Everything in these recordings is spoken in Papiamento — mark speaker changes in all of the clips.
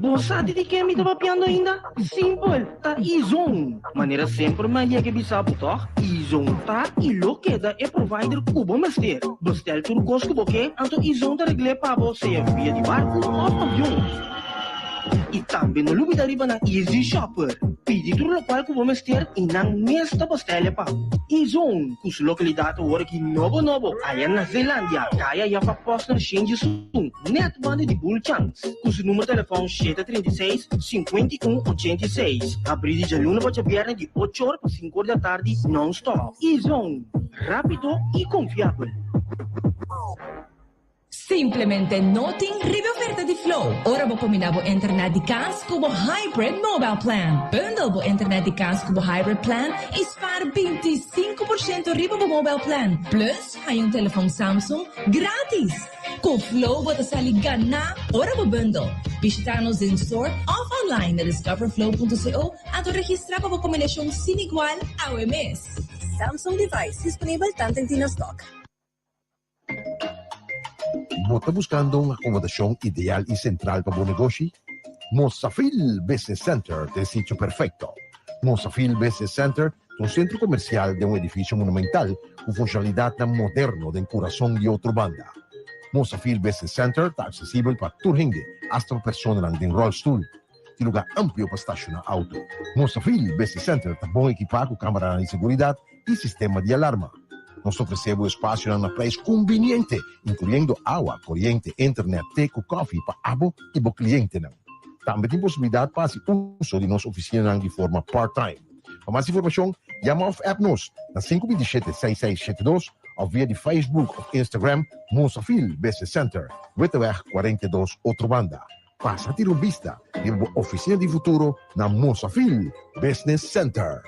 Speaker 1: Bo sa di di ken mi ta papiando ainda? Simpel, ta Izon! Manera semper mi a yega bisa bo tòg, Izon ta i lo keda e provider ku bo mester. Bestel tur kos ku bo ke, anto Izon ta regl'é pa bo sea via di barku òf avion. I tambe no lubida riba nan Easy Shopper. Pidi tur lokual ku bo mester i nan mes ta bestel'e pa bo. Izon, ku su lokalidat awor aki nobo nobo aya na Zeelandia, kaya Jaffa Posner Shenji Sun. Net banda di Bulchans, ku su numero telefòn 736, 51 86. Habrí di djaluna pa djabièrnè di ocho or pa sinku or di atardi nòn-stòp. Izon, rápido i konfiabel.
Speaker 2: Simplemente no tin riba e oferta di Flow ora bo kombiná bo internet di kas ku bo Hybrid Mobile Plan. Bundle bo internet di kas ku bo Hybrid Plan i spar 25% riba bo mobile plan. Plus, haña un telefòn Samsung gratis! Ku Flow bo ta sali ganá ora bo bundle. Bishitá nos den store òf online na discoverflow.co anto registrá pa bo kombinashon sin igual awe mes.
Speaker 3: Samsung device disponibel tanten tin na stock.
Speaker 4: Bo ta buskando un akomodashon ideal i sentral pa bo negoshi? Mosafil Business Center ta e sitio perfekto. Mosafil Business Center ta un sentro komersial den un edifisio monumental ku funshonalidatnan moderno den kurason di Otrobanda. Mosafil Business Center ta aksesibel pa tur hende, asta pa personanan den ròlstul. Tin lugá amplio pa stashoná outo. Mosafil Business Center ta bon ekipá ku kameranan di seguridat i sistema di alarma. Nos ta ofresé bo espasionan na preis kumbiniente, inkluyendo awa, koriente, internet, te ku kòfi pa abo i bo klientenan. Tambe tin posibilidat pa hasi uso di nos ofisinanan di forma part-time. Pa mas informashon, yama òf app nos na 527 6672 òf via di Facebook òf Instagram Mosafil Business Center, Witteweg 42, Otrobanda. Pasa tira un bista riba bo ofisina di futuro na Mosafil Business Center.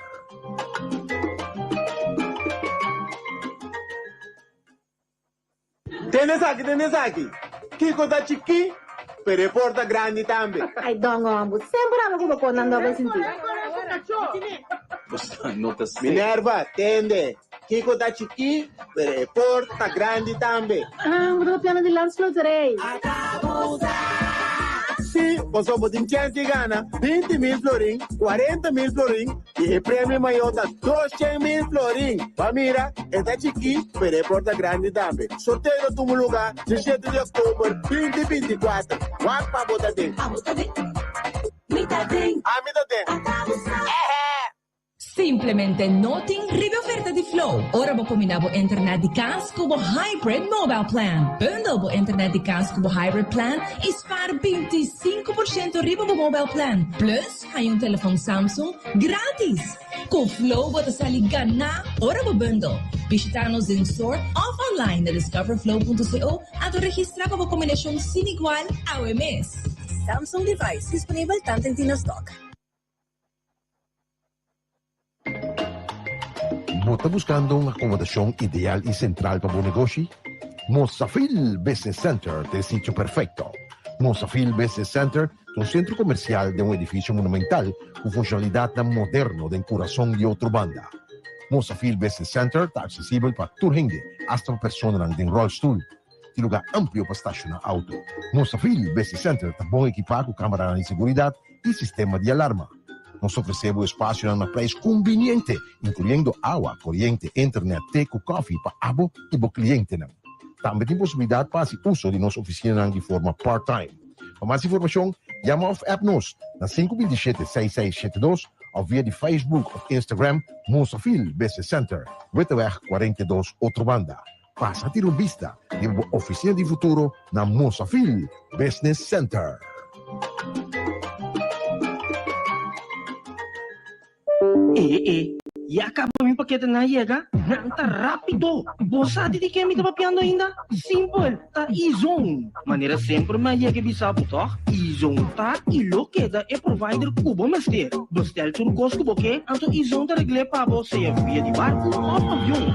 Speaker 5: Tende esaki, tende esaki. Kiko ta chikí, pero e por ta grandi tambe.
Speaker 6: Ay don hombo, semper abo ku bo kon nan dobel sinti.
Speaker 5: Minerva, tende. Kiko ta chikí, pero e por ta grandi tambe.
Speaker 6: Ah, bo ta papiando di Landsloterij.
Speaker 5: Sí, pasobra bo tin chèns di gana 20,000 florin, 40,000 florin i e premio mayor ta 200,000 florin. Bo a mira, e ta chikí, pero e por ta grandi tambe. Sorteo ta tuma lugá 17 di òktober 2024. Wak pa bo ta den.
Speaker 2: Abo ta den. Mi ta den.
Speaker 5: Ami ta den.
Speaker 2: Ata bo sa. Simplemente no tin riba e oferta di Flow ora bo kombiná bo internet di kas ku bo Hybrid Mobile Plan. Bundle bo internet di kas ku bo Hybrid Plan i spar 25% riba bo mobile plan. Plus, haña un telefòn Samsung gratis! Ku Flow bo ta sali ganá ora bo bundle. Bishitá nos den store òf online na discoverflow.co anto registrá pa bo kombinashon sin igual awe mes.
Speaker 3: Samsung device disponibel tanten tin na stock.
Speaker 4: Bo ta buskando un akomodashon ideal i sentral pa bo negoshi? Mosafil Business Center ta e sitio perfekto. Mosafil Business Center ta un sentro komersial den un edifisio monumental ku funshonalidatnan moderno den kurason di Otrobanda. Mosafil Business Center ta aksesibel pa tur hende, asta pa personanan den ròlstul. Tin lugá amplio pa stashoná outo. Mosafil Business Center ta bon ekipá ku kameranan di seguridat i sistema di alarma. Nos ta ofresé bo espasionan na preis kumbiniente, inkluyendo awa, koriente, internet, te ku kòfi pa abo i bo klientenan. Tambe tin posibilidat pa hasi uso di nos ofisinanan di forma part-time. Pa mas informashon, yama òf app nos na 527 6672 òf via di Facebook òf Instagram Mosafil Business Center, Witteweg 42, Otrobanda. Pasa tira un bista riba bo oficina di futuro na Mosafil Business Center.
Speaker 1: E e, ya caba mi paketenan a yega? Nan ta rapido! Bo sa di di ken mi ta papiando ainda? Simpel, ta Izon! Manera semper mi a yega e bisa bo tòg? Izon ta i lo keda e provider ku bo mester. Bestel tur kos ku bo ke, anto Izon ta regl'é pa bo sea via di barku òf avion.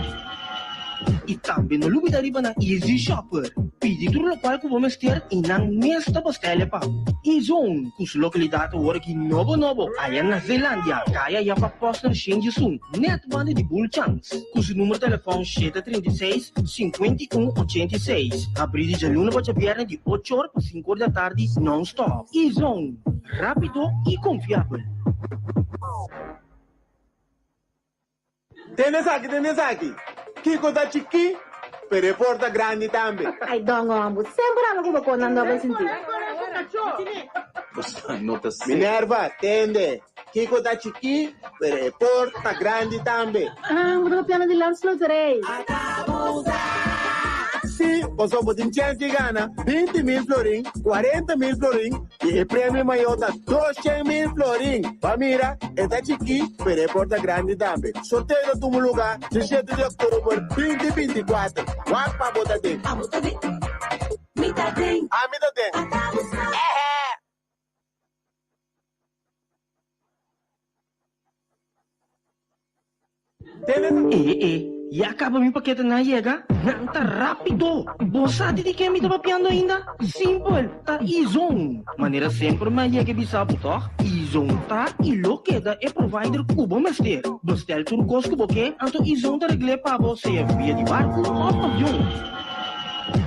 Speaker 1: I tambe no lubida riba nan Easy Shopper. Pidi tur lokual ku bo mester i nan mes ta bastele pa bo. Izone, ku su lokalidat awor aki nobo nobo aya na Zeelandia, kaya Jaffa Posner Shenjisun, net banda di Bulchans. Ku su numero telefòn 736, 51 86. Habrí di djaluna pa djabièrnè di ocho or pa sinku or di atardi non stòp. Izone. Rápido i konfiabel.
Speaker 5: Tende esaki, tende esaki. Kiko ta chikí, pero e por ta grandi tambe.
Speaker 6: Ay don homber, semper abo ku bo kon nan dobel sinti.
Speaker 5: Minerva, tende. Kiko ta chikí, pero e por ta grandi tambe.
Speaker 6: Ah, bo ta papiando di Landsloterij.
Speaker 5: Sí, pasobra bo tin chèns di gana 20,000 florin, 40,000 florin i e premio mayor ta 200,000 florin. Bo a mira, e ta chikí, pero e por ta grandi tambe. Sorteo ta tuma lugá 17 di òktober 2024. Wak pa bo ta den.
Speaker 3: Abo ta den. Mi ta den.
Speaker 5: Ami ta den.
Speaker 3: Ata bo sa.
Speaker 5: Ehe!
Speaker 1: E e, ya kaba mi paketenan a yega? Nan ta rápido! Bo sa di di ken mi ta papiando ainda? Simpel, ta Izon! Manera semper mi a yega e bisa bo tòg? Izon ta i lo keda e provider ku bo mester. Bestel tur kos ku bo ke, anto Izon ta regl'é pa bo sea via di barku òf avion.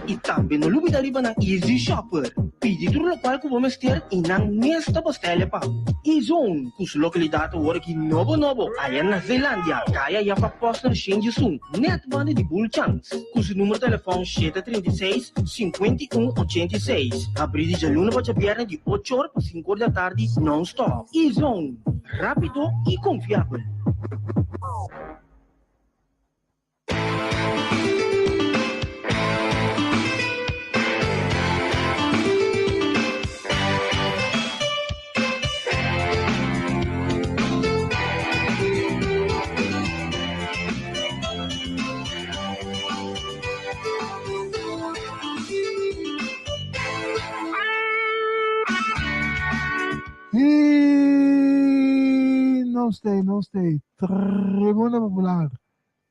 Speaker 1: I tambe no lubida riba nan Easy Shopper. Pidi tur lokual ku bo mester i nan mes ta bostele pa bo. Izone, ku su lokalidat awor aki nobo nobo aya na Zeelandia, kaya Jaffa Posner Shenjisun, nèt banda di Bulchans, ku su numero telefòn 736, 51 86. Habrí di djaluna pa djabièrnè di ocho or pa sinku or di atardi nòn-stòp. Izone, rápido i konfiabel.
Speaker 7: Y nos t'ei, nos t'ei. Tribuna Popular.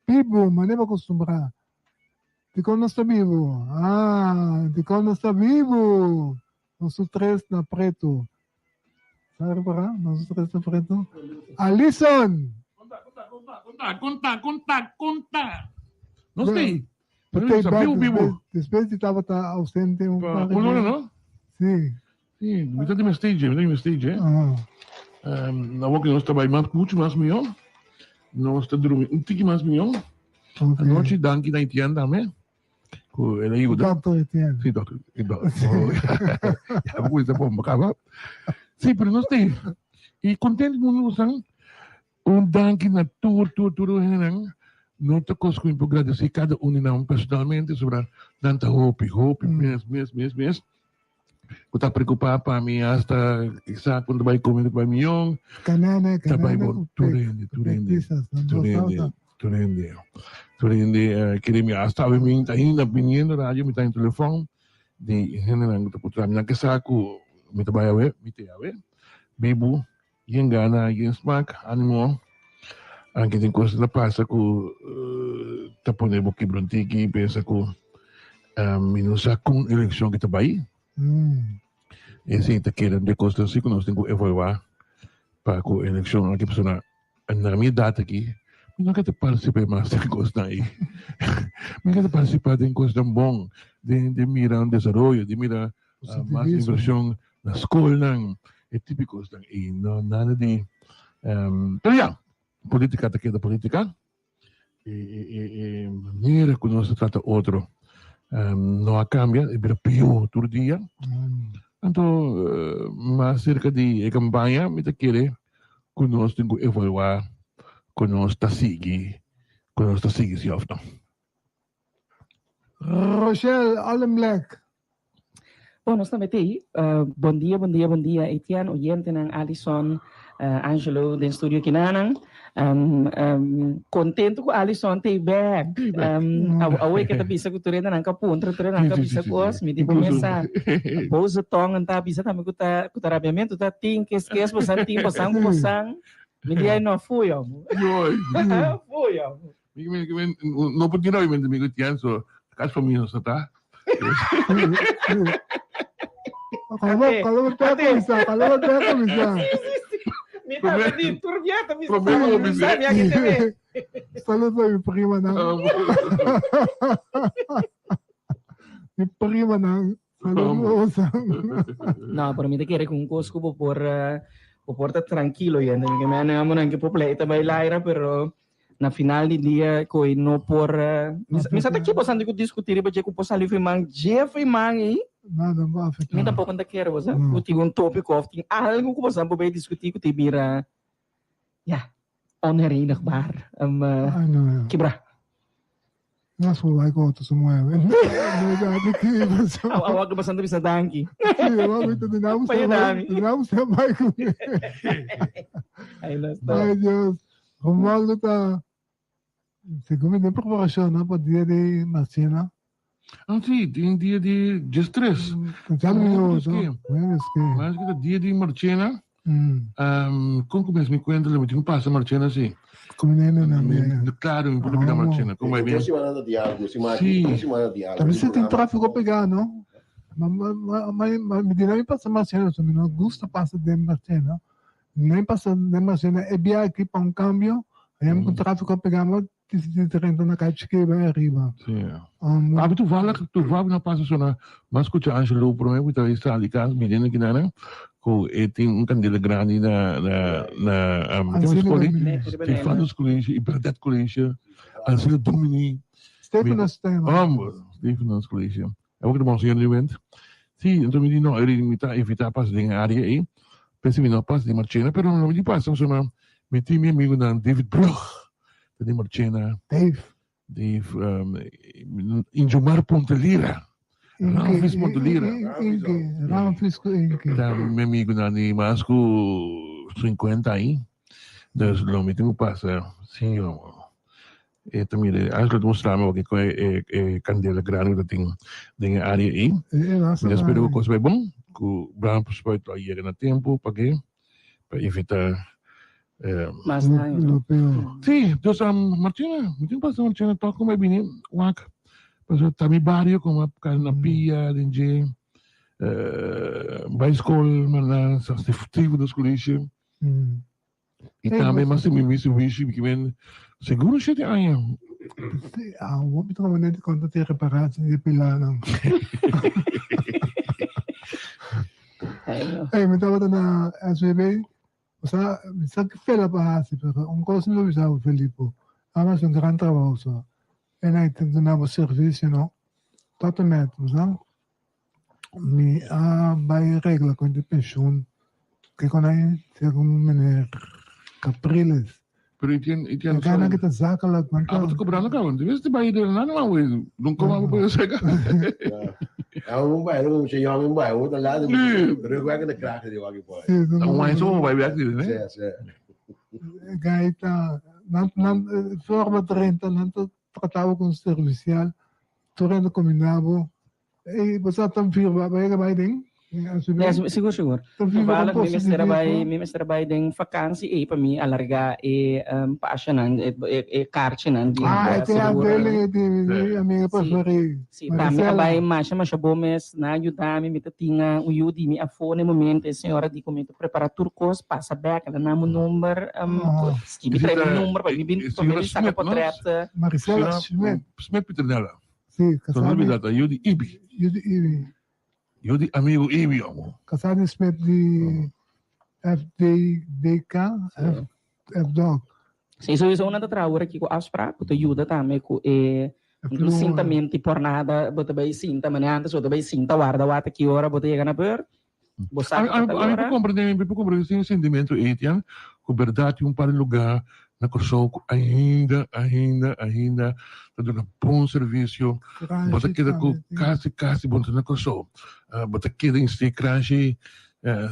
Speaker 7: Bibu, manera bo acostumbrá. Dikon nos ta bibu? Ah, dikon nos ta bibu? Nos tur tres na pretu. Sa repará? Nos tur tres na pretu. Alison!
Speaker 8: Konta, konta, konta, konta, konta, konta, konta. Nos t'ei.
Speaker 7: Pero
Speaker 8: Pero
Speaker 7: back
Speaker 8: bibu, bibu.
Speaker 7: despues, despues di tabata ausente un
Speaker 8: Pa
Speaker 7: par de
Speaker 8: un luna,
Speaker 7: dia.
Speaker 8: no?
Speaker 7: Sí.
Speaker 8: Sí, mi ta di mi stage, mi ta di mi stage, eh.
Speaker 7: Ah.
Speaker 8: Awor ku nos ta bai mas, muchu mas mihó. Nos ta drumi un tiki mas mihó.
Speaker 7: Ok.
Speaker 8: Anochi, danki na Etienne tambe, ku el a yuda.
Speaker 7: Doctor Etienne.
Speaker 8: Sí, doctor. Ya bo kuminsa bomba kaba. Sí, pero nos ta i kontentu ku nos san. Un danki na tur, tur, tur hendenan. No ta kos ku mi por gradesí kada un di nan personalmente, sobra nan ta hopi, hopi mes, mes, mes, mes ku ta preokupá pa mi asta sa ku ta bai kome ku ta bai mion.
Speaker 7: Kanana,
Speaker 8: Ta bai
Speaker 7: kanana
Speaker 8: bon,
Speaker 7: ku
Speaker 8: tur
Speaker 7: pek,
Speaker 8: hende, tur
Speaker 7: pek
Speaker 8: hende,
Speaker 7: pisas, nan
Speaker 8: tur
Speaker 7: bo
Speaker 8: hende,
Speaker 7: salsa.
Speaker 8: tur hende, tur hende kere mi asta awe mi ta ainda biniendo radio mi ta den telefòn di hendenan ku ta puntra mi nan ke sa ku mi ta bai awe, mi te awe, bibu. Yen gana, yen smak, animo. Anke tin kos ta pasa ku ta pone bo kibra un tiki, pensa ku mi no sa kon elekshon ki ta bai. Esei ta keda un di e kosnan si ku nos tin ku evaluá pa ku elekshon aki pasobra na mi edat aki mi no ke ta partisipá mas den kosnan ei. Mi ke ta partisipá den kosnan bon, den mira un desaroyo, den mira Mas inversion na skolnan, e tipicosnan ei, no nada di pero ya, politica ta keda politica e e manera cu nos ta trata otro no a cambia, e bira pio tur dia, anto mas cerca di e campaña mi ta kere cu nos tin cu evalua cu nos ta sigui, cu nos ta sigui si of no.
Speaker 7: Rochelle Allenblack.
Speaker 9: Bon, nos tambe t'ei. Bon dia, bon dia, bon dia Etienne, oyentenan, Alison, Angelo den studio kinanan. Contento cu Alison t'ei bek. Awe ke ta bisa cu tur hendenan ka puntra, tur hendenan ka bisa cos. Mi di bo mesa boze tong en ta bisa tambe cu ta cu ta rabiamento ta tin kes kes bosan tin bosan cu bosan. Mi di ai no fuy amo. Fuy amo.
Speaker 8: No por tin obviamente mi Etienne, so cas familia nos ta.
Speaker 7: Kalor te kumisa, kalor te kumisa.
Speaker 9: Mi ta di tur bieta mi
Speaker 8: sa
Speaker 9: mi aki tene.
Speaker 7: Salud pa mi prima nan. Mi prima nan. Saludos.
Speaker 9: No, pero mi ta kere ku un kos ku bo por bo por ta trankilo yende. Mi ke mene amo nan ke por pleita bai laira, pero na final di dia koi no por mi sa ta ki bosan di ku diskuti riba dje ku por sali for man dje for man ei.
Speaker 7: Nada no afecta.
Speaker 9: Mi tampoco ta kere bosa ku tin un tópiko of tin algo ku bosan por bai diskuti ku tin bira ya onherenigbaar. Um,
Speaker 7: Ay, no, ja.
Speaker 9: kibra.
Speaker 7: Nas por bai ku otro su mueve.
Speaker 9: Awor ku bosan ta bisa danki.
Speaker 7: Sí, awor mi ta di na
Speaker 9: Pa yuda mi.
Speaker 7: na usted bai ku mi.
Speaker 9: Ay, nos ta.
Speaker 7: Ay, Dios. Romualdo ta segun mi den preparashon no pa dia di Marchena.
Speaker 8: Ah, sí, tin dia di diestres.
Speaker 7: Ya mi otro.
Speaker 8: Mas ku ta dia di Marchena. Kon ku mes mi kuenta lo mi tin ku pasa Marchena si.
Speaker 7: Komo nene na mi.
Speaker 8: Klaro mi por lubida Marchena. Kon bai bien.
Speaker 7: Sí. Tambe si tin tráfiko pegá no. Ma ma ma mi di na mi pasa Marchena so mi no gusta pasa den Marchena. Mi pasa den Marchena e bia aki pa un kambio aya mi ku tráfiko pegá ma Di 30 na kai chiki bai ariba.
Speaker 8: Sí. Abi toevallig, toevallig na pasa sona, mas escucha Angelo prome ku ta sali di kas miren aki nana ku e tin un kandela grandi na na na um,
Speaker 7: Ancilla
Speaker 8: skoli,
Speaker 7: Domini.
Speaker 8: Stefanus College i Bernadette College, Ancilla Domini.
Speaker 7: Stefanus Stefanus.
Speaker 8: Hombre, Stefanus College. E wak de bon nu bent. Sí, enton mi di no, eri mi ta evita pasa den e área ei. Pensa mi no pasa di Marchena, pero no mi di pasa, pasobra mi tin mi amigunan David Brug ta di Marchena.
Speaker 7: Dave.
Speaker 8: Dave, Injomar Pontelira. Ramfis Pontelira.
Speaker 7: Inke, Ramfis ku Inke.
Speaker 8: Ta mi amigunan di mas ku 50 aña. Dus lo mi tin ku pasa, sí, E ta mira, Angelo ta mustra mi wak e e e kandela grandi ku ta tin den e área ei. Mi ta spera ku kos bai bon, ku brandpuspui lo a yega na tempu pa ke, pa evitá
Speaker 9: Mas daño.
Speaker 8: Sí, dus Marchena, mi tin pasa Marchena tòg ku mi a bini wak, pasobra ta mi bario ku mi a kana na pia den dje, bai skol, manda Stefanus College. I tambe mas mi mi servicio mi kimen seguro shete aña.
Speaker 7: Sí, ah, hopi ta manera di konta te reparatie di pilanan. Hey, mi tabata na SVB, o sea, mi sa ki fela pa hasi, pero un kos mi lo bisa bo, Felipo, a hasi un gran trabou, so. En ai ta duna bo servicio, no? Tot en met, bo sa. Mi a bai regla ku di penshun kiko nan segun meneer Capriles.
Speaker 8: Pero i tien i tien
Speaker 7: E gana ki ta zakelijk man
Speaker 8: Abo ta kobrando kaba di bes ta bai de nada man we don koma bo por seka.
Speaker 4: Ja, un bai, un mucha yong un bai, un ta lado. Rugwerk de kraag di waki boy.
Speaker 8: Ta wine so bai werk di ne.
Speaker 4: Sí, sí.
Speaker 7: Gai ta nan nan forma 30 nan ta tratabo con servicial tur hende combina bo Ey, bo sa tan firma bai bai den?
Speaker 9: Ja, sigur sigur. Toevallig mi mester a bai mi mester a bai den vakantie ey pa mi alarga e um, pashanan e e, e kaartjenan di
Speaker 7: Ah, e te afdeling di mi amiga preferí.
Speaker 9: Si, pa mi a bai masha masha bo mes na yuda mi mi ta tin un yu di mi afó na e momento e señora di ku mi ta prepara tur kos pasa bek el a na mi number um, skibi trae mi number pa mi bin pa mi bin saka potret.
Speaker 7: Maricela Schmidt.
Speaker 8: Schmidt Pieternella.
Speaker 7: Sí,
Speaker 8: casá di... Olvida ta yu di Ibi.
Speaker 7: Yu di Ibi.
Speaker 8: Yu di amigo Ibi, omo.
Speaker 7: Casá di Smith di FDDK, F, FDOC.
Speaker 9: Sí, sowieso una ta traha ora aki ku afspraak, ku ta yuda tambe ku e no sinta menti por nada, bo ta bai sinta manera antes bo ta bai sinta warda wata ki ora bo ta yega na beurt. Bo sa
Speaker 8: ku ta tal ora. Mi por komprende, mi por komprende sin sentimentu ei, Tian, ku bèrdat tin un par di lugá na Kòrsou ku ainda, ainda, ainda ta duna bon servisio. Bo ta keda ku kasi, kasi bo no ta na Kòrsou. Bo ta keda instí Kranshi,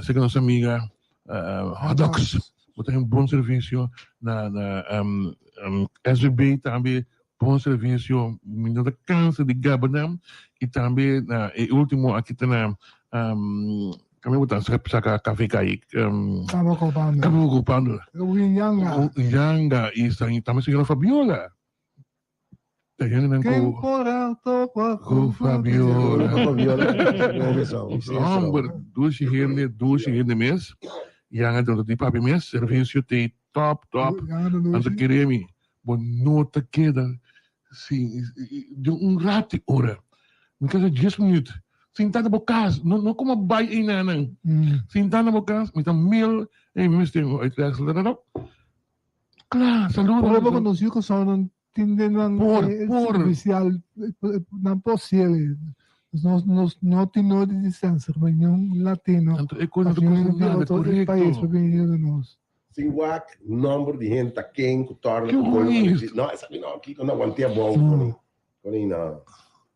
Speaker 8: serka nos amiga Hotdogs. Bo ta haña un bon servisio na na SVB tambe Bon servicio, mi no ta cansa di gaba nan y tambe na e ultimo aki ta na kami bo ta saca cafe kai
Speaker 7: Cabo Copando.
Speaker 8: Cabo Copando.
Speaker 7: Yanga.
Speaker 8: Yanga y tambe señora Fabiola. Ta hende nan
Speaker 7: cu Ken por a topa
Speaker 8: cu Fabiola. Homber, dushi hende, dushi hende mes. Yanga ta di papi mes, servicio te top, top. Anto kere mi. Bo no ta keda sin di un rati ora. Mi kasa dies minuut. Sintá na bo kas, no no komo bai einanan. Sintá na bo kas, mi ta mail, ey mi mester un uittreksel, ta Kla, saludo.
Speaker 7: Por ejemplo, nos yu Kòrsou tin den nan
Speaker 8: Por, por.
Speaker 7: servicial, nan por ciele. Nos, nos no tin nodi di sensor pa niun latino.
Speaker 8: Anto e kos no
Speaker 7: Of
Speaker 8: ta
Speaker 7: niun
Speaker 8: kosa
Speaker 7: di
Speaker 8: nada,
Speaker 7: otro pais
Speaker 8: korekto.
Speaker 7: pa bini yuda nos.
Speaker 10: Sin wak nomber di hende ta ken ku torna
Speaker 8: Ke
Speaker 10: ku gol
Speaker 8: honesto.
Speaker 10: No, esaki no, kiko no aguanté abou
Speaker 7: No.
Speaker 10: koni no.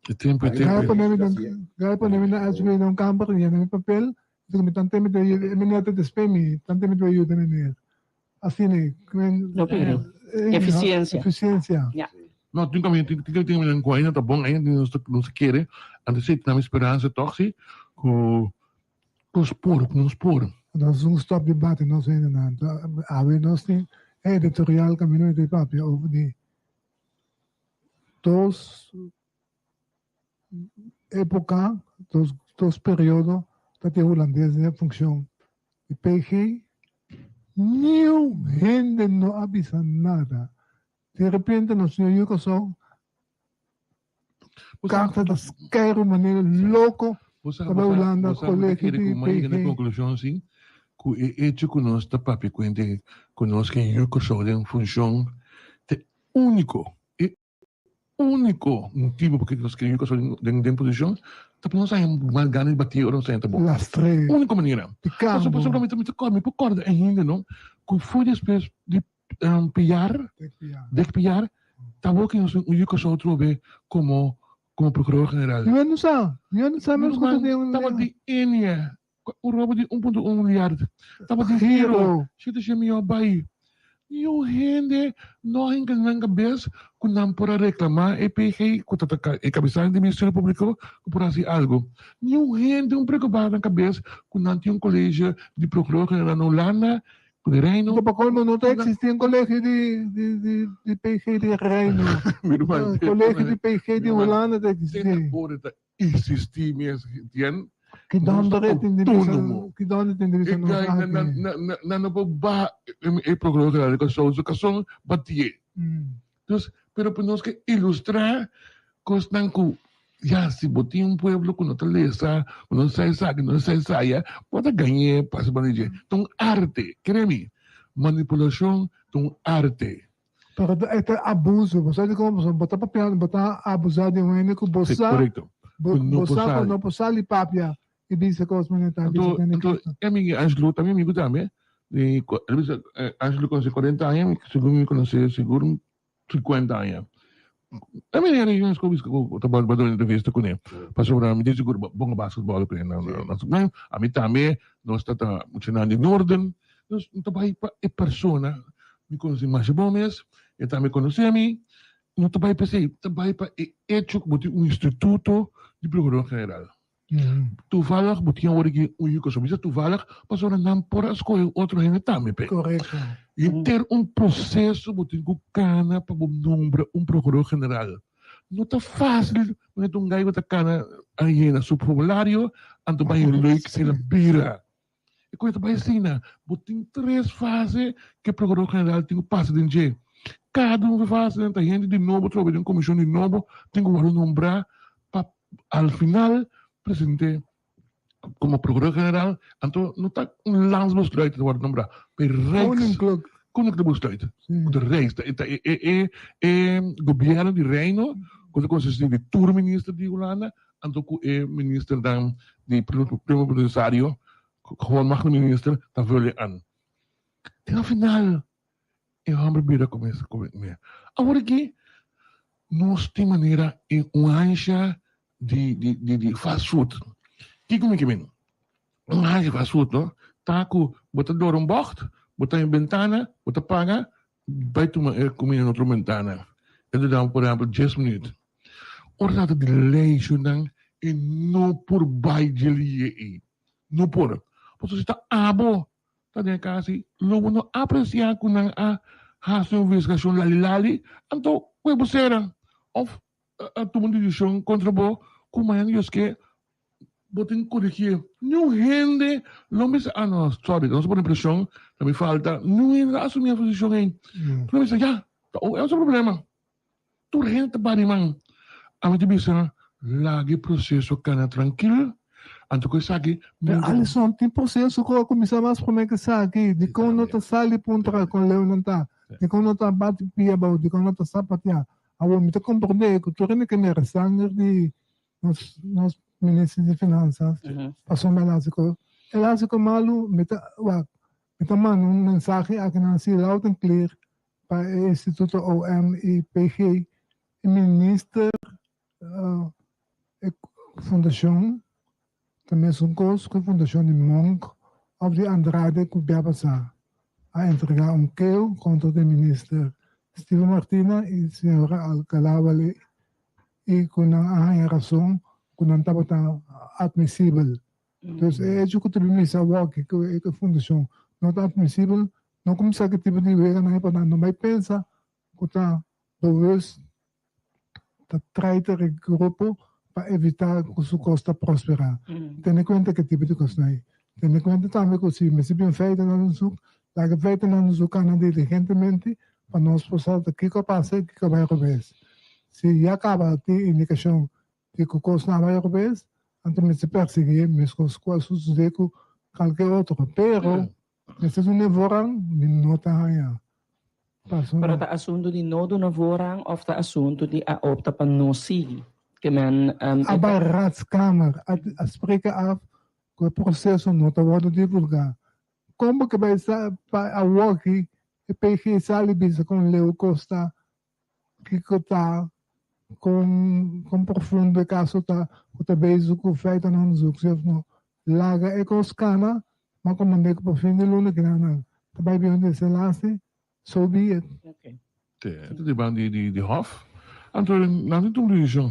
Speaker 8: E tempo, e
Speaker 10: Aki
Speaker 8: tempo.
Speaker 7: Gaya pone mi
Speaker 10: Así
Speaker 7: den, gaya pone mi na SW na un kamper y yena mi papel. Dice mi tante mi ta yuda, mi neta ta spé mi, tante mi ta yuda meneer. Asina, men,
Speaker 9: No pero
Speaker 7: eh,
Speaker 9: Eficiencia.
Speaker 7: Eficiencia.
Speaker 9: Ja.
Speaker 8: No, tin caminda, tin, tin, tin caminda cu ainda ta bon, ainda nos ta, nos ta kere. Antes sí, tenemos esperanza toch, sí, cu nos por, cu nos por.
Speaker 7: Nos un stop di bate nos hendenan. Awe nos tin editorial caminda di papia over di dos epoca, dos, dos periodo ta tin hulandes den funcion di PG. Niun hende no a bisa nada. Di repente nos señor yu Kòrsou karta ta skèru manera loko
Speaker 8: Bo sa,
Speaker 7: pa
Speaker 8: bo
Speaker 7: bai
Speaker 8: sa,
Speaker 7: Hulanda
Speaker 8: bo sa, mi ta
Speaker 7: kolegio
Speaker 8: kere
Speaker 7: di
Speaker 8: ku mi a yega na
Speaker 7: PG.
Speaker 8: konklushon si, ku e echo ku nos ta papia kuenta ku nos ke yu Kòrsou den funshon ta e úniko, e úniko motibu pa nos ke yu Kòrsou den den posishon ta pa nos haña mas gana di bati ora nos haña ta bon.
Speaker 7: Lastr'é.
Speaker 8: Úniko manera.
Speaker 7: Piká
Speaker 8: Pasobra
Speaker 7: bo.
Speaker 8: pasobra mi ta mi ta kòrda mi por kòrda ainda no ku foi despues di Piar, Dick Piar, taboka nos un yu Kòrsou atrobe komo komo prokurador general.
Speaker 7: Mi no sa, mi no sa mes ku ta den un.
Speaker 8: Tabatin Enia, un robo di 1.1 milyard. Tabatin Giro, 700 miyon bai. Niun hende no a hinka nan kabes ku nan por a reklamá e PG ku ta e kabesante di Ministerio Públiko ku por hasi algu. Niun hende un preokupá nan kabes ku nan tin un kolegio di prokurador general na Hulanda Ku di Reino.
Speaker 7: Pa colmo no ta existi un colegio di di di di PG di Reino.
Speaker 8: Mi ruman.
Speaker 7: Colegio di PG di Hulanda ta existi.
Speaker 8: Te ora ta existi mes tien.
Speaker 7: Ki donder e tin di bisa.
Speaker 8: Autónomo.
Speaker 7: Ki donder tin di bisa
Speaker 8: E
Speaker 7: nos
Speaker 8: guy na na
Speaker 7: aki.
Speaker 8: na na na no por baha e procurador general di Kòrsou su kason batié. Dus, pero pa nos ke ilustrá kosnan ku ya si bo tin un pueblo ku no ta lesa, ku no sa esaki, no sa esaya, bo ta gañ'é pasa pa dje. Ta un arte, kere mi, manipulashon ta un arte.
Speaker 7: Pero e ta abuso, bo sa dikon? Pasobra bo ta papiando, bo ta abusá di un hende ku bo
Speaker 8: Sí,
Speaker 7: sa,
Speaker 8: korekto.
Speaker 7: bo
Speaker 8: Ku no
Speaker 7: bo
Speaker 8: por
Speaker 7: sa ku
Speaker 8: sali.
Speaker 7: no por sali papia i bisa kos manera ta bisa
Speaker 8: Anto,
Speaker 7: tende
Speaker 8: anto
Speaker 7: Cristo.
Speaker 8: e amigu Angelo ta mi amigu tambe, di el bisa Angelo konosé 40 aña, mi segun mi konosé sigur un 50 aña. E manera yo esco bisa ku ta bai duna entrevista kuné, pasobra mi tin sigur bon basketball kuné na na ami tambe nos ta ta muchanan di Noorden, nos ta bai pa e persona, mi konosé masha bon mes, e tambe konosé mi, no ta bai pa esei, ta bai pa e echo ku bo tin un instituto di prokurador general. Toevallig bo tin awor aki un yu kòrsou. Mi sa toevallig pasobra nan por a skohe otro hende tambe p'e.
Speaker 7: Korekto.
Speaker 8: Henter un proseso bo tin ku kana pa bo nombra un prokurador general. No ta fásil manera ta un gai ku ta kana a yena su formulario anto bai leuk el a bira. E koe ta bai asina. Bo tin tres fase ku e prokurador general tin ku pasa den dje. Kada un fase nan ta hende di nobo trobe den komishon di nobo tin ku wòrdu nombrá pa al final present'é komo prokurador general. Anto no ta un landsbesluit ta wòrdu nombrá, pero Rijks Koninklijk Besluit. Ku ta Rijks ta e e e gobièrnu di Reino ku ta konsistí di tur minister di Hulanda Anto ku e ministernan di plenipotensario, gewoon mag minister, ta vul e an. Te na final e homber bira kuminsa ku mi. Awor aki nos tin manera e un hansha di di di fast food. Kiko mi ke men? Un hansha fast food no ta ku bo ta dor un bocht, bo ta den bentana, bo ta paga, bai tuma e kuminda na otro bentana. E ta dam por ehempel dies minuut. Ora trata di leishonnan e no por bai dje lie ei. No por. Pasobra si ta abo ta den e kas ei, lo bo no apresiá ku nan a hasi un investigashon lali lali, anto ku e bo sera òf a tuma un desishon kontra bo ku mañana Dios ke bo tin ku korigié. Niun hende lo bisa, ah no, sorry, nos a pone preshon, ta mi falta. Niun hende ta asumí e posishon ei. Lo bisa, ya, ta e otro problema. Tur hende ta bari man. Ami ta bisa. Laga e proseso kana trankil, anto ku esaki
Speaker 7: Pero Alison, tin proseso ku a kuminsá mas promé ku esaki. Dikon no ta sali puntra kon leu nan ta? Dikon no ta bati pia abou? Dikon no ta sapateá? Awor, mi ta komprondé ku tur hende ke mira sanger di nos nos minister di Finansas pasobra el hasi ku el hasi ku malu, mi ta wak, mi ta manda un mensahe aki nan si loud and clear pa e instituto OM i PG, e minister E fundashon ta mesun kos ku e fundashon di Monk òf di Andrade ku bia pasá a entregá un keo kontra di minister Steven Martina i señora Alcalá-Wallé i ku nan a haña rason ku nan tabata atmisibel. Dus e echo ku ta bin misa awor ku e fundashon no ta atmisibel no kuminsá ku tipo di weganan ei pa nan no bai pensa ku ta bewust ta traiter e grupo pa evitá ku su kos ta prosperá. Tene kuenta ku e tipo di kosnan ei. Tene kuenta tambe ku si mester bin feitennan onderzoek, laga e feitennan onderzoek kana diligentemente pa nos por sa ta kiko a pasa i kiko a bai robes. Si ya kaba tin indikashon di ku kosnan a bai robes, anto mester persiguí meskos ku a susedé ku kalke otro. Pero Mester duna voorrang, mi no ta haña. Paso
Speaker 9: Pero ta asuntu di no duna voorrang of ta asuntu di a opta pa no sigui? Ke men
Speaker 7: e A bai Raadskamer, a a spreken af ku e proseso no ta wòrdu divulgá. Kon bo ke bai sa pa awoki e PG sali bisa kon leu kos ta, kiko ta, kon kon profundo e kaso ta, ku ta bezig ku feitennan onderzoek si of no. Laga e kos kana, ma komand'é ku pa fin di luna kinanan ta bai bin un desenlase, so be it.
Speaker 8: Te, ta di ban di di hof, anto nan tin tuma decision.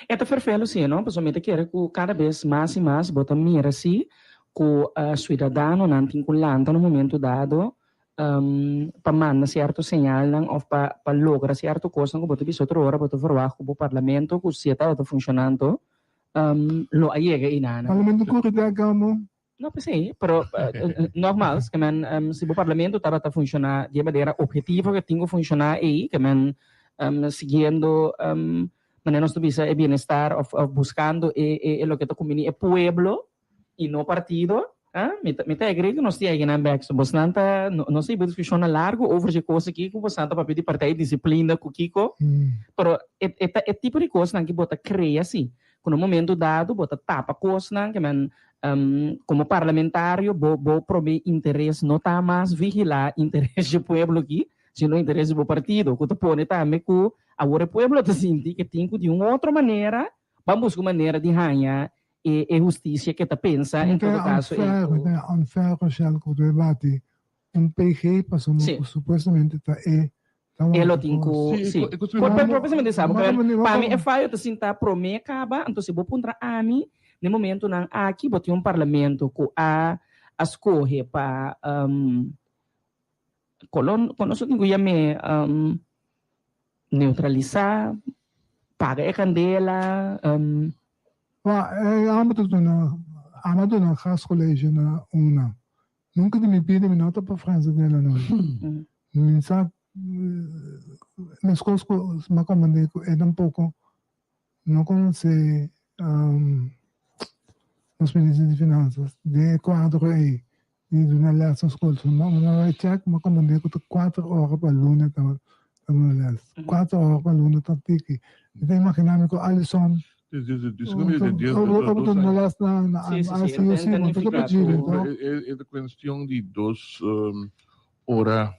Speaker 9: E ta ferfelu si, no? Pasobra mi ta kere ku kada bes mas i mas bo ta mira si ku suidadanonan tin ku lanta na un momento dado pa manda sierto señalnan òf pa pa logra sierto kosnan ku bo ta bisa otro ora bo ta verwagt ku bo parlamento ku si e tabata funshonando lo a yega einan.
Speaker 7: Parlamento kuri di agamo.
Speaker 9: No p'esei, pero nogmaals, ke men si bo parlamento tabata funshoná di e manera obhetivo ke tin ku funshoná ei, ke men siguiendo manera nos ta bisa e bienestar òf buskando e loke ta kumbiní e pueblo i no partido, mi ta mi ta agree ku nos tin einan bèk. So bosnan ta, nos a hiba diskushonnan largu over dje kos aki ku bosnan ta papia di partij disiplina ku kiko, pero e e ta e tipo di kosnan ku bo ta krea si, ku na un momento dado bo ta tapa kosnan ke men komo parlamentario bo bo prome interes no ta mas vigilá interes dje pueblo aki, sino interes di bo partido, ku ta pone tambe ku awor e pueblo ta sinti ke tin ku di un otro manera ban buska un manera di haña e e hustisia ke ta pensa en todo kaso
Speaker 7: e ku. Mi ta unfair Rochelle ku ta bati un PG pasobra ku supuestamente ta e ta
Speaker 9: E lo tin ku si. Por precisamente sa bo pa mi e fayo ta sinta prome kaba anto si bo puntra ami den momentonan aki bo tin un parlamento ku a a skohe pa Kolon kon nos tin ku yam'é neutralisá, paga e kandela.
Speaker 7: Wa, e amo ta duna, amo a duna gastcollege na una. Nunca di mi bida mi no ta pa Frans Delanoy. Mi sa, meskos ku mi a komprendé ku e tampoco no konosé nos minister di Finanzas den e kuadro ei di duna lès na skol. So mi a bai chèk, mi a komprendé ku ta kuater ora pa luna ta duna lès. Kuater ora pa luna ta tiki. Mi ta imaginá mi ku Alison tabata duna lès na ICUC, no ta pa Chile.
Speaker 8: E ta kuestion di dos ora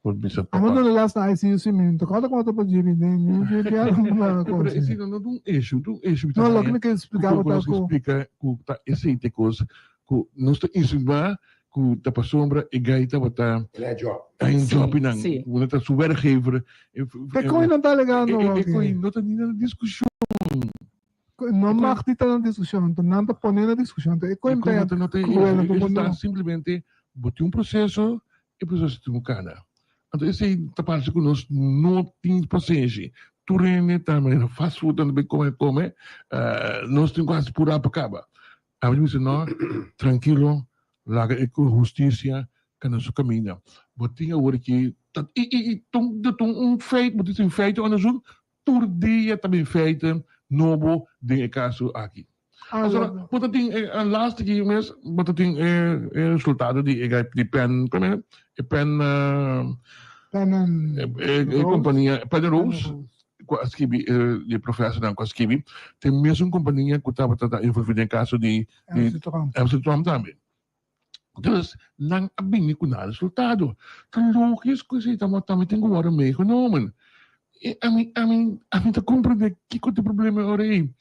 Speaker 8: por bisa
Speaker 7: papa. Amo duna les na ICUC mi no ta kòrda kuma ta pa djibi den mi piada un
Speaker 8: kos. Pero esei no ta un issue, ta un issue.
Speaker 7: No, loke mi ke splika bo ta
Speaker 8: ku. Splika ku ta esei ta e kos ku nos ta insinuá ku ta pasobra e gai tabata.
Speaker 10: El a job.
Speaker 8: A un job nan. Ku nan ta su werkgever.
Speaker 7: E koi nan ta alegando
Speaker 8: E koi no ta ni na diskushon.
Speaker 7: No mag di ta na diskushon, nan ta pone na diskushon. E koi ta
Speaker 8: kruel. Ta simplemente bo tin un proseso E proseso tin un kana. Anto esei ta parse ku nos no tin pasenshi. Tur hende ta manera fast food nan ta bin kome kome, nos tin ku hasi purá pa kaba. Ami ta bisa no, trankilo, laga e ku hustisia kana su kaminda. Bo tin awor aki ta i i i ta un feit, bo tin feite onderzoek, tur dia ta bin feiten. nobo den e kaso aki. Pasobra bo ta tin e laatste ki mes bo ta tin e resultado di e di pen come e pen e compania Pen Rose cu a skibi di profesornan cu a skibi ta e mesun compania cu tabata ta envolvi den e caso di MC Trump tambe. Dus nan a bini cu nan resultado. Ta logisch cu esey tambe tin cu wordo meegenomen. E ami ami ami ta comprende kico ta e problema ora ey.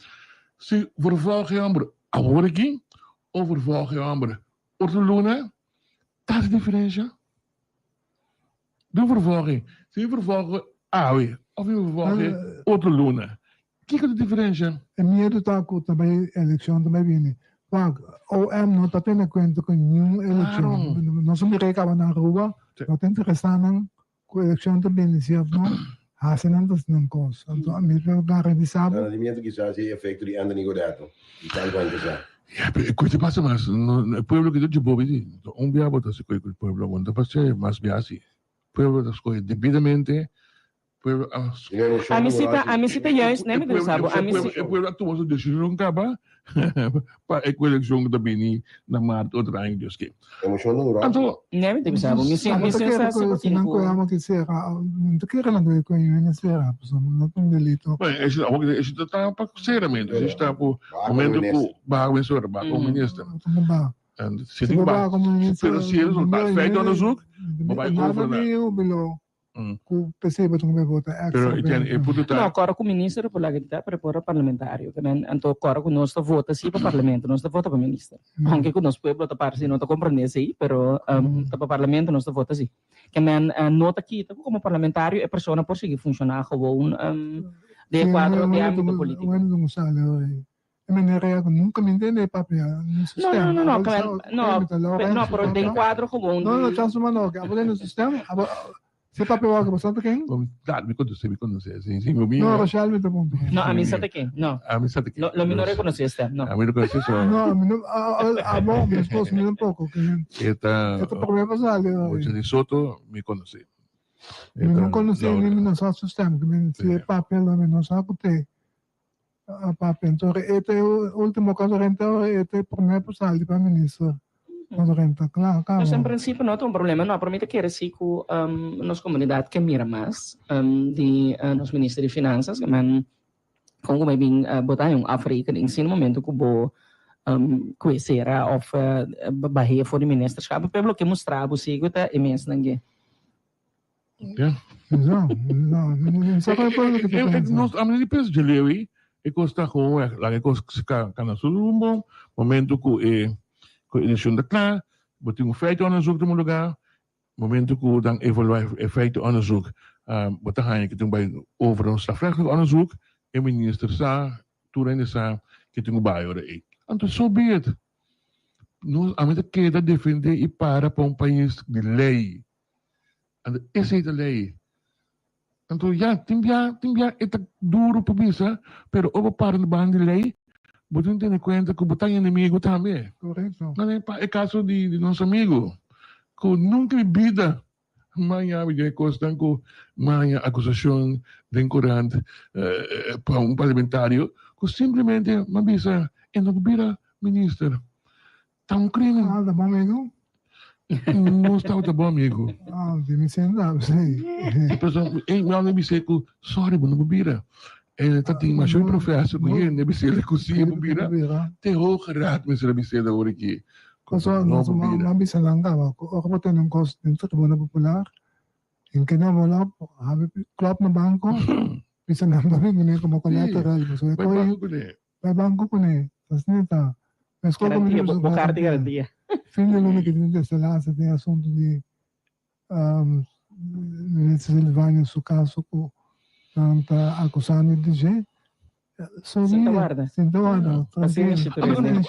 Speaker 8: Si vervolg e homber awor aki of vervolg e homber otro luna, ta haci diferencia? Dun vervolging. Si mi vervolg awe of mi vervolg otro luna, kiko ta diferencia?
Speaker 7: E miedu ta ku ta bai elekshon ta bai bini. Wak, OM no ta tene kuenta ku niun elekshon. Nos a mira e kaba na Aruba, no ta interesa nan ku elekshon ta bini si of no, hasi nan ta nan kos. Anto mi ta garantisa bo.
Speaker 10: Nan di miedu kisas e efecto di Anthony Godetto, di tantu aña pasá.
Speaker 8: Ya, pero e kos ta pasa mas, e pueblo ki ta dje bobi di, un bia bo ta skohe ku e pueblo, bo no ta pasa mas bia asi. Pueblo ta skohe debidamente, pueblo a
Speaker 9: A mi si ta, a mi si ta juist, nee mi ta bisa bo, a mi si.
Speaker 8: E pueblo a tuma su desishon kaba pa e koelekshon ku ta bini na maart otro aña Dios ke.
Speaker 10: Emocion ta un ròl.
Speaker 8: Anto.
Speaker 9: Nee mi ta bisa bo, mi si, mi si sa si bo tin ku.
Speaker 7: Nan ku sera, no ta kere nan ku e sera, pasobra no ta un delito.
Speaker 8: Bueno, esei awor esei ta ta pa seramente, esei ta ku momento ku baha minister, baha komo minister. En si tin baha, pero si e resultado feito onderzoek, bo bai over na.
Speaker 7: Ku p'esei bo ta kumbe vota extra.
Speaker 8: Pero e tiene e punto ta.
Speaker 9: No, kòrda ku minister por laga di ta, pero por parlamentario. Ke men anto kòrda ku nos ta vota si pa parlamento, nos ta vota pa minister. Aunke ku nos pueblo ta parse no ta komprende esei, pero ta pa parlamento nos ta vota si. Ke men no ta kita ku komo parlamentario e persona por sigui funshoná gewoon den e kuadro di ámbito polítiko.
Speaker 7: E manera ya ku nunka mi ntende e papia no
Speaker 9: sistema. No, no, no, no, no, no, pero den kuadro gewoon.
Speaker 7: No, no, chance man no, abo den sistema, abo si papia wak bo sa ta ken?
Speaker 8: Claro, mi konosé, mi konosé, si, si, mi.
Speaker 7: No, Rochelle mi ta puntra.
Speaker 9: No, ami sa ta ken, no.
Speaker 8: Ami sa ta ken.
Speaker 9: Lo mi no rekonosé stem, no.
Speaker 8: Ami no konosé so.
Speaker 7: No, ami no, abo, mi esposo mi tampoco.
Speaker 8: E ta.
Speaker 7: E ta promé pa sali.
Speaker 8: Bocha di Soto, mi konosé.
Speaker 7: Mi no konosé ni mi no sa su stem, si e papia lo mi no sa ku te. A papia enton e ta e ultimo ku a drenta ora e ta e prome ku sali pa minister ku a drenta kla kaba.
Speaker 9: Pues en principio no ta un problema no, pero mi ta kere si ku nos komunidat ke mira mas di nos minister di finansas ke men kon ku mi bin bo ta haña un afrekening si na momento ku bo kue sera of bah'é for di ministerschap pueblo ke mustra bo si ku ta e mesnan ke.
Speaker 8: Ja.
Speaker 7: No, no, no sa cual pueblo que ta pensa.
Speaker 8: Nos, a mi di pensa dje Lewi, e cos ta gewoon weg. Laga e cos ka na su rumbo. Momento cu e cu e decision ta cla, bo tin un feitenonderzoek den un lugar. Momento cu nan evalua e feitenonderzoek, bo ta haña cu tin bay over un strafrechtelijk onderzoek. E minister sa, tur hende sa cu tin un bay ora ey. Anto so be it. Nos, ami ta keda defende y para pa un pais di ley. Anto esei ta lei. Anto ya, tin bia, tin bia e ta duro pa bisa, pero ora bo para na banda di lei, bo tin tene kuenta ku bo ta enemigo tambe.
Speaker 7: Korekto.
Speaker 8: Nan pa e kaso di di nos amigo, ku nunka mi bida maña mi den e kosnan ku maña akusashon den korant pa un parlamentario ku simplemente m'a bisa e no por bira minister. Ta un crimen.
Speaker 7: Ah, ta bon amigo?
Speaker 8: Nos tabata bon amigo.
Speaker 7: Ah, di mi senda, sí.
Speaker 8: Pero ey, mi a bis'é cu, sorry, bo no por bira. E ta tin masha professor cu yende bis'é cu si bo bira, te hoge raad mester a bis'é awor aki.
Speaker 7: Pasobra nos a bisa nan caba cu ora bo tene un cos den Tribuna Popular, en ke nan volop, habi klop na banco, bisa nan bo bin cune como collateral.
Speaker 8: Bai banco cune.
Speaker 7: Bai banco cune, asina ta. Meskos ku mi
Speaker 9: Garantia, bo bo karta di garantia.
Speaker 7: Fin di luna ki tin desenlace den asuntu di Minister Silvania su kaso ku nan ta akusando di dje. So
Speaker 9: Sinta warda.
Speaker 7: Sinta warda.
Speaker 9: Pasenshi tur hende.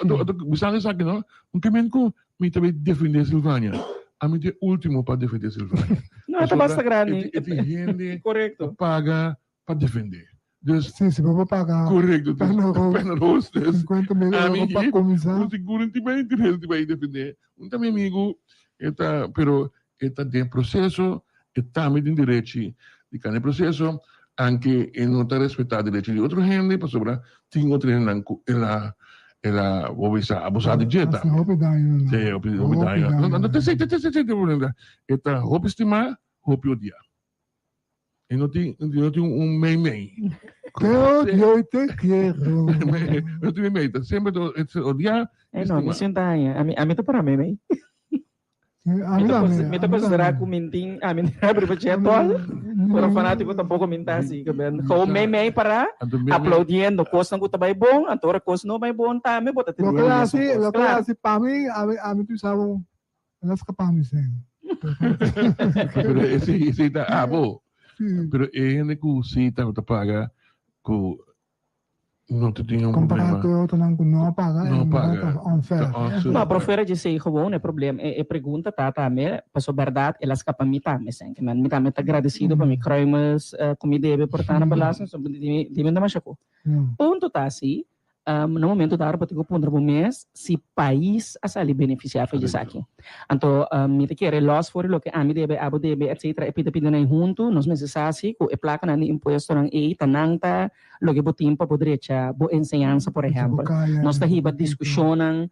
Speaker 8: Bisando esaki no, un ke men ku mi ta bay defende Silvania. Ami ta e ultimo pa defende Silvania.
Speaker 9: No, ta basta grandi.
Speaker 8: E tin hende
Speaker 9: Korekto.
Speaker 8: ku paga pa defende. Dus,
Speaker 7: Sí, si bo por paga
Speaker 8: Correcto. Dus,
Speaker 7: Penarroz,
Speaker 8: Penarroz, dus,
Speaker 7: 50 mil euro pa cuminsa.
Speaker 8: Un seguro no tin bay interes di bay defende. Un ta mi amigo, e ta, pero e ta den proceso, e tambe tin derechi di cana e proceso. Anke e no ta respetá derecho di otro hende pasobra tin otro hendenan ku el a el a bo bisa abusá di dje
Speaker 7: tambe. Hasi hopi daño na nan.
Speaker 8: Sí, hopi hopi daño. No, no, te te te te te e ta hopi stimá, hopi odiá. E no tin no tin un mei mei.
Speaker 7: Te odio y te quiero.
Speaker 8: No tin mei mei, ta semper ta odiá
Speaker 9: i stimá. No, mi sinta haña. Ami ami ta para mei mei. Mi ta considera cu mi tin, a mi tin abri pa chetol, pero fanatico tampoco mi ta así. Que ben, gewoon mei mei para, aplaudiendo cosnan cu ta bay bon, anto ora cos no bay bon tambe bo ta
Speaker 7: teniendo Lo que haci, lo que haci pa mi, a mi, a mi tu sabe, el a scapa mi sen.
Speaker 8: Pero ese, ese ta abo. Pero e hende cu si ta paga cu No te tin un
Speaker 7: problema. Compará ku e otronan ku no a paga,
Speaker 8: no paga.
Speaker 7: Ta unfair.
Speaker 9: No, pero fuera di esei gewoon e problem, e pregunta ta tambe, paso bèrdat el a skapa mi tambe sèn. Ke men mi tambe ta gradesido pa mi kruimels ku mi debe por ta na belasting, so di mi ta masha ku. Punto ta si, na momento dado bo tin ku puntra bo mes si pais a sali benefisiá for di esaki. Anto mi ta kere los for di loke ami debe, abo debe, etcetera, e pida pidanan huntu, nos mester sa si ku e plakanan di impuestonan ei ta nan ta loke bo tin pa bo drecha bo enseñansa, por ehèmpel. Nos ta hiba diskushonnan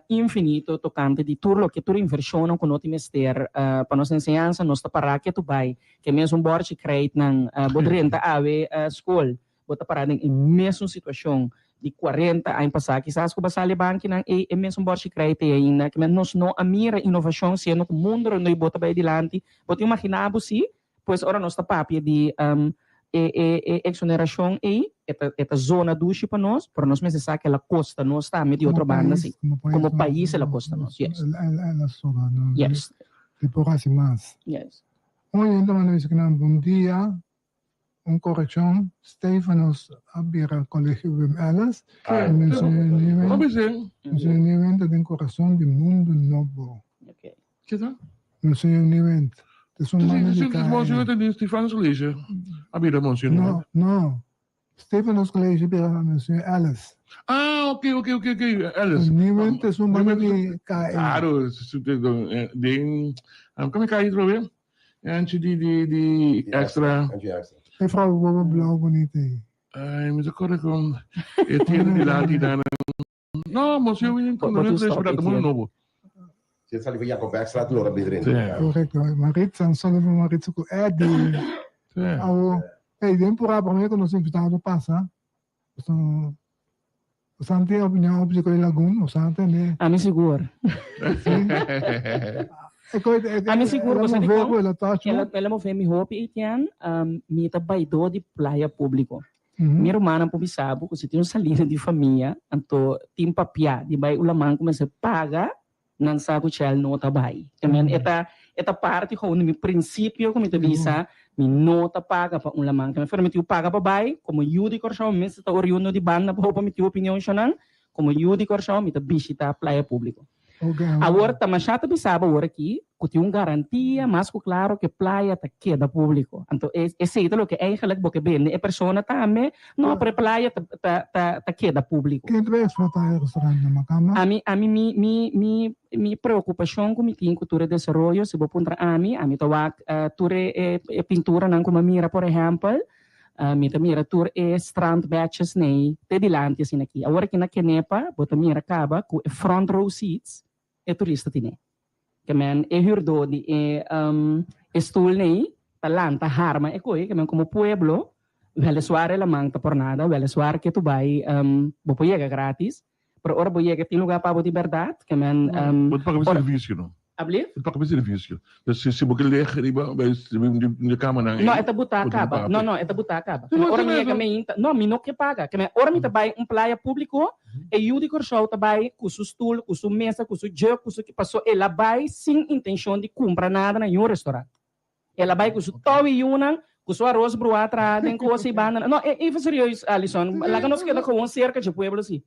Speaker 9: infinito tokante di tur loke, tur invershonnan ku no tin mester pa nos enseñansa, nos ta pará ketu bai ke mesun bòrchi krijtnan bo drenta awe skol. Bo ta pará den e mesun situashon di kuarenta aña pasá. Kisas ku bo a sali e bankinan ei, e mesun bòrchi krai te ainda. Kimen nos no a mira inovashon siendo ku mundu rondó i bo ta bai dilanti. Bo ta imaginá bo si? Pues ora nos ta papia di e e e eksonerashon ei, e ta e ta zona dushi pa nos, pero nos mester sa ku el a kosta nos tambe di otro banda si. Komo pais el a kosta nos, yes.
Speaker 7: El a soba nos.
Speaker 9: Yes.
Speaker 7: Di por hasi mas.
Speaker 9: Yes.
Speaker 7: Un oyente manda bisa ku nan bon dia. Un korekshon, Stefanos a bira Kolegio Wim Ellis i Monseñor Nieuwint ta den kurason di mundu nobo. Monseñor Nieuwint ta su manda di kai. No, no. Stefanos College a bira Monseñor Ellis.
Speaker 8: Ah, ok, ok, ok, ok. Ellis.
Speaker 7: Nieuwint ta su manda di kai.
Speaker 8: Claro, den, kome kai atrobe? Anchi di di di extra.
Speaker 10: Anchi extra.
Speaker 7: E vrouw bobo blauw bonita ei.
Speaker 8: Ai, mi ta kore kon e tienda dilanti dana. No, Monsieur William
Speaker 9: Bo bo
Speaker 8: no
Speaker 9: tin
Speaker 8: tres
Speaker 9: stop
Speaker 8: pero ta mundo
Speaker 9: Etienne.
Speaker 8: nobo.
Speaker 10: Si el sali for Jacobijstraat lora bin drenta.
Speaker 8: Sí.
Speaker 7: Correcto. Maritza, un saludo pa Maritza ku Eddie.
Speaker 8: Sí.
Speaker 7: Awo, hey, den pura prome ku nos invitado pasa. Boso boso tin opinion op di koe lagun, boso a tende.
Speaker 9: Ami sigur.
Speaker 7: E koe e
Speaker 9: Ami sigur
Speaker 7: el a
Speaker 9: boso di
Speaker 7: move
Speaker 9: kon
Speaker 7: ku el a touch
Speaker 9: el a el a move mi hopi Etienne, mi ta baidó di playa públiko. Mi rumannan por bisa bo ku si tin un salida di famia anto tin papia di bai un laman ku mester paga nan sa ku Shell no ta bai. Te men e ta e ta parti gewoon di mi prinsipio ku mi ta bisa mi no ta paga pa un laman. Te men fuera mi tin ku paga pa bai komo yu di Kòrsou mi mester ta oriundo di banda pa mi tin opinion shonnan komo yu di Kòrsou mi ta bishita playa públiko. Awor ta masha ta bisa bo awor aki ku tin un garantia mas ku klaro ku e playa ta keda públiko. Anto esei ta loke eigenlijk bo ke bende e persona tambe, no, pero e playa ta ta ta ta keda públiko.
Speaker 7: Ken ta bai eksplotá e restaurant na Makamba?
Speaker 9: Ami ami mi mi mi mi preokupashon ku mi tin ku tur e desaroyo, si bo puntra ami, ami ta wak tur e e pinturanan ku mi a mira por ehèmpel, mi ta mira tur e strandbedjes nei te dilanti asina aki. Awor aki na Kenepa bo ta mira kaba ku e front row seats e turista tine. Ke men e hürdó di e e stoel nei ta lanta harma e koe, ke men komo pueblo wèleswar e laman ta por nada, wèleswar ke tu bai bo por yega gratis, pero ora bo yega tin lugá pa bo di bèrdat, ke men
Speaker 8: Bo ta paga pa servisio no?
Speaker 9: Ablief?
Speaker 8: Bo ta paga pa servisio. Dus si si bo ke leg riba riba e kamanan ei.
Speaker 9: No, e ta butá kaba. No, no, e ta butá kaba. Ke men ora mi yega meinta, no, mi no ke paga. Ke men ora mi ta bai un playa públiko, E yu di Kòrsou ta bai ku su stul, ku su mesa, ku su jug, ku su paso el a bai sin intenshon di kumpra nada na niun restaurant. El a bai ku su tou i yunan, ku su aros bruá traha den kos i banda. No, even serieus, Alison, laga nos keda gewoon serka dje pueblo si.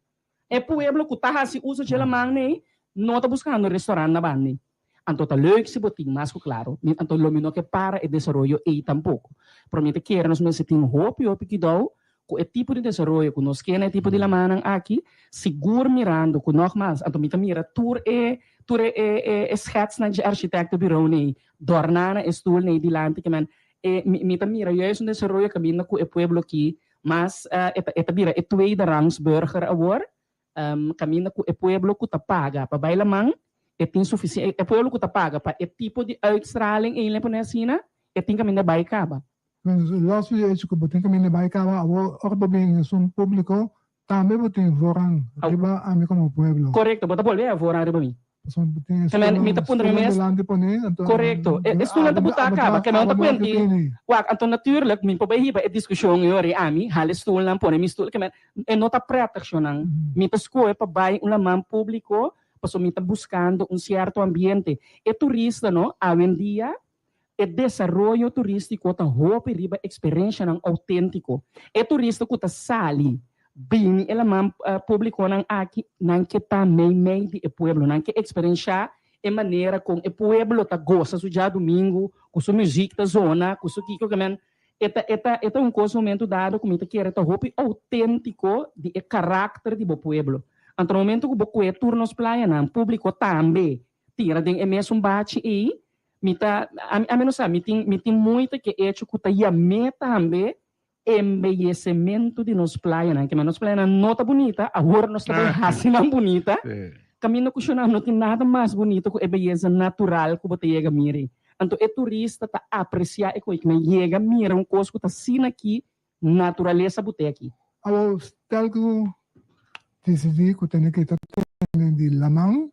Speaker 9: E pueblo ku ta hasi uso dje laman nei no ta buskando restaurant na banda ei. Anto ta leuk si bo tin mas ku klaro, mi anto lo mi no ke para e desaroyo ei tampoko. Pero mi ta kere nos mester tin hopi hopi kidou ku e tipo di desaroyo ku nos ke na e tipo di lamannan aki, sigur mirando ku nogmaals anto mi ta mira tur e tur e e e schetsnan dje architecto bureau nei dòrná na e stoel nei dilanti ke men. E mi mi ta mira juist un desaroyo kaminda ku e pueblo aki mas e ta e ta bira e tweede rangs burger awor, kaminda ku e pueblo ku ta paga pa bai laman e tin sufisiente, e pueblo ku ta paga pa e tipo di uitstraling ei le pone asina, e tin kaminda bai kaba.
Speaker 7: Los di hecho ku bo tin kaminda bai kaba awor ora bo bini esun públiko tambe bo tin voorrang riba ami komo pueblo.
Speaker 9: Korekto, bo ta bolbe a voorrang riba mi.
Speaker 7: Pasobra bo tin e
Speaker 9: Ke men, mi ta puntra mi
Speaker 7: stoelnan
Speaker 9: mes.
Speaker 7: dilanti pone, anto
Speaker 9: Korekto, e e stoelnan ta butá kaba, ke men no ta
Speaker 7: abo no
Speaker 9: kuenti.
Speaker 7: bini.
Speaker 9: Wak, anto natuurlijk mi por bai hiba e diskushon e ora ei ami, hala e stoelnan, pone mi stoel, ke men, e no ta prètig shonnan. Mi ta skohe pa bai un laman públiko pasobra mi ta buskando un sierto ambiente. E turista no, awendia E desaroyo turístiko ta hopi riba eksperenshanan outéntiko. E turista ku ta sali bini e laman públikonan aki, nan ke ta meimei di e pueblo, nan ke eksperenshá e manera kon e pueblo ta gosa su djadumingu, ku su muzik ta zona, ku su kiko ke men. E ta e ta e ta un kos momentu dado ku mi ta kere ta hopi outéntiko di e karakter di bo pueblo. Anto na momentu ku bo kue tur nos playanan públiko tambe tira den e mesun bachi ei, Mi ta, ami, ami no sa, mi tin, mi tin moita ke echo ku ta yam'é tambe embeyecemento di nos playanan. Ke men nos playanan no ta bunita, awor nos ta bai hasi nan bunita. Kaminda ku shonnan no tin nada mas bunito ku e beyesa natural ku bo ta yega mira ei. Anto e turista ta apresiá e koe, ke men yega mira un kos ku ta asina aki, naturalesa bo te aki.
Speaker 7: Awor, stel ku disidí ku tene kita tene di laman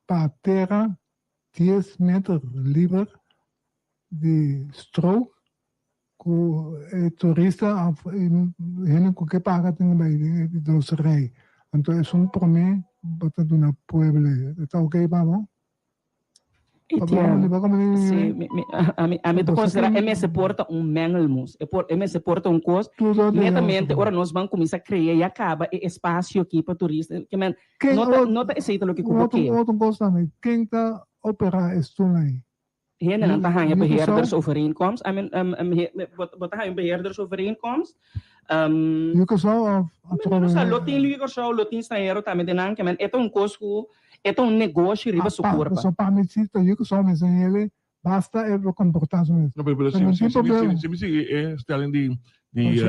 Speaker 7: pa tera dies meter liber di strook ku e turista of e hende ku ke paga tin bai den e di dos rei. Anto esun prome bo ta duna pueblo e. Ta ok pa bo?
Speaker 9: Etienne, si, mi, mi, ami, ami ta considera e mester por ta un mengelmoes. E por, e mester por ta un cos, netamente ora nos ban cuminsa crea ya caba e espacio aki pa turista, ke men, no ta, no ta esey ta loke cu bo ke.
Speaker 7: Otro cos tambe, ken ta opera e stoelnan ey?
Speaker 9: Hendenan ta haña beheerdersovereenkomst, I mean, bo ta haña un beheerdersovereenkomst.
Speaker 7: Yu Kòrsou òf
Speaker 9: atrobe? No sa, lo tin yu Kòrsou, lo tin stranhero tambe den nan, ke men e ta un kos ku e ta un negoshi riba su kurpa.
Speaker 7: Pasobra pa mi si ta yu Kòrsou mester hende basta e por komportá su mes.
Speaker 8: No, pero si si mi sigui e stelling di di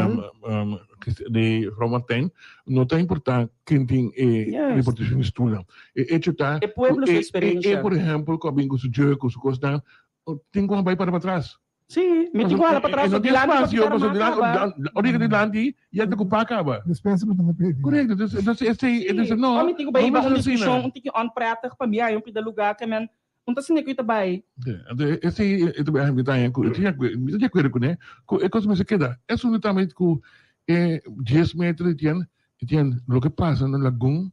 Speaker 8: di Ron Martijn, no ta importá ken tin e repartishon di stulnan. E echo ta
Speaker 9: E pueblo su eksperensha.
Speaker 8: E por ehempel ku a bin ku su jurk, ku su kosnan, tin ku a bai para patras.
Speaker 9: Sí, mi tin ku hala patras,
Speaker 8: No tin
Speaker 9: dilanti pa
Speaker 8: espacio,
Speaker 9: kita
Speaker 8: pasobra
Speaker 9: armá
Speaker 8: dilanti,
Speaker 9: kaba.
Speaker 8: ora yega dilanti ya ta okupá kaba.
Speaker 7: Despensa mi ta na pidi.
Speaker 8: Korekto, entonces, entonces esei,
Speaker 9: Sí,
Speaker 8: entonces no,
Speaker 9: o mi tin ku bai
Speaker 8: no
Speaker 9: hiba un
Speaker 8: mester asina.
Speaker 9: diskushon un tiki onprettig pa mi haña un pida lugá ke men un ta sinti ku i ta bai.
Speaker 8: Sí, anto esei e ta bai mi ta haña ku, mi ta di akuerdo kuné, ku e kos mester keda. Esun tambe ku e dies meter di tien, di tien loke pasa na lagun,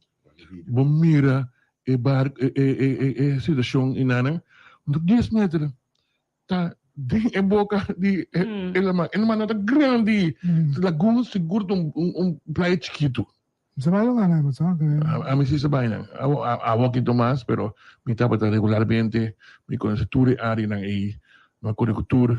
Speaker 8: bo mira e bar, e e e e situashon enanan, dies meter ta den e boka di e laman. E laman no ta grandi. Lagun sigur ta un playa chikitu.
Speaker 7: Mi sa bai lugar nan, bo sa.
Speaker 8: Ami si sa bai nan. Awo aki Tomas, pero mi tabata regularmente, mi konosé tur e áreanan ei. Mi a kore ku tur,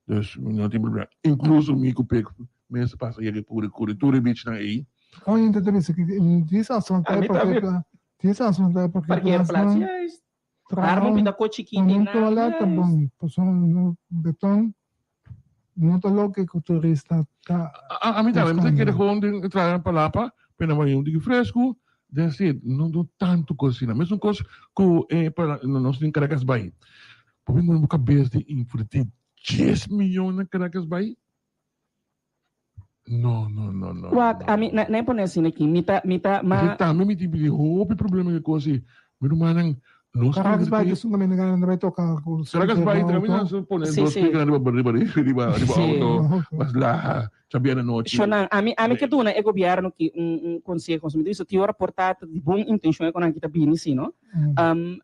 Speaker 8: dus mi no tin problema. Inkluso mi ku Pek mes a pasa yega kore kore tur e beachnan ei.
Speaker 7: Oye, ta ta bisa ki dies asfaltá e parkeerplaats, dies asfaltá e
Speaker 9: parkeerplaats, juist.
Speaker 7: Traha
Speaker 9: un pida ko chikiti
Speaker 7: un
Speaker 9: na
Speaker 7: toilet ta bon, pasobra no beton no ta loke ku turista ta
Speaker 8: A mi tambe, mi ta kere gewoon den traha palapa, pena bai un tiki fresku, that's it, no no tantu kos asina. Mesun kos ku e para nos den Caracas Bay. Bo bin pone bo kabes di inverti dies miyon na Caracas Bay? No, no, no, no.
Speaker 9: Wak, ami, na, na e pone asina aki, mi ta, mi ta, ma.
Speaker 8: Esei tambe mi tin pidi hopi problema ku e kos ei. Mi rumannan, nos
Speaker 7: Caracas Bay ta esun kaminda ku nan ta bai toka ku
Speaker 8: Caracas Bay ta kaminda nan pone dos speaker riba riba riba riba auto, mas laha, chabia na nochi.
Speaker 9: Shonnan, ami, ami ke duna e gobièrnu ki un, un konseho. Mi ta bisa tin ora por ta di bon intenshon e ku nan ki ta bini si, no?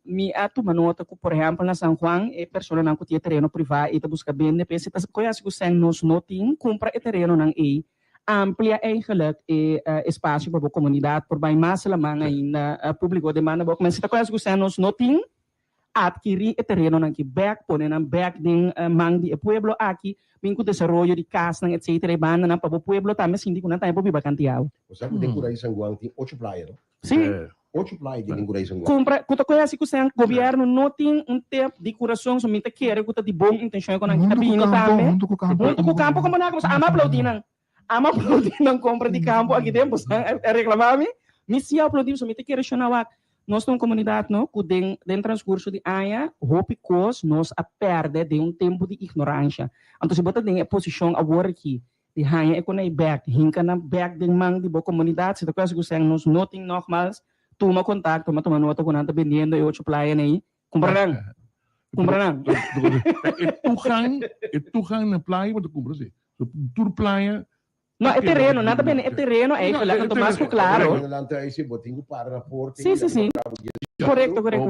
Speaker 9: Mi a tuma nota ku, por ehèmpel, na San Juan e personanan ku tin e tereno privá ei ta buska bende p'e. Si ta koe hasi ku sèn nos no tin, kumpra e terenonan ei, amplia eigenlik e espasio pa bo komunidat por bai mas laman ainda, públiko demanda bo. Si ta koe hasi ku sèn nos no tin, atkirí e terenonan aki bèk, pone nan bèk den man di e pueblo aki, bin ku desaroyo di kasnan etcetera e bandanan pa bo pueblo tambe sinti ku nan tambe por biba kantiago.
Speaker 10: Bo sa ku den Kura di San Juan tin ocho playa, no?
Speaker 9: Sí.
Speaker 10: Ocho playa den Curaçao.
Speaker 9: Kumpra ku ta koe hasi ku sen gobièrnu no tin un tep di kurason so mi ta kere ku ta di bon intenshon ku nan kita
Speaker 7: Huntu ku
Speaker 9: bini
Speaker 7: kampo,
Speaker 9: tambe.
Speaker 7: huntu ku kampo.
Speaker 9: Huntu ku kampo komo nan a ama aplaudí nan. Ama aplaudí nan kompra di kampo aki den boso a a reklamá mi. Mi si a aplaudí pasobra mi ta kere shona wak. Nos ta un komunidat no ku den den transkurso di aña hopi kos nos a pèrdè den un tempu di ignoransha. Anto si bo ta den e posishon awor aki di haña e konei bèk, hinka nan bèk den man di bo komunidat, si ta kues ku sèn nos no tin nògmals tuma kontakto, ma tuma nota ku nan ta bendiendo e ocho playanan ei, kumpra nan, kumpra nan.
Speaker 8: E toegang, e toegang na playa bo ta kumpra si. Tur playa
Speaker 9: No, e tereno, nan ta bende e tereno eigenlijk, anto mas ku klaro. Si, si, si. Korekto, korekto.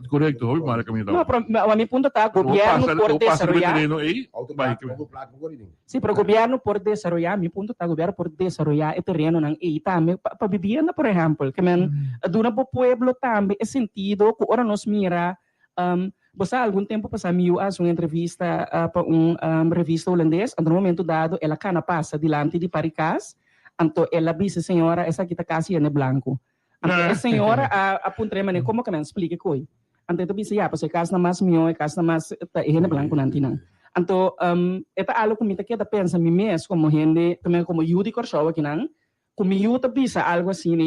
Speaker 8: Korekto, hopi mala kaminda.
Speaker 9: No, pero a mi punto ta, gobierno por desaroyá. Si, pero gobierno por desaroyá, mi punto ta, gobierno por desaroyá e terenonan ei tambe pa bibienda, por ehèmpel. Ke men duna bo pueblo tambe e sentido ku ora nos mira, bo sa algun tempu pasá mi yu a hasi un entrevista pa un revista hulandes, anto na un momento dado el a kana pasa dilanti di Parikas, anto el a bisa e señora esaki ta kasi hende blanku. Anto e señora a a puntra e manera komo ke nan splika e koi. Anto e ta bisa ya pasobra e kasnan mas mihó, e kasnan mas ta e hende blankunan tin nan. Anto e ta algu ku mi ta keda pensa mi mes komo hende, tambe komo yu di Kòrsou akinan, ku mi yu ta bisa algu asina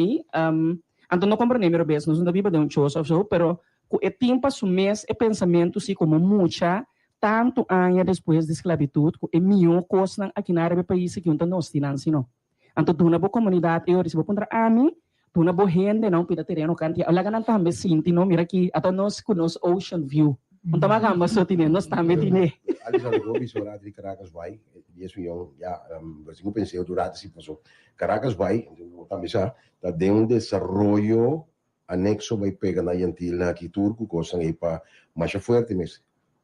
Speaker 9: anto no komprendé mi robes, nos no ta biba den un chos òf so, pero ku e tin pa su mes e pensamentu si komo mucha tantu aña despues di sklabitut ku e mihó kosnan akinan riba e pais aki un ta nos tin nan sino. Anto duna bo komunidat e ora si bo puntra ami, duna bo hendenan un pida tereno kanti a laga nan tambe sinti no mira aki ata nos ku nos ocean view un ta makamba so tine nos tambe tine.
Speaker 10: Alison bo bisa ora di Caracas bai dies miyon ya bo tin ku pens'é otro rato si paso Caracas bai bo tambe sa ta den un desaroyo anexo bai pega na Yantilnan aki tur ku kosnan ei pa masha fuerte mes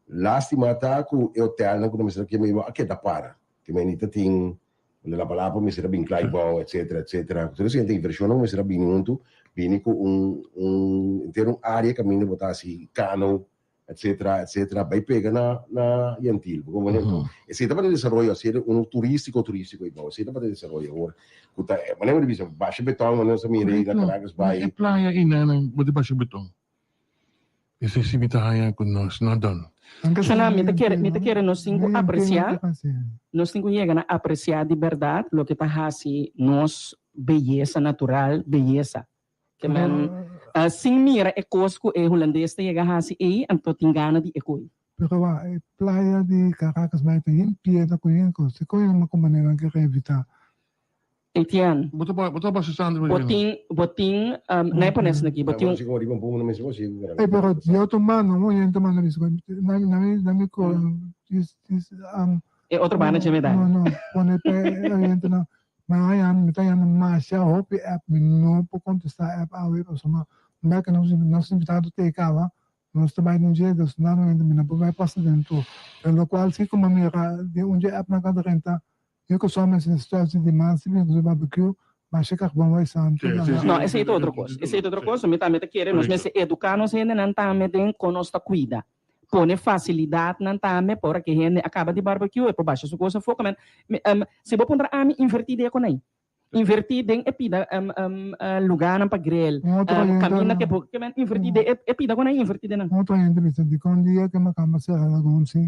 Speaker 10: lastima ta ku e hotelnan ku ta mester a kema a keda para ke meni ta tin Unda la palabra mester a bin Clybourne, etcetera, etcetera. Tur esei inversionnan mester a bini huntu, bini ku un un henter un área kaminda bo ta hasi kano, etcetera, etcetera, bai pega na na Yantil. Bo komo ejemplo, esei tabata desaroyo así unu turístiko turístiko ei bou, esei tabata desaroyo awor ku ta manera bo ta bisa basha beton manera nos a mira ei na Caracas
Speaker 8: Bay. E playa einan bo ta basha beton. Esei si mi ta haña ku nos no don.
Speaker 9: Shona, mi ta kere, mi ta kere nos tin ku apresiá, nos tin ku yega na apresiá di bèrdat loke ta hasi nos beyesa natural beyesa. Ke men, sin mira e kos ku e hulandes ta yega hasi ei, anto tin gana di e koi.
Speaker 7: Pero wak, e playa di Caracas bai ta yen piedra ku yen kos. Dikon e no manera nan ke evitá?
Speaker 9: Etienne.
Speaker 8: Bo ta bo ta basa sandra
Speaker 9: Bo tin bo tin um, na e pone asina aki, bo tin un.
Speaker 7: Ey, pero di otro mano, un oyente manda bisa cu na na mi na mi co dis dis um
Speaker 9: E otro banda dje medaya.
Speaker 7: No, no, pone pa e oyente nan. Ma a yama, mi ta yama masha hopi app, mi no por contesta app awe pasobra mi ke nos nos invitado te caba, nos ta bay den dje, dus na momento mi no por bay pasa den tur. Pero locual si cu mi a mira den un dje app nan ka ta renta Yo ku sòm es nesesidat di mas di bin ku su barbecue, masha karbon wei santu
Speaker 8: Sí, sí,
Speaker 7: laga.
Speaker 8: sí.
Speaker 9: No, esei ta otro kos. Esei ta otro kos. Mi tambe ta kere nos mester eduká nos hendenan tambe den kon nos ta kuida. Pone fasilidatnan tambe pa ora ku e hende a kaba di barbecue e por basha su kos afó. Kamen, si bo puntra ami, invertí den e konai. Invertí den e pida lugánan pa grill,
Speaker 7: Un otro hende
Speaker 9: kaminda ke por, kamen invertí den e pida konai, invertí den nan.
Speaker 7: Un otro hende bisa, Dikon dia ku e makamba sera lagun si,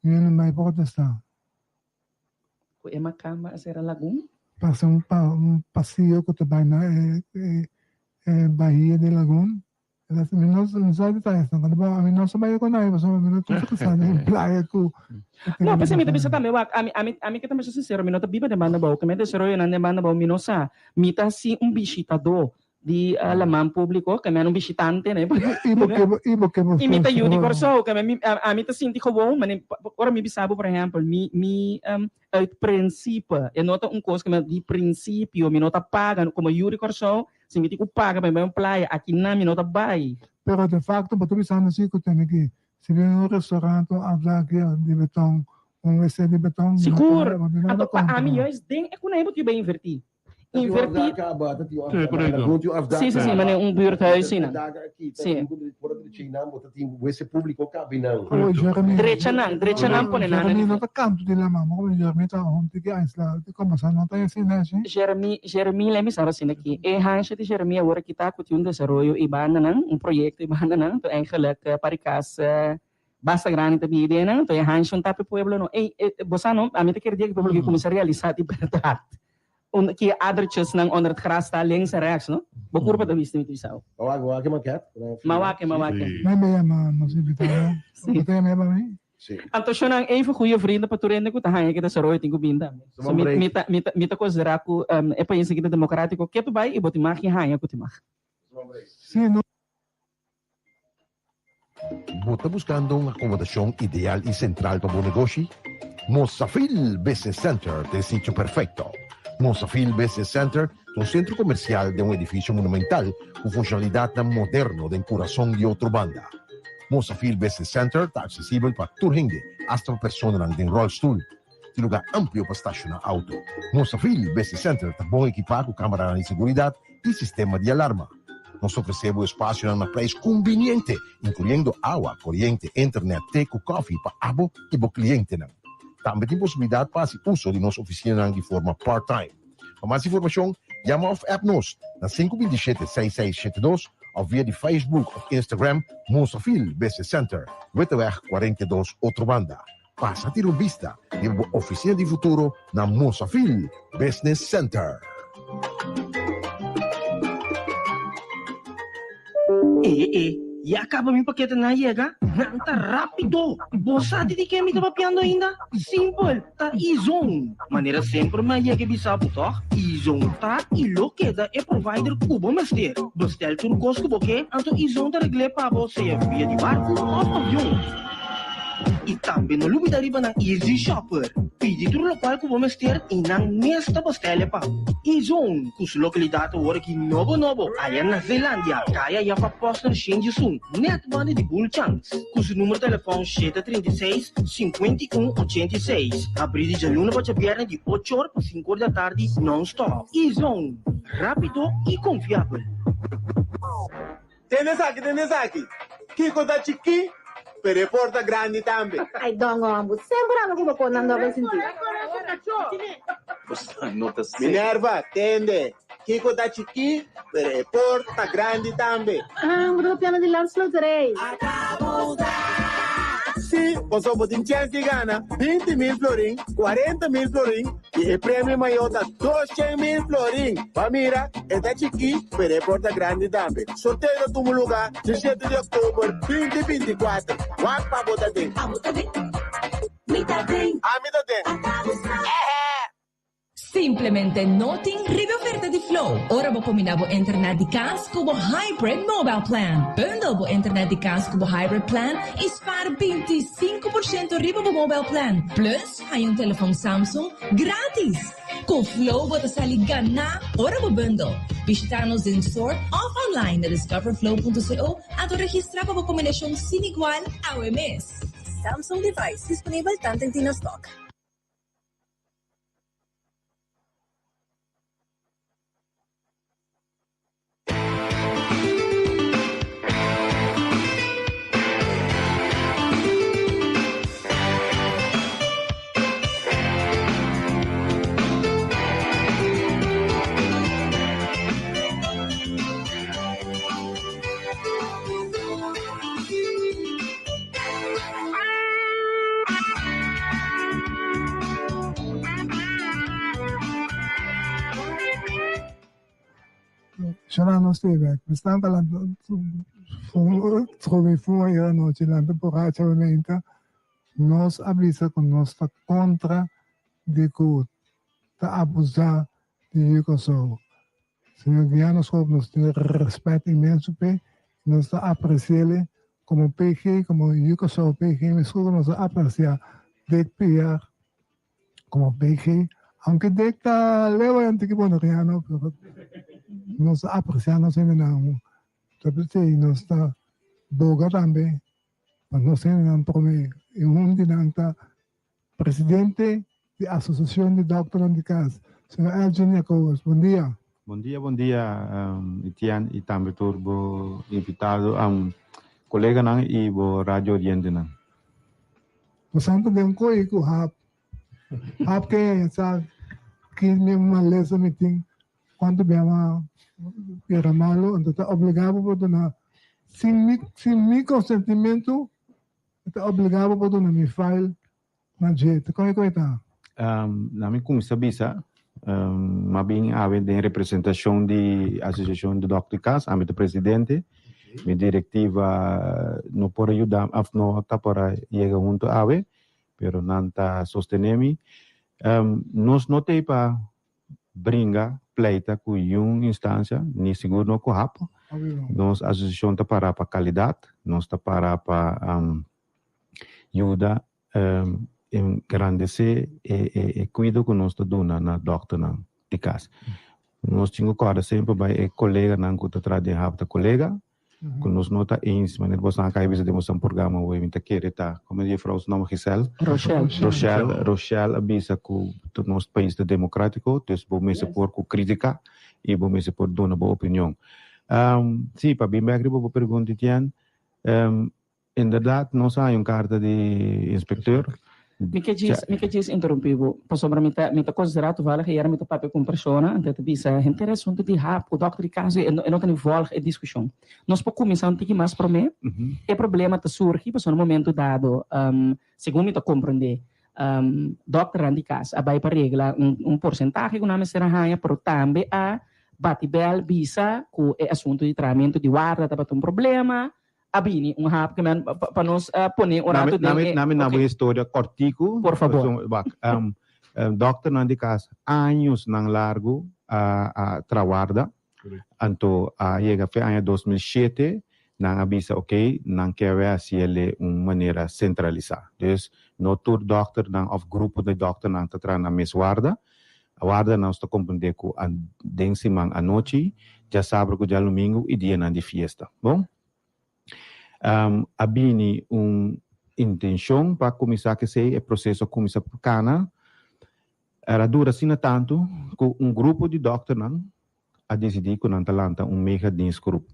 Speaker 7: mi no bai protestá.
Speaker 9: Ku e makamba a sera lagun.
Speaker 7: Pasa un pa un pasillo ku ta bai na e e e bahia di lagun. Mi no mi sa detalles nan, pero ami no sa bai ku nadie pasobra mi no ta interesá den playa ku
Speaker 9: No, p'esei mi ta bisa tambe wak, ami ami ami ke ta masha sinsero, mi no ta biba den banda abou, ke mi desaroyonan den banda abou mi no sa. Mi ta hasi un bishitadó di laman públiko, ke mi un bishitante, ne?
Speaker 7: I bo ke bo, i bo ke bo
Speaker 9: I mi ta yu di Kòrsou, ke mi ami ta sinti gewoon, mane ora mi bisa bo por ehèmpel, mi mi uit prinsipe, e no ta un kos ke mi di prinsipio mi no ta paga, komo yu di Kòrsou, si mi tin ku paga pa mi bai un playa, akinan mi no ta bai.
Speaker 7: Pero de facto bo ta bisando si ku tene ki si bin un restaurant un afdakje di beton, un wc di beton, mi no
Speaker 9: Sigur!
Speaker 7: ta, mi no
Speaker 9: Anto
Speaker 7: ta
Speaker 9: pa
Speaker 7: kontra.
Speaker 9: ami juist den e kunai bo tin bai invertí. Inverti. Si, si, si, manera un buurthuis si nan. Si. Drecha nan, drecha nan pone nan.
Speaker 7: Jeremy no ta kantu di laman, mo komo Jeremy ta huntu ki aisla, di komo sa no ta asina shi.
Speaker 9: Jeremy, Jeremy lei mi sa asina aki. E hansha di Jeremy awor aki ta ku tin un desaroyo i banda nan, un proyekto i banda nan, to eigenlijk pa di kas basta grandi ta bini den nan, to e hansha un tapa e pueblo no. Ey, bo sa no, ami ta kere dia ku e pueblo ke kuminsá realisá di bèrdat. Un ki adertjesnan onder het gras ta links en rechts, no? Bo kurpa ta bisti mi ta bisa bo.
Speaker 10: Mawake, mawake maket.
Speaker 9: Mawake, mawake.
Speaker 7: Mi a yama nos invitado. Bo ta yama e pa mi?
Speaker 10: Si.
Speaker 9: Anto shonnan even goeie vrienden pa tur hende ku ta haña ki desaroyo tin ku bin tambe. So mi mi ta mi ta mi ta konsiderá ku e pais aki ta demokratiko ketu bai i bo tin mag i haña ku tin mag.
Speaker 7: Si no.
Speaker 4: Bo ta buskando un akomodashon ideal i sentral pa bo negoshi? Mosafil Business Center ta e sitio perfekto. Mosafil Business Center ta un sentro komersial den un edifisio monumental ku funshonalidatnan moderno den kurason di Otrobanda. Mosafil Business Center ta aksesibel pa tur hende, asta pa personanan den ròlstul. Tin lugar amplio pa stashoná outo. Mosafil Business Center ta bon ekipá ku kameranan di seguridat i sistema di alarma. Nos ta ofresé bo espasionan na preis kumbiniente, inkluyendo awa, koriente, internet, te ku kòfi pa abo i bo klientenan. Tambe tin posibilidat pa hasi uso di nos ofisinanan di forma part-time. Pa mas informashon, yama òf app nos na 527 6672 òf via di Facebook òf Instagram Mosafil Business Center, Witteweg 42, Otrobanda. Pasa tira un bista riba bo oficina di futuro na Mosafil Business Center.
Speaker 1: E e, ya caba mi paketenan a yega? Nan ta rapido! Bo sa di di ke mi ta papiando ainda? Simpel, ta Izon! Manera semper mi a yega e bisa bo tòg? Izon ta i lo keda e provider ku bo mester. Bestel tur kos ku bo ke, anto Izon ta regl'é pa bo sea via di barku òf avion. I tambe no lubida riba nan Easy Shopper. Pidi tur lokual ku bo mester i nan mes ta bostele pa bo. Izone, ku su lokalidat awor aki nobo nobo aya na Zeelandia, kaya Jacob Posner Shinjisun, nèt banda di Bulchans. Ku su numero telefòn 736, 51 86. Habrí di djaluna pa djabièrnè di ocho or pa sinku or di atardi nòn-stòp. Izone, rápido i konfiabel.
Speaker 5: Tende esaki, tende esaki. Kiko ta chikí, pero e por ta grandi tambe.
Speaker 6: Ay dongo ambu semper abo ku bo por nan dobel sinti.
Speaker 5: Minerva, tende. Kiko ta chikí, pero e por ta grandi tambe.
Speaker 6: Ambu ta papiando di Landsloterij.
Speaker 5: Sí, pasobra bo tin chèns di gana 20,000 florin, 40,000 florin i e premio mayó ta 200,000 florin. Bo a mira? E ta chikí, pero e por ta grandi tambe. Sorteo ta tuma lugá diesshete di òktober 2024. Wak pa bo ta den.
Speaker 3: Abo ta den. Mi ta den.
Speaker 5: Ami ta den.
Speaker 3: Ata bo sa.
Speaker 5: Ehe!
Speaker 2: Simplemente no tin riba e oferta di Flow ora bo kombiná bo internet di kas ku bo Hybrid Mobile Plan. Bundle bo internet di kas ku bo Hybrid Plan i spar 25% riba bo mobile plan. Plus, haña un telefòn Samsung gratis! Ku Flow bo ta sali ganá ora bo bundle. Bishitá nos den store òf online na discoverflow.co anto registrá pa bo kombinashon sin igual awe mes.
Speaker 11: Samsung device disponibel tanten tin na stock.
Speaker 7: Shona nos te bek. Mi stan ta lanta trobe fuma ayer anochi, lanta borracha meinta. Nos a bisa ku nos ta kontra di ku ta abusa di yu Kòrsou. Señor Guiano Schop nos tin respet inmenso p'e y nos ta apreciele como PG, como yu Kòrsou PG, mescos cu nos ta aprecia Dick Piar como PG, aunke Dick ta leu ayan tiki boneriano pero nos ta aprecia nos hendenan. Ta p'esey nos ta boga tambe pa nos hendenan prome y un di nan ta Presidente di Asosiacion di Dokternan di Cas, Señor Elgin Jacobus, bon dia.
Speaker 12: Bon dia, bon dia Etienne y tambe tur bo invitado, coleganan y bo radio orientenan.
Speaker 7: Bo san ta den koe ku hap. Hap ke ya sa ki mi malesa mi tin cuanto bia ma bira malo anto ta obliga bo pa duna sin mi sin mi consentimiento ta obliga bo pa duna mi file na dje. Ta con e ta?
Speaker 12: Na mi cuminsa bisa, m'a bin awe den representacion di Asociacion di Dokter di Cas, ami ta presidente. Mi directiva no por a yuda of no ta por a yega hunto awe, pero nan ta sostene mi. Nos no t'ey pa bringa, pleita ku yun instancia, ni sigur no ku hap. Nos asociacion ta para pa calidad, nos ta para pa yuda engrandece e cuido ku nos ta duna na dokternan di cas. Nos tin ku corda semper bay e coleganan ku ta traha den hap ta colega, Ku nos no ta eens, manera boso a kai bisa den boso programa awe, mi ta kere ta, como e juffrouw su nomber Giselle?
Speaker 9: Rochelle.
Speaker 12: Rochelle, Rochelle a bisa ku nos pais ta democratico, dus bo mester por ku critica y bo mester por duna bo opinion. Si, pa bin bek riba bo pregunta Etienne, Inderdaad, nos a haña un karta di inspekteur.
Speaker 9: Mi ke djis, mi ke djis interrumpí bo, pasobra mi ta, mi ta konsiderá toevallig ayera mi ta papia ku un persona, anto e ta bisa, henter e asuntu di hap ku dòkter di kas, e no, e no ta ni vòlg e diskushon. Nos por kuminsá un tiki mas promé. E problema ta surgi pasobra na un momento dado, segun mi ta komprondé, dòkternan di kas a bai pa regla un, un porsentahe ku nan mester a haña, pero tambe a bati bèl bisa ku e asuntu di trahamentu di warda tabata un problema, A bini un hap ke men pa nos pone un rato den e.
Speaker 12: Nami na bo historia kortiku.
Speaker 9: Por fabor.
Speaker 12: Wak, dokternan di kas añosnan largu a traha warda. Anto a yega fe aña 2007 nan a bisa ok nan ke a hasi el un manera sentralisá. Dus no tur dokternan òf grupo di dokternan ta traha na mes warda. A warda nos ta komprendé ku den siman anochi, djasabra ku djalumingu i dianan di fiesta. Bon. A bini un intenshon pa kuminsá kesei, e proseso a kuminsá kana. El a dura asina tantu ku un grupo di dòkternan a disidí ku nan ta lanta un mega dienstgroep.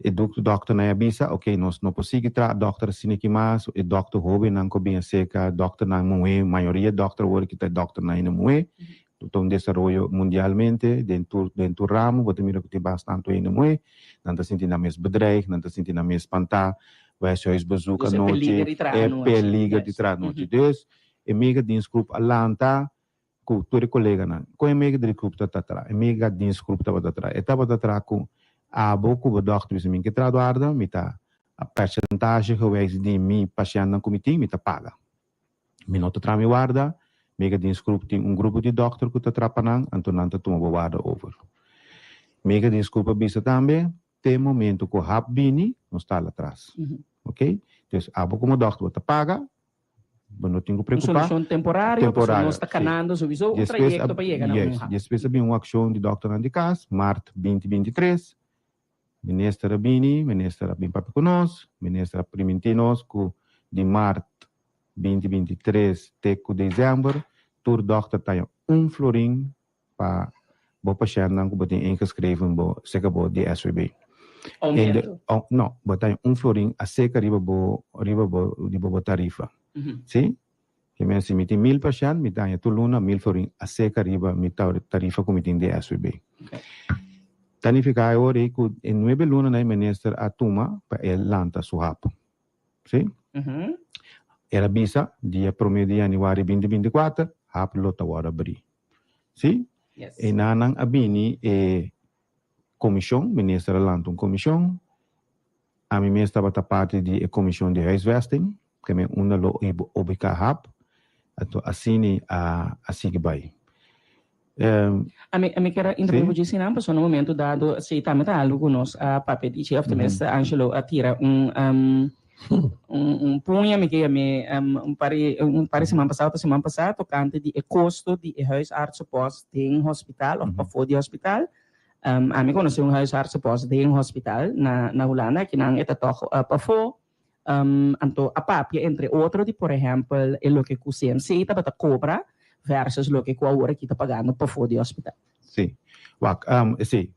Speaker 12: E dòkternan a bisa, ok, nos no por sigui traha dòkter asina aki mas, e dòkter hóbennan ku a bin aserka, dòkternan muhé, mayoria dòkter awor aki ta dòkternan hende muhé, ta un desaroyo mundialmente den tur den tur ramo, bo ta mira ku tin bastante hende muhé, nan ta sinti nan mes bedreig, nan ta sinti nan mes spantá, huisbezoek
Speaker 9: Dus e
Speaker 12: anochi,
Speaker 9: peliger di traha
Speaker 12: e
Speaker 9: anochi.
Speaker 12: peliger di traha anochi. Dus e mega dienstgroep a lanta ku tur e koleganan. Kon e mega dienstgroep ta traha? E mega dienstgroep tabata traha, e tabata traha ku abo ku bo dòkter bisa mi ke traha duarda, mi ta a persentashe gewijs di mi pashèntnan ku mi tin, mi ta paga. Mi no ta traha mi warda, mega dienstgroep tin un grupo di dòkter ku ta traha pa nan, anto nan ta tuma bo warda over. Mega dienstgroep a bisa tambe, te momento ku hap bini, nos ta al atras. Ok? Dus abo komo dòkter bo ta paga, bo no tin ku
Speaker 9: Un
Speaker 12: preokupá.
Speaker 9: solushon temporario, pasobra
Speaker 12: Temporario,
Speaker 9: nos ta
Speaker 12: sí.
Speaker 9: kanando souiso un
Speaker 12: Despues a,
Speaker 9: trayekto pa yega na un
Speaker 12: juist,
Speaker 9: hap.
Speaker 12: despues a bin un akshon di dòkternan di kas, mart 2023, Minister a bini, minister a bin papia ku nos, minister a primintí nos ku di mart 2023 te ku desèmber tur dòkter ta haña un florin pa bo pashèntnan ku bo tin ingeschreven bo seka bo di SVB.
Speaker 9: Oumento?
Speaker 12: No, bo ta haña un florin aserka riba bo riba bo riba bo tarifa. Sí? Ke men si mi tin 1000 pashènt mi ta haña tur luna 1000 florin aserka riba mi tarifa ku mi tin di SVB. Ta nifiká e ora ei ku e nuebe lunanan e minister a tuma pa e lanta su hap. Sí? El a bisa dia promé di yanüari 2024 hap lo ta wòrdu abrí. Sí? Enanan a bini e komishon, minister a lanta un komishon. Ami mes tabata parti di e komishon di huisvesting, ke men unda lo ubiká hap. Anto asina a sigui bai.
Speaker 9: Ami ami kier a interrumpí bo djis sinan, pasobra na un momento dado si tambe ta algu ku nos a papia di dje, òf tenminste Angelo a tira un un puña, mi ke yam'é, un par di un par di siman pasá òf siman pasá tokante di e kosto di e huisartsenpost den hospital òf pafó di hospital. Ami konosé un huisartsenpost den hospital na na Hulanda, akinan e ta tòg pafó. Anto a papia entre otro di por ehèmpel e loke ku CMC tabata kobra. versus loke ku awor aki ta pagando pafó di hospital.
Speaker 12: Sí. Wak, sí.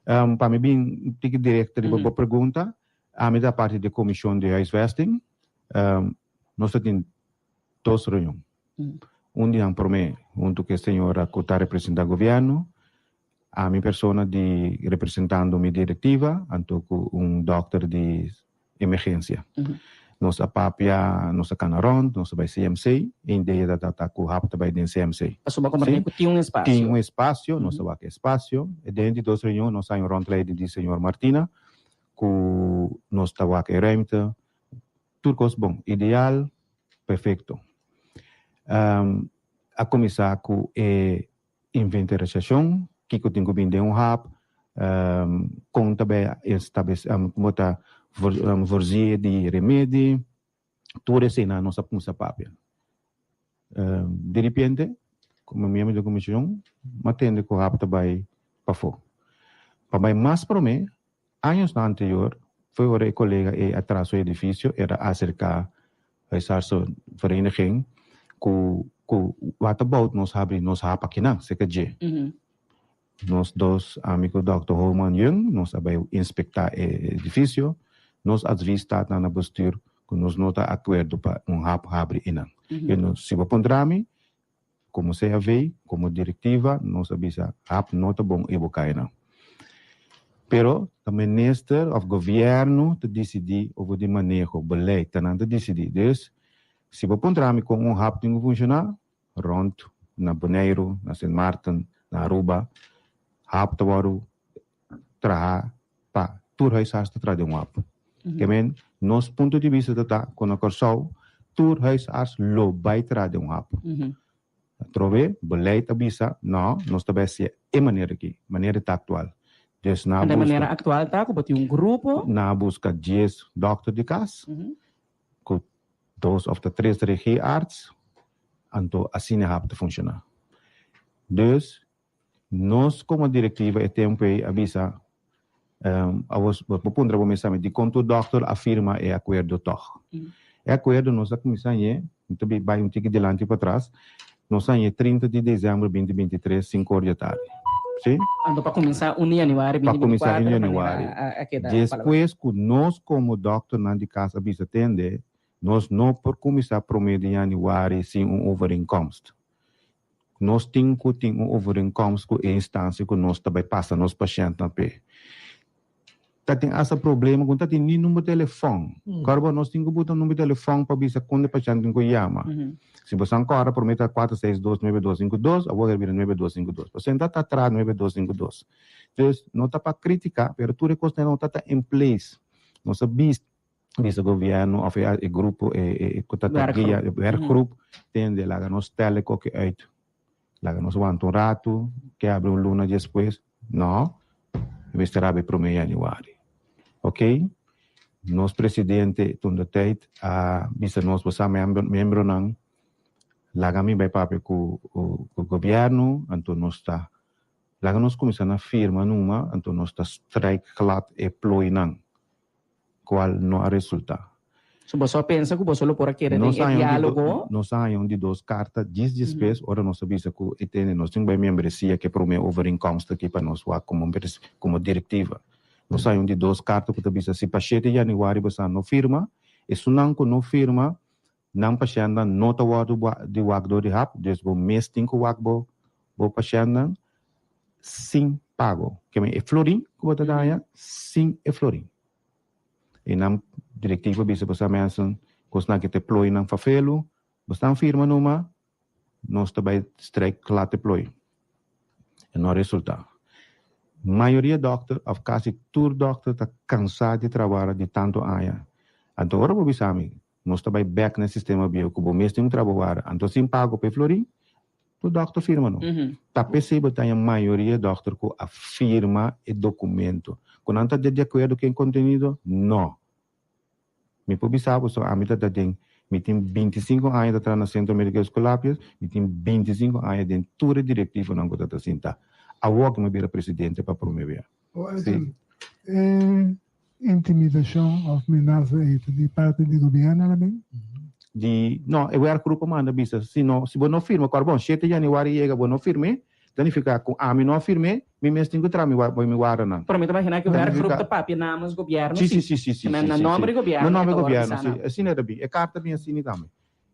Speaker 12: Pa mi bin tiki directo riba bo pregunta, ami ta parti di e comision di huisvesting. Nos ta tin dos reunion. Un di nan prome hunto cu e señora cu ta representa gobierno, ami persona di representando mi directiva, anto cu un dokter di emergencia. Nos a papia, nos a cana rond, nos a bay CMC, e idea ta ta cu hap ta bay den CMC.
Speaker 9: Pasobra como
Speaker 12: Sí.
Speaker 9: cu tin un espacio.
Speaker 12: Tin un espacio, nos a wak e espacio. E den di dos reunion nos a hay un rondleiding di señor Martina, cu nos ta wak e ruimte, Tur kos bon, ideal, perfecto. A kuminsá ku e inventarisashon, kiko tin ku bin den un hap, kon ta bai establesé, kon ta voorzie di remedi, tur eseinan nos a kuminsá papia. Di repente, komo miembro di komishon, mi a tende ku hap ta bai pafó. Pa bai mas promé, Añosnan anterior, foi ora e colega ei a traha su edificio, era acerca Huisartsenvereniging cu cu what about nos habri nos hap akinan cerca dje. Nos dos, ami cu Dòkter Holman Jung, nos a bay inspecta e edificio. Nos advies ta na bestuur cu nos no ta acuerdo pa un hap habri einan. Y nos, si bo puntra mi, Komo CAV, komo direktiva, nos a bisa hap no ta bon e bo kai nan. Pero ta minister of gobièrnu ta disidí over di maneho, beleid, ta nan ta disidí. Dus, si bo puntra mi kon un hap tin ku funshoná, rònt na Boneiru, na Sint Maarten, na Aruba, hap ta wòrdu traha pa tur huisarts ta traha den un hap. Ke men, nos punto di bista ta ta ku na Kòrsou tur huisarts lo bai traha den un hap. Atrobe, beleid a bisa, no, nos ta bai hasié e manera aki, manera ta aktual. Dus nan a
Speaker 9: De
Speaker 12: buska.
Speaker 9: manera aktual ta ku bo tin un grupo.
Speaker 12: Nan a buska dies dòkter di kas, ku dos òf ta tres regie-arts, anto asina e hap ta funshoná. Dus, Nos komo direktiva e tempu ei a bisa, Awor bo por puntra bo mes ami, dikon tur dòkter a firma e akuerdo tòg? E akuerdo nos a kuminsá hañ'é, mi ta bai un tiki dilanti i patras, nos a hañ'é 30 di desèmber binti 23, sinku or di atardi. Sí?
Speaker 9: Anto pa kuminsá un di yanüari
Speaker 12: Pa
Speaker 9: binti
Speaker 12: kuminsá un
Speaker 9: 24
Speaker 12: di
Speaker 9: manera
Speaker 12: yanüari.
Speaker 9: a keda palabrá.
Speaker 12: Despues ku nos komo dòkternan di kas a bisa tende, nos no por kuminsá promé di yanüari sin un overeenkomst. Nos tin ku tin un overeenkomst ku e instansia ku nos ta bai pasa nos pashèntnan p'e. Ta tin asta problema ku no ta tin ni number telefòn. Kòrda bo nos tin ku buta un number telefòn pa bisa kon e pashènt tin ku yama. Si bo san kòrda promé ta kuater seis dos nuebe dos sinku dos, awor a bira nuebe dos sinku dos. Pasobra ta ta traha nuebe dos sinku dos. Dus no ta pa kritika, pero tur e kosnan no ta ta in place. Nos a bis. Bisa gobierno of e e grupo e e ku ta ta guia e werkgroep tende laga nos tèl e koki uit. Laga nos wanta un ratu, ke abri un luna despues. No, e mester abri promé yanüari. Oké, nos presidente toen de tijd a bisa nos bo sa miembronan laga mi bai papia ku ku gobierno anto nos ta laga nos kuminsá na firma numa anto nos ta strijk glad e plooinan. cual no a resulta.
Speaker 9: So boso a pensa cu boso lo por a keda den e dialogo?
Speaker 12: Nos a haña un di dos carta djis despues ora nos a bisa cu e tene nos tin bay membresia cu e prome overeenkomst aki pa nos wak como como directiva. Nos a haña un di dos carta cu ta bisa si pa shete januari boso a no firma, esunnan cu no firma nan pashentnan no ta wordo di wak door di hap, dus bo mes tin cu wak bo bo pashentnan sin pago. Ke men e florin ku bo ta daña sin e florin. E nan direktivo bisa bo sa mensen kosnan ke te plooi nan fafelu, bo stan firma numa, nos ta bai strijk kla te plooi. E no a resulta. Mayoria dokter of kasi tur dokter ta kansa di trabara di tantu aña. Anto ora bo bisa mi, nos ta bai bek na e sistema bieu ku bo mes tin un trabouara, anto sin pago pa e florin, Tur dòkter firma no. Ta p'esei bo ta haña mayoria dòkter ku a firma e dokumento. Ku nan ta di akuerdo ku e kontenido? No. Mi por bisa bo so ami ta ta den, mi tin 25 aña ta traha na Sentro Médiko Escolapios, mi tin 25 aña den tur e direktivonan ku ta ta sinta. Awor ku mi a bira presidente pa promé bia.
Speaker 7: O Edson, e intimidashon òf menasa ei ta di parti di gobièrnu alabes?
Speaker 12: di no e werkgroep a manda bisa si no si bo no firma kor bon shete januari yega bo no firm'é ta nifiká ku ami no a firm'é mi mes tin ku traha mi mi wardanan.
Speaker 9: Pero mi ta imaginá ku e werkgroep ta papia namens gobièrnu
Speaker 12: si. Si si si si
Speaker 9: Na nòmber di gobièrnu
Speaker 12: na nòmber di gobièrnu si asina e ta bin e karta bin asina tambe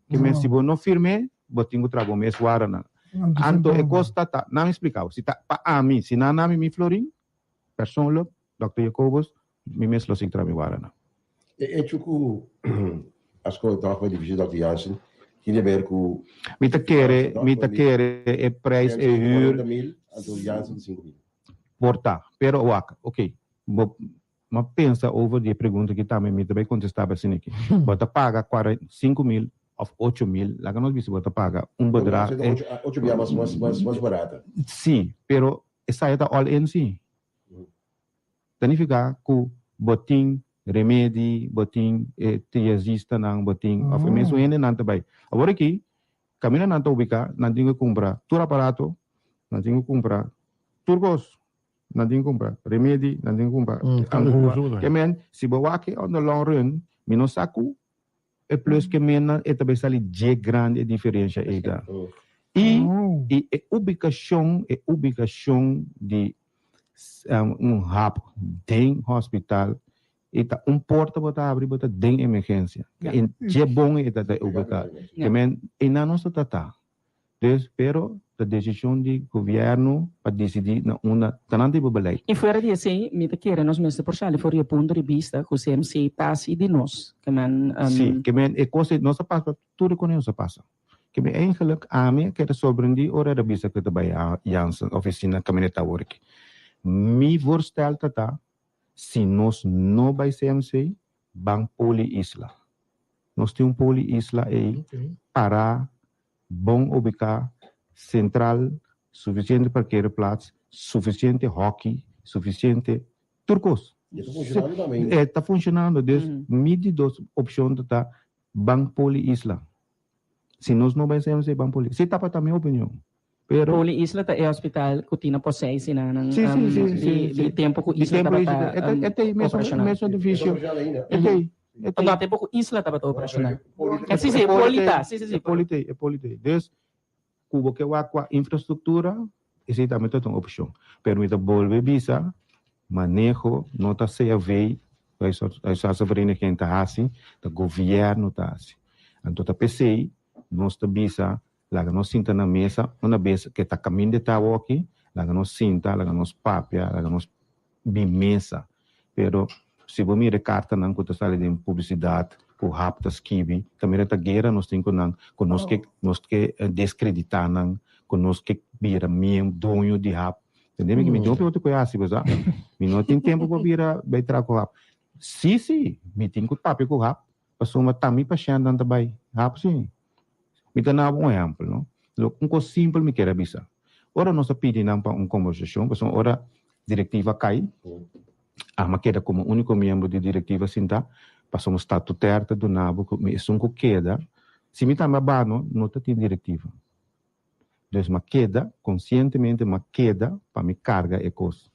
Speaker 12: ke men si bo no firm'é bo tin ku traha bo mes wardanan anto e kos ta ta nan mi splika bo si ta pa ami si nan nami mi florin persoonlijk dòkter Jacobus Mi mes lo sigui traha mi waranan.
Speaker 10: E echo ku a skohe tòg pa edifisio Dòkter Jansen tin di aber ku.
Speaker 12: Mi ta kere, mi ta kere e prijs, e huur.
Speaker 10: Kuarenta mil, anto Jansen 5000.
Speaker 12: Por ta, pero wak, oké, bo m'a pensa over di e pregunta aki tambe, mi ta bai kontestá bo asina aki. Bo ta paga 5000 òf 8000, laga nos bisa bo ta paga un bedrag.
Speaker 10: Ocho bia mas mas barata.
Speaker 12: Sí, pero esaki ta all in sí. Ta nifiká ku bo tin remedi, bo tin e triazistanan, bo tin òf e mesun hendenan ta bai. Awor aki, kaminda nan ta ubiká, nan tin ku kumpra tur aparato, nan tin ku kumpra tur kos, nan tin ku kumpra remedi, nan tin ku kumpra angua. Ke men, si bo wak e on the long run, mi no sa ku e plus ke men e ta bai sali dje grandi e diferensha ei ta. I i e ubikashon, e ubikashon di un hub den hospital e ta un porta bo ta abri bo ta den emergensia. E dje bon e ta ta ubiká. Ke men einan nos ta trata. Dus, pero ta desishon di gobièrnu pa disidí na unda ta nan tipo beleid.
Speaker 9: I fuera di esei, mi ta kere nos mester por sali for di e punto di bista ku CMC ta hasi di nos. Ke men.
Speaker 12: Sí, ke men e kos ei nos a pasa, tur e kos nos a pasa. Ke men eigenlijk ami a keda sorprendí ora el a bisa ku e ta bai Jansen ofisina kaminda e ta awor aki. Mi voorstel ta ta, si nos no bai CMC, ban Poli Isla. Nos tin un Poli Isla ei pará bon ubiká, sentral, suficiente parkeerplaats, suficiente hockey, suficiente tur kos.
Speaker 10: E ta funcionando tambe.
Speaker 12: E ta funcionando, dus mi di dos opcion ta ta ban Poli Isla. Si nos no bai CMC ban Poli. Si tabata mi opinion. Pero.
Speaker 9: Poli Isla ta e hospital ku tin na posei si nan
Speaker 12: Si, si, si, si,
Speaker 9: di tempo ku
Speaker 12: Di
Speaker 9: Isla
Speaker 12: tempo
Speaker 9: tabata
Speaker 12: Isla. E ta e mesun,
Speaker 9: operacional.
Speaker 12: mesun edificio.
Speaker 10: E ta operacional ainda.
Speaker 12: E ta ei, e ta ei.
Speaker 9: No, tempo ku Isla tabata operacional. Si, si, e Poli ta, si, si, si.
Speaker 12: E Poli ta ei, e Poli ta ei. Dus, ku bo ke wak kua infrastruktura, esei tambe ta un opshon. Pero mi ta bolbe bisa, maneho no ta CV, Huisartsenvereniging ta hasi, ta gobièrnu ta hasi. Anto ta p'esei nos ta bisa, laga nos sinta na mesa, una bes ke ta kaminda e ta awoki, laga nos sinta, laga nos papia, laga nos bin mesa. Pero si bo mira e kartanan ku ta sali den publisidat ku hap ta skibi, ta mira ta guera nos tin ku nan, ku nos ke nos ke deskreditá nan, ku nos ke bira miem doño di hap. Tende mi ke mi tin hopi otro ku e hasi bo sa. Mi no tin tempu pa bira bai traha ku hap. Si si, mi tin ku papia ku hap, pasobra ta mi pashèntnan ta bai hap si. Mi ta naba un ehèmpel no. Lo un kos simpel mi kier a bisa. Ora nos a pidi nan pa un kombersashon, pasobra ora direktiva kai, ami a keda komo úniko miembro di direktiva sintá, pasobra statutèr ta duna bo ku mi esun ku keda, si mi tambe a bano, no ta tin direktiva. Dus mi a keda, konsientemente mi a keda pa mi karga e kos.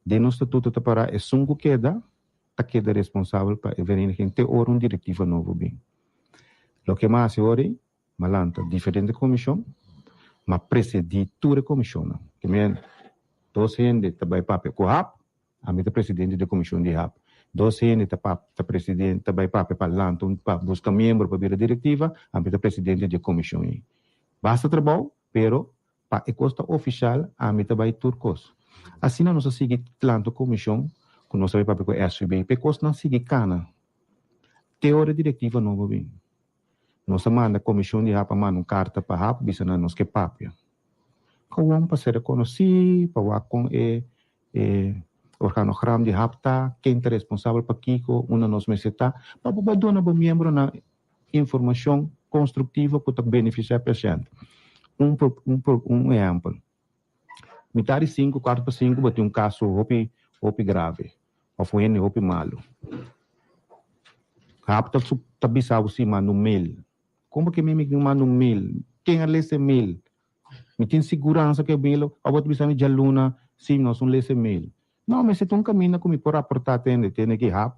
Speaker 12: Den nos statuto ta pará esun ku keda, ta keda responsabel pa e vereniging te ora un direktiva nobo bin. Loke mi a hasi ora ei, mi a lanta diferente komishon, mi a presedí tur e komishonnan. Ke men, dos hende ta bai papia ku hap, ami ta presidente di e komishon di hap. Dos hende ta pap ta presidente ta bai papia pa lanta un pa buska miembro pa bira direktiva, ami ta presidente di e komishon ei. Basta trabou, pero Pa e kos ta ofishal, ami ta bai tur kos. Asina nos a sigui lanta un komishon ku nos a bai papia ku SVB pa e kosnan sigui kana te ora e direktiva nobo bin. Nos a manda komishon di hap a manda un karta pa hap bisa nan nos ke papia. Kawon pa ser rekonosí, pa wak kon e e organogram di hap ta, ken ta responsabel pa kiko, unda nos mester ta, pa bo bai duna bo miembronan informashon konstruktivo ku ta benefisiá pashènt. Un un un ehèmpel, mitar di sinku, kuartu pa sinku bo tin un kaso hopi hopi grave òf un hende hopi malu. Hap ta ta bisa bo si manda un mail. Kon bo ke mi mi manda un mail? Ken a lesa e mail? Mi tin siguransa ku e mail òf bo ta bisa mi djaluna si nos un lesa e mail. No, mester ta un kaminda ku mi por raportá tende tende ki hap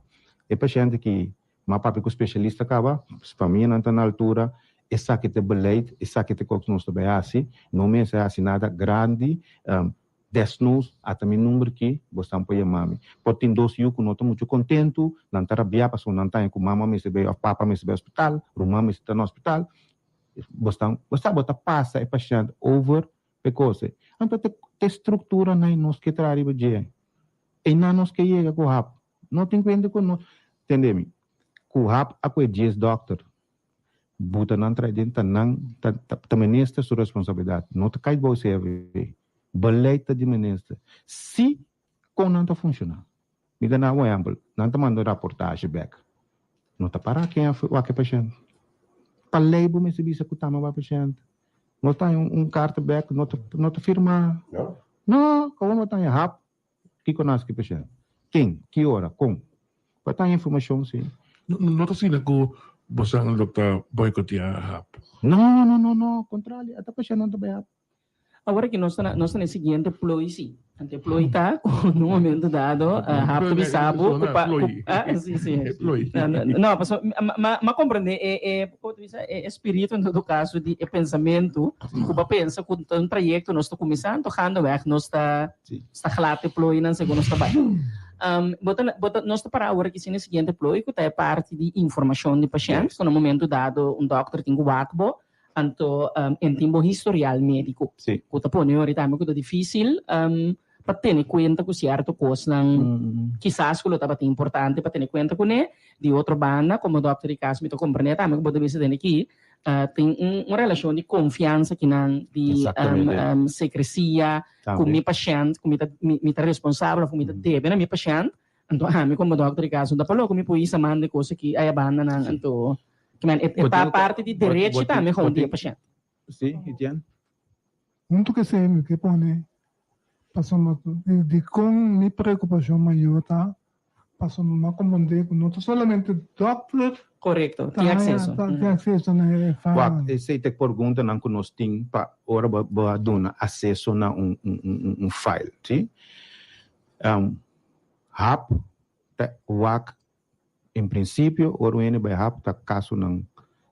Speaker 12: e pashènt ki. M'a papia ku spesialista kaba, famianan ta na altura, esaki ta e beleid, esaki ta e kos ku nos ta bai hasi, no mester hasi nada grandi, desnos ata mi number ki, bosnan por yama mi. Por tin dos yu ku no ta muchu kontentu, nan ta rabiá pasobra nan ta haña ku mama mester bai òf papa mester bai hospital, ruman mester ta na hospital, bosnan, bo sa bo ta pasa e pashènt over pa e kos ei. Anto ta e strukturanan ei nos ke traha riba dje. Einan nos ke yega ku hap. No tin kuenta ku no, tende mi, ku hap a kue djes dòkter, buta nan trae den ta nan, ta ta minister su responsabilidat, no ta kai bou CFV, beleid ta di minister, si kon nan ta funshoná. Mi ta na un ehèmpel, nan ta manda un raportahe bèk, no ta para ken a wak e pashènt, pa lei bo mester bisa ku tama wak pashènt, no ta haña un karta bèk, no ta no ta firma, no, komo bo ta haña hap Kiko nan ski pashent? Ken? Ki ora? Kon? Pa ta informashon si.
Speaker 8: No ta asina ku bosan lo ta boikoteá hap?
Speaker 12: No, no, no, no, kontrali, ata pashent nan ta bai hap.
Speaker 9: Awor aki nos ta na nos ta na e siguiente plooi si. Anto e plooi ta ku na un momento dado hap ta bisa bo ku pa ku ah si si. No, pasobra mi a komprende e e komo ta bisa e espiritu en todo kaso di e pensamentu ku bo a pensa ku ta un trayekto nos ta kuminsá anto gaandeweg nos ta Sta glad e plooinan segun nos ta bai. Bo ta, bo ta, nos ta para awor aki sin e siguiente plooi ku ta e parti di informashon di pashènt. Ku na momento dado un dòkter tin ku wak bo, anto en tin bo historial médiko. Ku ta pone ori tambe ku ta difísil pa tene kuenta ku sierto kosnan kisas ku lo tabata importante pa tene kuenta kuné. Di otro banda, komo dòkter di kas mi ta komprendé tambe ku bo ta bisa den aki, tin un relashon di konfiansa kinan, di sekresia ku mi pashènt, ku mi ta mi ta responsabel òf ku mi ta debe na mi pashènt, anto ami komo dòkter di kas no ta pa loko mi por hisa man di kos aki aya banda nan, anto kimen e ta parti di derechi tambe gewoon di e pashènt.
Speaker 12: Sí, Etienne.
Speaker 7: Huntu ku esei mi ke pone pasobra dikon mi preokupashon mayor ta Pasobra mi a comprende cu no ta solamente dokter
Speaker 9: Correcto, tin acceso.
Speaker 7: ta tin acceso na e
Speaker 12: Wak,
Speaker 7: file.
Speaker 12: esey ta e porguntanan cu nos tin pa ora bo bo a duna acceso na un un un un file, si? Hap ta wak en principio ora un hende bay hap ta casonan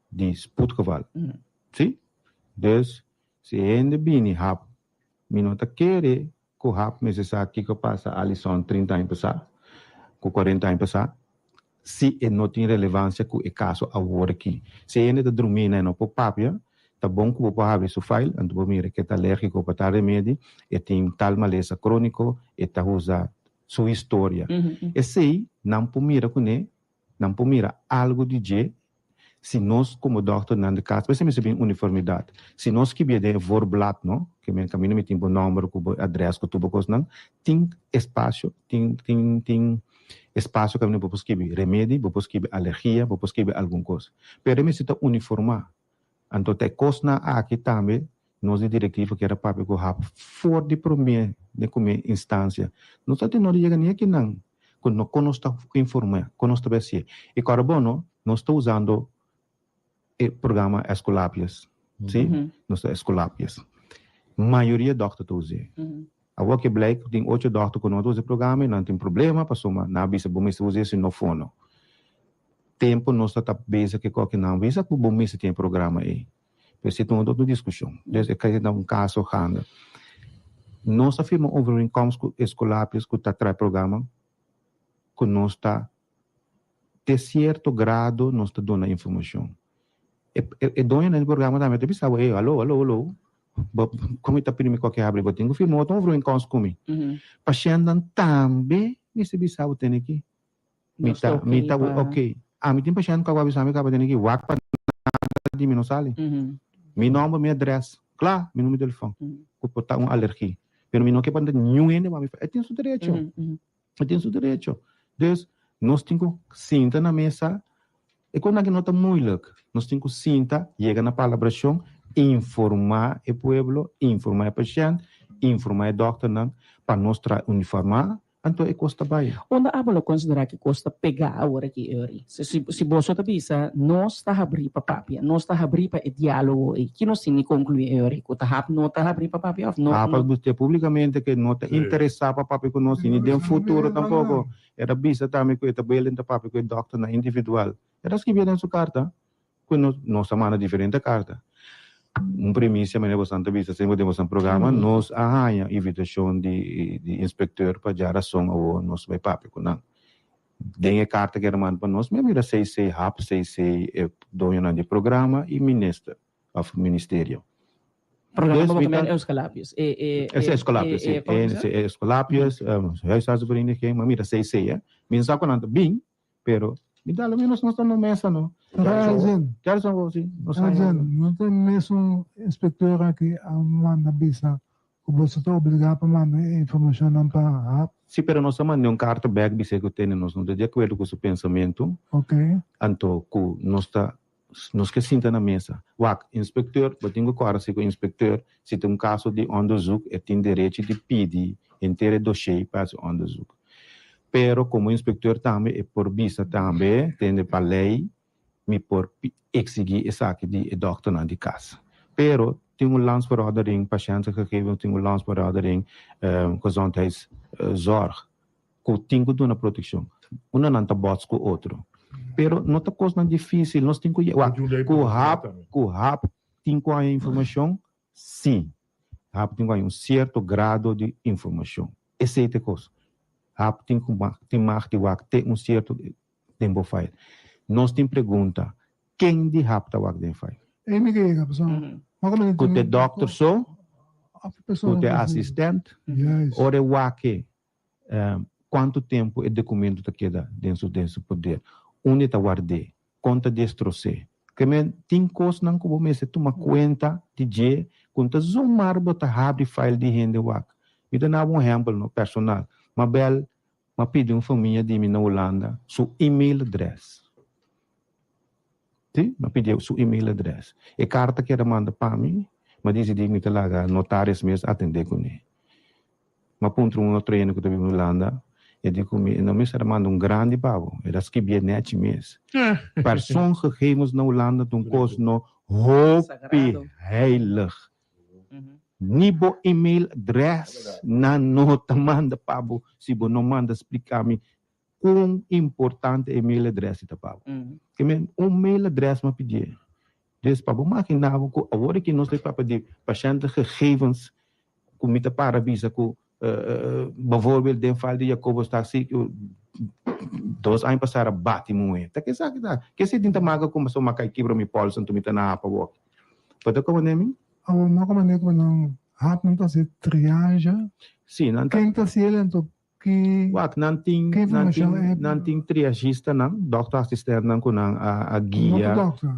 Speaker 12: di spoedgeval, si? Dus si e hende bini hap mi no ta kere Ku hap mester sa kiko pasa Alison 30 aña pasá ku 40 aña pasá si e no tin relevansia ku e kaso awor aki. Si e hende ta drumí na e no por papia, ta bon ku bo por habri su file anto bo mira ke ta alérgiko pa tal remedi, e tin tal malesa króniko, e ta usa su historia. Esei nan por mira kuné, nan por mira algu di dje Si nos como dokternan di cas, p'esei mester bin uniformidad. Si nos skibia den e voorblad, no, ke men caminda mi tin bo nomber cu bo adres cu tur bo cosnan, tin espacio, tin, tin, tin espacio caminda bo por skibi remedi, bo por skibi alergia, bo por skibi algun cos. Pero e mester ta uniforma. Anto ta e cosnan aki tambe nos di directiva kier a papia cu hap for di prome, den prome instancia. Nos ta tin no di yega ni akinan. Cu no con nos ta informa, con nos ta bay hacié. Y cora bo no, nos ta usando e programa Escolapios, si? Nos ta Escolapios. Mayoria dokter ta us'é. Awor ke blijk cu tin ocho dokter cu no ta usa e programa y nan tin problema pasobra nan a bisa bo mester us'é si no fono. Tempo nos ta ta bezig ke koke nan bisa cu bo mester tin e programa ey. Pero si ta un otro discusion. Dus e ta un caso gaande. Nos a firma overeenkomst cu Escolapios cu ta trae programa cu nos ta te cierto grado nos ta duna informacion. E e doñonan di programa tambe ta bisa bo, ey, alo, alo, alo, bo con mi ta pidi mi koke habri, bo tin cu firma otro overeenkomst cu mi. Pashentnan tambe mester bisa bo tene ki. Mi ta, mi ta ok. Ami tin pashent ku a bisa mi kaba tene ki wak pa nada di mi no sali. Mi nomber, mi adres, kla, mi numero di telefòn. Ku por ta un alergi. Pero mi no ke pa niun hende wak mi. E tin su derecho. E tin su derecho. Dus, nos tin ku sinta na mesa. E kosnan aki no ta moeilijk. Nos tin ku sinta, yega na palabrashon, informá e pueblo, informá e pashent, informá e dòkternan pa nos traha uniformá. Anto e kos ta bai.
Speaker 9: Unda abo lo konsiderá ku e kos ta pegá awor aki, Eury? Si, si, si boso ta bisa, nos ta habrí pa papia, nos ta habrí pa e diálogo ei, ki nos tin di konkluí, Eury? Ku ta hap no ta habrí pa papia òf no,
Speaker 12: Hap a
Speaker 9: no?
Speaker 12: bustia públikamente ku e no ta interesá pa papia ku nos i ni den futuro tampoko. El a bisa tambe ku e ta belen ta papia ku e dòkternan individual. El a skibié den su karta ku nos, nos a manda diferente karta. Un premisia manera bosan ta bisa semper den bosan programa, nos a haña invitashon di di inspekteur pa djarason awor nos bai papia ku nan. Den e karta ku e a manda pa nos mi a mira CC, hap, CC, e doñonan di programa i minister òf ministerio.
Speaker 9: Programa
Speaker 12: Dus
Speaker 9: bo
Speaker 12: mi
Speaker 9: ta
Speaker 12: ta
Speaker 9: men Euscalapius. E e
Speaker 12: Ese
Speaker 9: e
Speaker 12: Escolapius,
Speaker 9: e
Speaker 12: si.
Speaker 9: e como
Speaker 12: E
Speaker 9: se
Speaker 12: si Escolapius, huisartsenvereniging, mi a mira CC, eh. Mi no sa ku nan ta bin, Pero mi ta lo menos nos ta no mesa no.
Speaker 7: Elgin.
Speaker 12: Gerson bo si. Nos ta
Speaker 7: Elgin, no ta mesun inspector aki a manda bisa cu boso ta obliga pa manda e informacionnan pa hap?
Speaker 12: Si, pero nos a manda un carta bek bis'é cu tene nos no ta di acuerdo cu su pensamento.
Speaker 7: Ok.
Speaker 12: Anto cu nos ta nos ke sinta na mesa. Wak, inspecteur, bo tin cu corda si cu inspecteur si ta un caso di onderzoek e tin derechi di pidi henter e dossier pa haci onderzoek. Pero como inspecteur tambe e por bisa tambe tende pa ley mi por exigi esaki di e dokternan di cas. Pero tin un landsverordening, patiëntengegevens tin un landsverordening gezondheidszorg cu tin cu duna proteccion. Unda nan ta bots cu otro. Pero no ta cosnan dificil, nos tin cu wak cu hap cu hap tin cu haña informacion, si. Hap tin cu haña un cierto grado di informacion. Esey ta e cos. Hap tin cu tin mag di wak te un cierto den bo file. Nos tin pregunta, ken di hap ta wak den file?
Speaker 7: Ey mi ke yega pasobra
Speaker 12: Cu t'e dokter so? Cu t'e asistent? Ora e wak-e Kuantu tempu e dokumentu ta keda den su den su poder? Unda e ta ward'é? Kon ta destros'é? Ke men tin kosnan ku bo mester tuma kuenta di dje ku no ta zomar bo ta habri file di hende wak. Mi ta naba un ehèmpel no personal. Mabel m'a pidi un famia di mi na Hulanda su email adres. Sí, m'a pidi su email adres. E karta ku el a manda pa mi, m'a disidí mi ta laga notaris mes atendé kuné. M'a puntra un otro hende ku ta biba na Hulanda, e di ku mi, e no mester a manda un grandi pa bo, el a skibié nèchi mes. Persoongegevens na Hulanda ta un kos no hopi heilig. Ni bo email adres nan no ta manda pa bo si bo no manda splika mi kon importante e mail adres ta pa bo. Ke men un mail adres m'a pidié. Dus pa bo magina bo ku awor aki nos ta papia di patiëntengegevens ku mi ta para bisa ku bijvoorbeeld den file di Jacobus ta si ku dos aña pasá a bati muhé. Ta ke esaki ta? Ke si tin ta maka ku pasobra mi a kai kibra mi pòls anto mi ta na hapa wòki. Bo ta komprendé mi?
Speaker 7: Awor mi a komprendé ku nan hap nan ta hasi triage.
Speaker 12: Si, nan ta.
Speaker 7: Ken ta hasi el anto ki
Speaker 12: Wak, nan tin,
Speaker 7: ki
Speaker 12: nan
Speaker 7: informashon
Speaker 12: tin,
Speaker 7: e.
Speaker 12: nan tin triagistanan, dòkter asistentnan ku nan a a
Speaker 7: No ta
Speaker 12: guia.
Speaker 7: dòkter.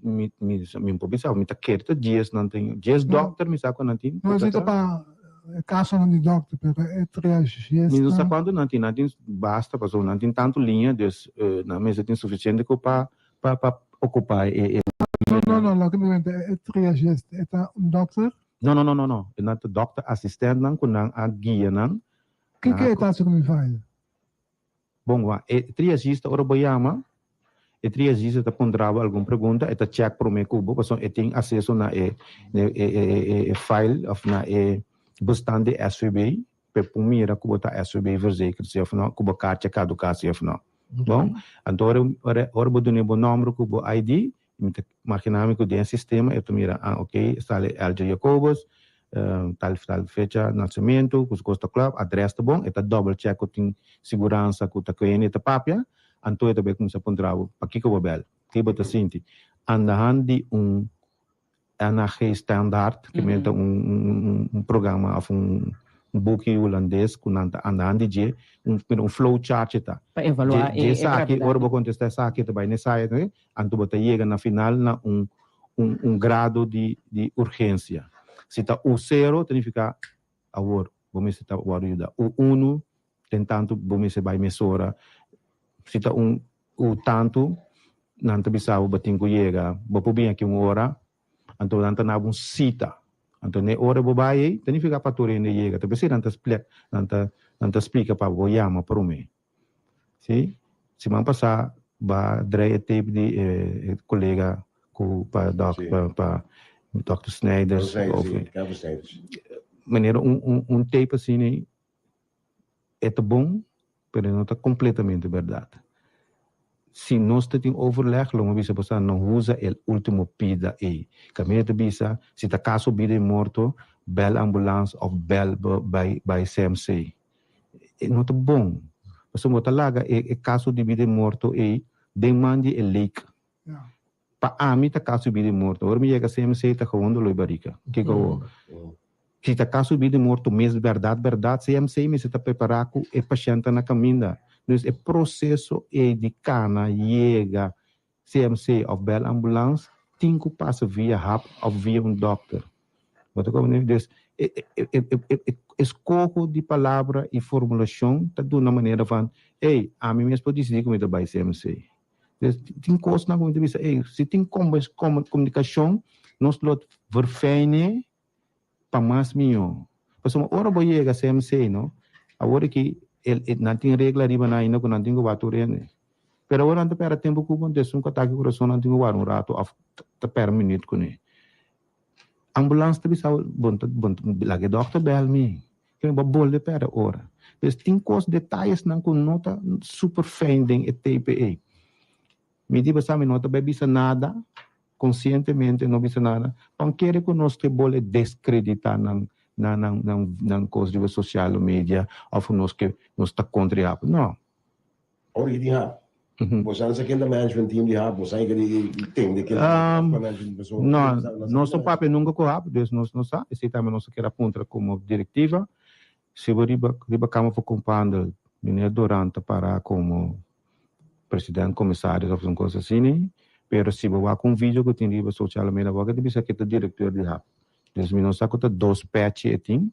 Speaker 12: Mi mi mi no por bisa, mi ta kere ta dies nan tin, dies dòkter mi sa ku nan tin.
Speaker 7: No esei ta pa e kasonan di dòkter, pero e triagista.
Speaker 12: Mi no sa kuantu nan tin, nan tin basta pasobra nan tin tantu liña, dus nan mester tin sufisiente ku pa pa pa okupá e e
Speaker 7: No, no, no, loke mi mester e triagista e ta un dòkter?
Speaker 12: No, no, no, no, no, e nan ta dòkter asistentnan ku nan a guia nan.
Speaker 7: Kiko e ta hasi ku mi file?
Speaker 12: Bon, wak, e triagista ora bo yama, e triagista ta puntra bo algun pregunta, e ta check prome ku bo, pasobra e tin aseso na e e file of na e bestand di SVB, pa e por mira ku bo ta SVB verzekerd si of no, ku bo kaartje kaduká si of no. Bon, anto ora ora ora bo duna bo nomber ku bo ID, mi ta magina mi ku den e sistema e ta mira, ah ok, sali Elger Jacobus, tal tal fecha nasementu, ku su kos ta klòp, adrès ta bon, e ta dòbel chèk ku tin siguransa ku ta kende ta papia, anto e ta bai kuminsá puntra bo, pakiko bo bèl? Ke bo ta sinti? Andahand di un NHG Standaard, ke men ta un un programa òf un buki hulandes ku nan ta andahand di dje, un un flow chart ta.
Speaker 9: Pa evaluá
Speaker 12: e e gravedat. Ora bo kontestá esaki e ta bai na esaya, anto bo ta yega na final na un un un grado di di urgensia. Si ta U sero ta nifiká awor bo mester ta wòrdu yuda. U unu den tantu bo mester bai mesora. Si ta un U tantu nan ta bisa bo bo tin ku yega, bo por bini aki un ora, anto nan ta naba un sita. Anto n'e ora bo bai ei ta nifiká pa tur hende yega. Ta p'esei nan ta splek, nan ta. Nan ta splika pa bo yama promé. Si, siman pasá ba drei e tape di e kolega ku pa dòk pa pa dòkter Snijders of manera un un un tape asina e ta bon pero e no ta kompletamente bèrdat. Si nos ta tin overleg lo mi bisa boso no usa e ultimo pida ei. Kaminda ta bisa si ta kaso bida i morto bèl ambulans òf bèl bai bai CMC. E no ta bon. Pasobra bo ta laga e e kaso di bida i morto ei den man di e leek. Pa ami ta kaso di bida i morto. Ora mi yega CMC ta gewoon doló i barika. Kiko awor? Si ta kaso di bida i morto mes bèrdat bèrdat CMC mester ta prepará ku e pashènt ta na kaminda. Dus e proseso ei di kana yega CMC òf bèl ambulans tin ku pasa via hap òf via un dòkter. Bo ta komprendé? Dus e e eskoho di palabra i formulashon ta duna manera van, ey, ami mes por disidí ku mi ta bai CMC. Dus tin kosnan ku mi ta bisa, ey, si tin komunikashon nos lo verfijne pa mas mihó. Pasobra ora bo yega CMC no, awor aki nan tin regla riba nan ainda ku nan tin ku wak tur hende. Pero awor nan ta pèrdè tempu ku bo, esun ku atake kurason nan tin ku wak un ratu òf ta pèrdè minüt kuné. Ambulans ta bisa bo, bon ta bon laga e dòkter bèl mi, ke bo a bolbe pèrdè ora. Pues tin kos detayesnan ku no ta super fijn den e tape ei. Mi di bo sa mi no ta bai bisa nada, konsientemente no bisa nada, pa un kere ku nos ke bole deskreditá nan nan nan nan nan kos riba sosial media òf ku nos ke nos ta kontra e hap. No.
Speaker 10: Ora ki tin hap? Bo sa sa ken ta management team di hap? Bo sa ke di tende ken ta management team?
Speaker 12: No, nos no papia nunka ku hap, dus nos no sa. Esei tambe nos a kere a puntra komo direktiva. Si bo riba riba Kamer van Koophandel, meneer Doran ta para komo president komisaris of un kos asina, pero si bo wak un video ku tin riba social media bo a ta bisa ke ta direkteur di hap. Dus mi no sa ku ta dos pechi e tin.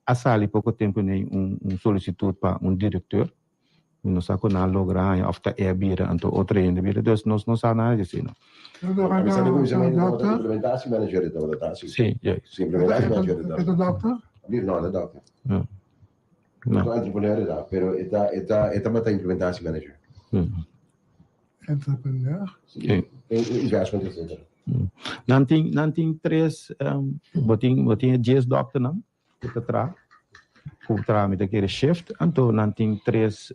Speaker 12: A sali poko tempu nei un un solisitut pa un direkteur. Mi no sa ku nan a logra haña of ta e a bira anto otro hende a bira. Dus nos no sa nada di esei no.
Speaker 10: A mi sa di kuminsamentu tabata implementatie manager e tabata ta si.
Speaker 12: Si, juist.
Speaker 10: Si implementatie manager e
Speaker 7: tabata. E ta dokter?
Speaker 10: No, e ta dokter. No. No. Ta entrepreneur e ta, pero e ta e ta e tabata implementatie manager.
Speaker 7: Entrepreneur?
Speaker 10: Si. Investment etcetera.
Speaker 12: Nan tin nan tin tres bo tin bo tin e dies dokternan ku ta traha ku traha mi ta kere shift anto nan tin tres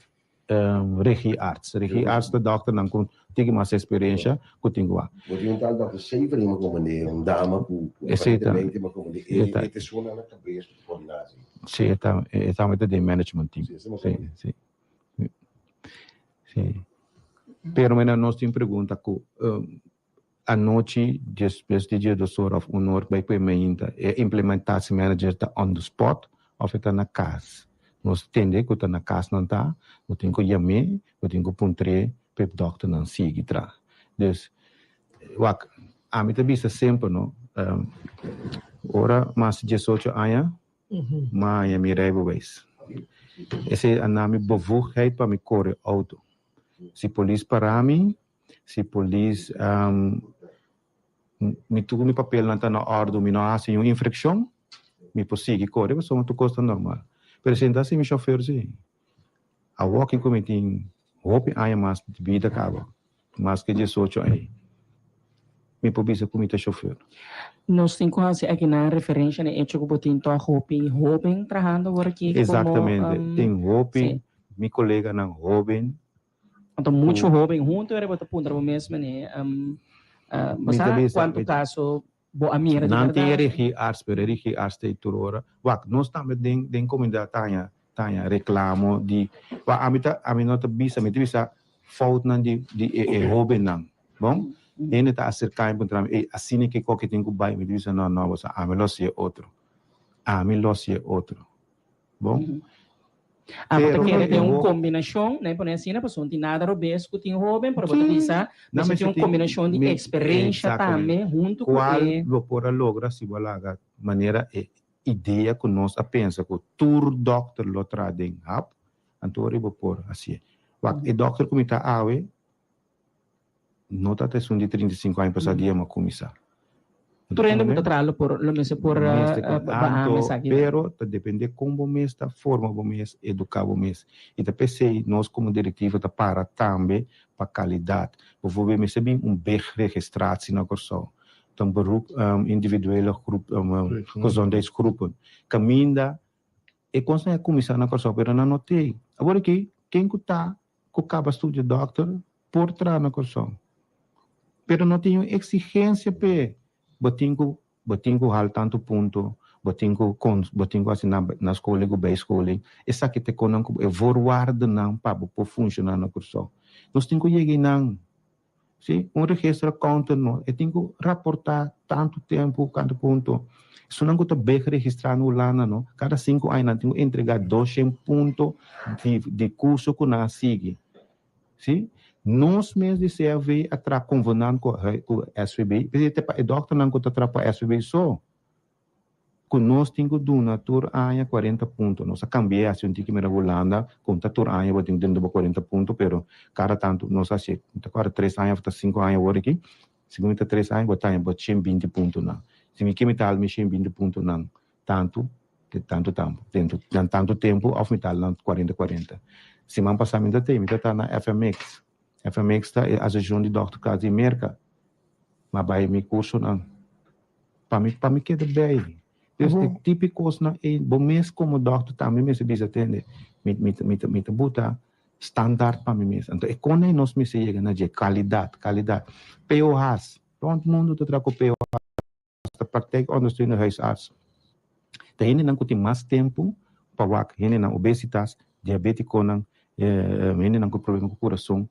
Speaker 12: regiarts. Regiarts ta dokternan ku tin mas experiencia ku tin ku wak.
Speaker 10: Bo tin un tal dokter Severin mi komand'é, un dama ku aparentemente mi komand'é e e ta esun nan na kabes ku ta koordiná así.
Speaker 12: Si e ta e tambe ta den management team. Si si si. Pero mena nos tin pregunta ku Anochi despues di diesdos ora of un or bai ku e meinta e implementatie manager ta on the spot of e ta na kas. Nos tende ku ta na kas nan ta, bo tin ku yam'é, bo tin ku puntr'é pa e dòkternan sigui tra. Dus, wak, ami ta bisa semper no, ora mas diesocho aña, m'a haña mi rijbewijs. Esei a na mi bevoegdheid pa mi kore outo. Si polis para mi, Si polis mi tur mi papelnan ta na ordu, mi no a hasi niun infrakshon, mi por sigui kore pasobra tur kos ta normal. Pero si no ta hasi mi shofer si. Awor ki ku mi tin hopi aña mas di bida kaba, mas ke diesocho aña, mi por bisa ku mi ta shofer.
Speaker 9: Nos tin ku hasi akinan referensha na e echo ku bo tin tòg hopi hóben trahando awor aki komo.
Speaker 12: Eksaktamente, tin hopi mi koleganan hóben.
Speaker 9: Anto mucho hoben hunto era bo ta puntra bo mes mene bo sa cuanto caso bo a mira di
Speaker 12: Nan tin e regie arts pero e regie arts ta ei tur ora. Wak nos tambe den den comunidad ta haña ta haña reclamo di wak ami ta ami no ta bisa mi ta bisa foutnan di di e e hobennan bon hende ta acerca mi puntra mi ey asina ke koke tin ku bai mi ta bisa no no bo sa ami lo haci e otro ami lo haci e otro Bon.
Speaker 9: Ah, bo ta kere den un kombinashon, nan pone asina, pasobra no tin nada robes ku tin hoben, pero bo ta bisa, mester tin un kombinashon di eksperensha tambe huntu ku e.
Speaker 12: Kual lo por a logra si bo a laga manera e idea ku nos a pensa ku tur dòkter lo traha den hap, anto ora bo por hasié. Wak, e dòkter ku mi ta awe no ta ta esun di 35 aña pasá dia mi a kuminsá.
Speaker 9: Tur hende ku ta traha lo por lo mester por baha esaki.
Speaker 12: Pero ta depende kon bo mes ta forma bo mes, eduká bo mes. I ta p'esei nos komo direktiva ta para tambe pa kalidat. Bijvoorbeeld mester bin un BIG-registratie na Kòrsou. Ta un beroep individuele groep, gezondheidsgroepen. Kaminda e kosnan a kuminsá na Kòrsou pero nan no t'ei. Awor aki ken ku ta ku kaba studia dòkter por traha na Kòrsou. Pero no tin un eksigensia p'e. Bo tin ku bo tin ku hal tantu punto, bo tin ku kon bo tin ku hasi na na skoling ku bijscholing. Esaki ta e konan ku e voorwaardennan pa bo por funshoná na Kòrsou. Nos tin ku yega einan. Si, un registro accountant no e tin ku raportá tantu tempu kantu punto. Esunnan ku ta beg registrá na Hulanda no, kada sinku aña nan tin ku entregá doshen punto di di kurso ku nan a sigui. Si, nos mes di CFV a traha konvenant ku ku SVB, p'esei ta pa e dòkternan ku ta traha pa SVB so, ku nos tin ku duna tur aña kuarenta punto. Nos a kambi'é hasi un tiki mira Hulanda, ku ta tur aña bo tin ku duna bo kuarenta punto, pero kada tantu nos a hasié, mi ta kòrda tres aña òf ta sinku aña awor aki, segun mi ta tres aña bo ta haña bo shen binti puntonan. Si mi ke mi ta hala mi shen binti puntonan tantu di tantu tampu dentro nan tantu tempu of mi ta nan kuarenta kuarenta. Siman pasá mi ta tei mi ta ta na FMX. FMX ta e asosiashon di dòkter kas di Merka. Mi a bai mi kursonan pa mi pa mi keda bei. Dus e tipo kosnan ei bo mes komo dòkter tambe mester bisa tende mi mi mi mi ta buta standaard pa mi mes. Anto e kon ei nos mester yega na dje kalidat kalidat. POH's rònt mundu ta traha ku POH. Ta praktijk ondersteunende huisarts. Ta hendenan ku tin mas tempu pa wak hendenan obesitas, diabetikonan, hendenan ku problema ku kurason,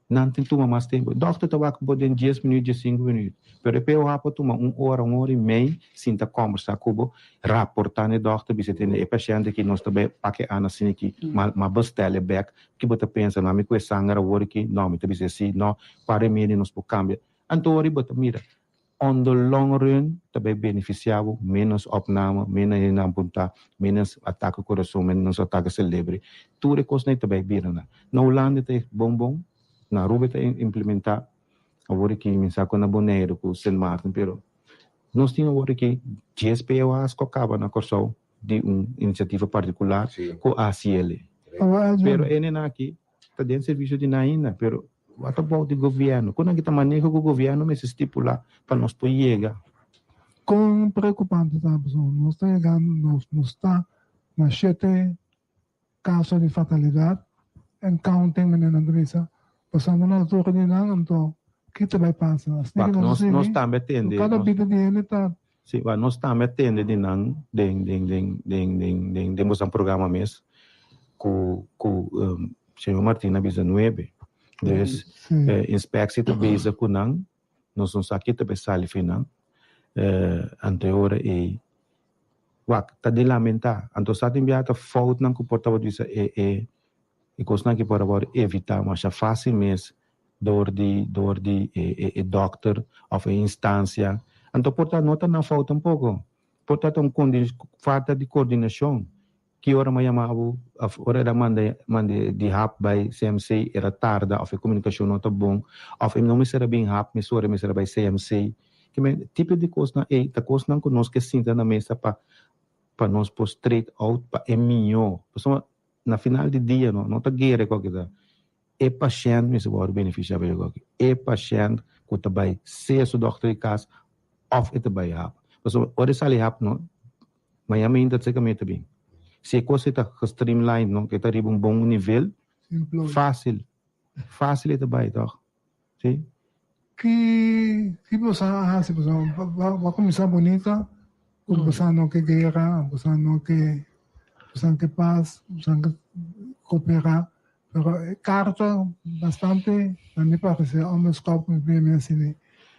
Speaker 12: nan tin tuma mas tempu. Dòkter ta wak bo den dies minüt, diesinku minüt, pero e POH por tuma un ora, un ora i mei sinta kòmbersá ku bo, raportá na e dòkter, bisa tende e pashènt aki nos ta bai pak e ana asina aki, m'a bestèl e bèk, ki bo ta pensa? Mami ku e sanger awor aki? No, mi ta bisa si, no, kua remedi nos por kambia? Anto ora bo ta mira On the long run ta bay beneficia bo, menos opname, menos hende amputa, menos atake corazon, menos atake celebre. Tur e cosnan ta bay bira na. Na Hulanda ta e bon bon, na Aruba ta implementa, awor aki mi sa cu na Bonaire cu Sint Maarten, pero nos tin awor aki dies POA's cu a caba na Corsou di un iniciativa particular cu a haciele. Pero e nena aki Ta den servicio di nan ainda, pero what about di gobierno? Con nan ta maneho cu gobierno mester stipula pa nos por yega?
Speaker 7: Con preocupante ta pasobra nos ta yegando, nos nos ta na shete caso di fatalidad and counting manera nan ta bisa, pasando na altura di nan, anto ki ta bay pasa? Asina
Speaker 12: ki
Speaker 7: nos
Speaker 12: Nos
Speaker 7: a
Speaker 12: nos
Speaker 7: sigui,
Speaker 12: tambe tende,
Speaker 7: cada
Speaker 12: nos
Speaker 7: bida di hende ta.
Speaker 12: Si, wak nos tambe a tende di nan den den den den den den den boso programa mes ku ku señor Martin a bisa nuebe. Dus inspectie ta bezig ku nan, nos no sa ki ta bay sali fi nan. Anto e ora ei wak ta di lamenta. Anto sa tin biaha ta foutnan ku por tabata bisa e e e kosnan aki por a wòrdu evitá masha fásil mes dor di dor di e e e dòkter òf e instansia. Anto por ta no ta nan fout tampoko. Por ta ta un kondi falta di kordinashon. Ki ora mi a yama bo òf ora el a manda manda di hap bai CMC era tarda òf e komunikashon no ta bon òf e no mester a bin hap mesora e mester a bai CMC. Ke men tipo di kosnan ei ta kosnan ku nos ke sinta na mesa pa pa nos por straight out pa e mihó. Pasobra na final di dia no no ta guera koke ta e pashènt mester wòrdu benefisiá pa e koke. E pashènt ku ta bai sea su dòkter di kas òf e ta bai hap. Pasobra ora e sali hap no, mañana mainta ta seka meta bin. Si e kos ei ta gestreamlined no, ke ta riba un bon nivel, fásil, fásil e ta bai tòg. Si.
Speaker 7: Ki ki boso a hasi pasobra bo a kuminsá bunita ku boso no ke guera, boso no ke boso ke pas, boso ke koperá, pero e karta bastante na mi pareser onbeskòp mi primer mi asina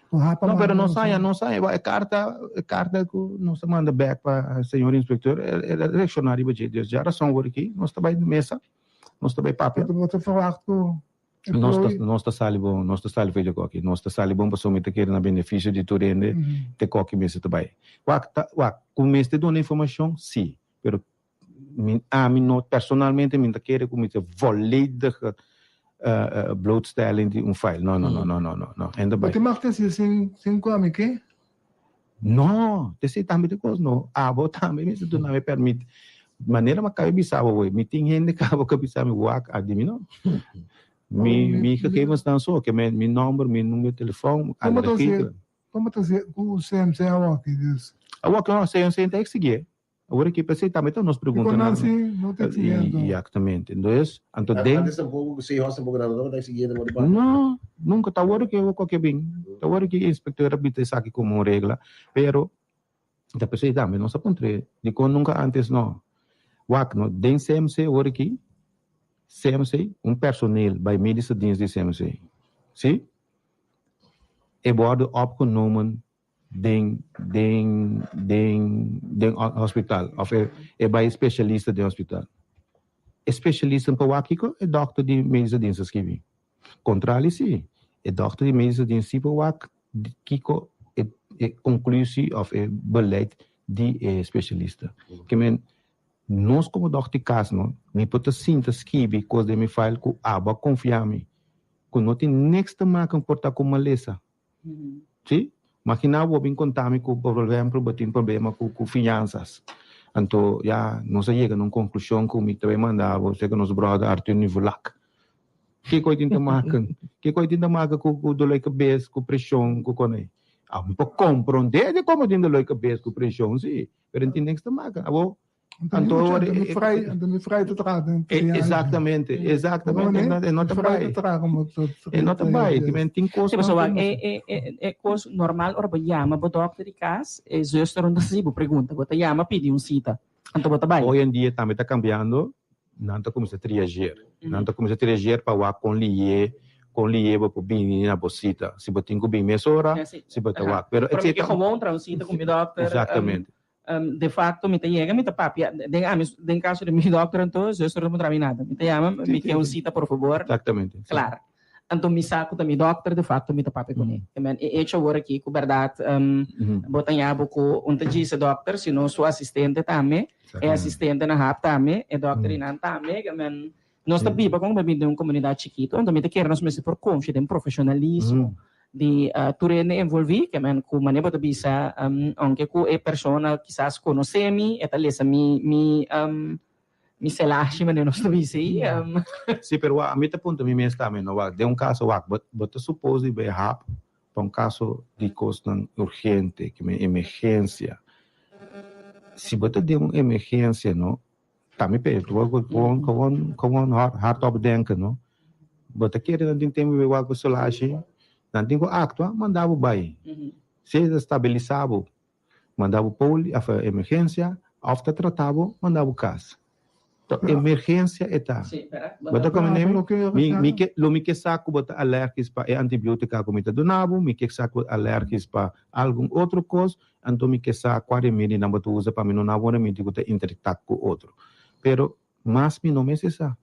Speaker 7: ku hapa
Speaker 12: No, pero
Speaker 7: manda
Speaker 12: nos
Speaker 7: boso.
Speaker 12: haña, nos haña e karta, e karta ku nos a manda bèk pa señor inspektor, el a reakshoná riba dje. Dus djarason wor aki nos ta bai mesa, nos ta bai papia.
Speaker 7: Bo ta ferwagt ku
Speaker 12: Nos ta, nos ta sali bon, nos ta sali fecha koki. Nos ta sali bon pasobra mi ta kere na benefisio di tur hende te koki mester ta bai. Wak, ta, wak, ku mester duna informashon, si, pero mi, ami no, personalmente mi ta kere ku mi ta volledige blootstelling di un file. No, no, no, no, no, no, no. Hende
Speaker 7: Bo
Speaker 12: bai.
Speaker 7: tin mag ta hasi sin, sin ku ami ke?
Speaker 12: No, t'esei tambe ta kos no. Abo tambe mester duna mi pèrmit. Manera mi a kaba bisa bo awor, mi tin hende kaba ku a bisa mi wak a di mi no. Mi mi gegevensnan so, ke mi mi nòmber, mi numero di telefòn,
Speaker 7: Komo ta hasi, komo ta hasi ku CMC awor aki dus?
Speaker 12: Awor aki no, CMC ta eksigé. Awor aki p'esei tambe ta nos preguntanan.
Speaker 7: Dikon nan si no ta exigiendo?
Speaker 12: Exactamente. Entonces, anto den.
Speaker 10: Antes tampoco cu Seahorse tampoco nan no tabata exigiendo pa di parti.
Speaker 12: No, nunca. Ta awor ki awor cu a bin. Ta awor ki e inspector a bita esaki como un regla. Pero, ta p'esei tambe nos a puntr'é dikon nunca antes no. Wak no, den CMC awor aki, CMC, un personeel bay medische dienst di CMC. Si? E wordo opgenomen den den den den hospital of e e bai specialista den hospital. E specialista pa wak kiko e dokter di medische dienst a skibi. Contrali si, e dokter di medische dienst si por wak kiko e e conclusie of e beleid di e specialista. Ke men nos como dokter di cas no mi por ta sinta skibi cos den mi file cu abo a confia mi cu no tin niks te maken por ta cu malesa. Sí? Magina bo bin konta mi ku por ehempel bo tin problema ku ku fiansas. Anto ya nos a yega na un konklushon ku mi ta bai manda bo seka nos bròder Arthur Nivulak. Kiko e tin ta maken? Kiko e tin ta maka ku ku dolor di kabes, ku preshon, ku konai? A mi por komprondé di komo tin dolor di kabes ku preshon si, pero no tin niks ta maka. Abo
Speaker 7: Anto ora e vrij, anto mi vrij te traha den triage.
Speaker 12: Exactamente, exactamente. E no ta bai. E no ta bai. Ti men tin kos.
Speaker 9: Sí, pasobra e e e e kos normal ora bo yama bo dòkter di kas, e zuster no ta hasi bo pregunta. Bo ta yama pidi un sita, anto bo ta bai.
Speaker 12: Hoy en dia tambe ta cambiando, nan ta cuminsa triageer. Nan ta cuminsa triageer pa wak con liye, con liye bo por bini na bo sita. Si bo tin cu bini mesora, si bo ta wak.
Speaker 9: Pero mi ke gewoon traha un sita cu mi dòkter.
Speaker 12: Exactamente.
Speaker 9: De facto mi ta yega mi ta papia den ami den caso di mi dokter anto zuster no puntra mi nada mi ta yama mi ke un cita por fabor.
Speaker 12: Exactamente.
Speaker 9: Klaar. Anto mi sa cu ta mi dokter de facto mi ta papia cune. Te men e hecho awor aki cu berdad bo ta yabo cu un ta djis e dokter sino su asistente tambe e asistente na hap tambe e dokter y nan tambe ke men nos ta biba como ta biba den un comunidad chikito anto mi ta kere nos mester por confia den profesionalismo di tur hende envolví, ke men ku manera bo ta bisa, aunke ku e persona kisas konosé mi, e ta lesa mi mi mi selashi manera nos ta bisa ei.
Speaker 12: Sí, pero wak, ami ta puntra mi mes tambe, no wak, den un kaso wak, bo bo ta supos di bai hap pa un kaso di kosnan urgente, ke men emergensia. Si bo ta den un emergensia, no, Tambe pe gewoon gewoon gewoon hardop denken no. Bo ta kere nan tin tempo bai wak bo solashi, nan tin ku aktua manda bo bai. Si ta stabilisa bo, manda bo poli of emergensia of ta trata bo manda bo kas. To emergensia e ta. Bo ta komprende mi? Mi mi ke lo mi ke sa ku bo ta alergis pa e antibiotika ku mi ta duna bo, mi ke sa ku bo ta alergis pa algun otro kos, Anto mi ke sa kua remedinan bo ta usa pa mi no na bon remedi ku ta interacta ku otro. Pero mas mi no mester sa.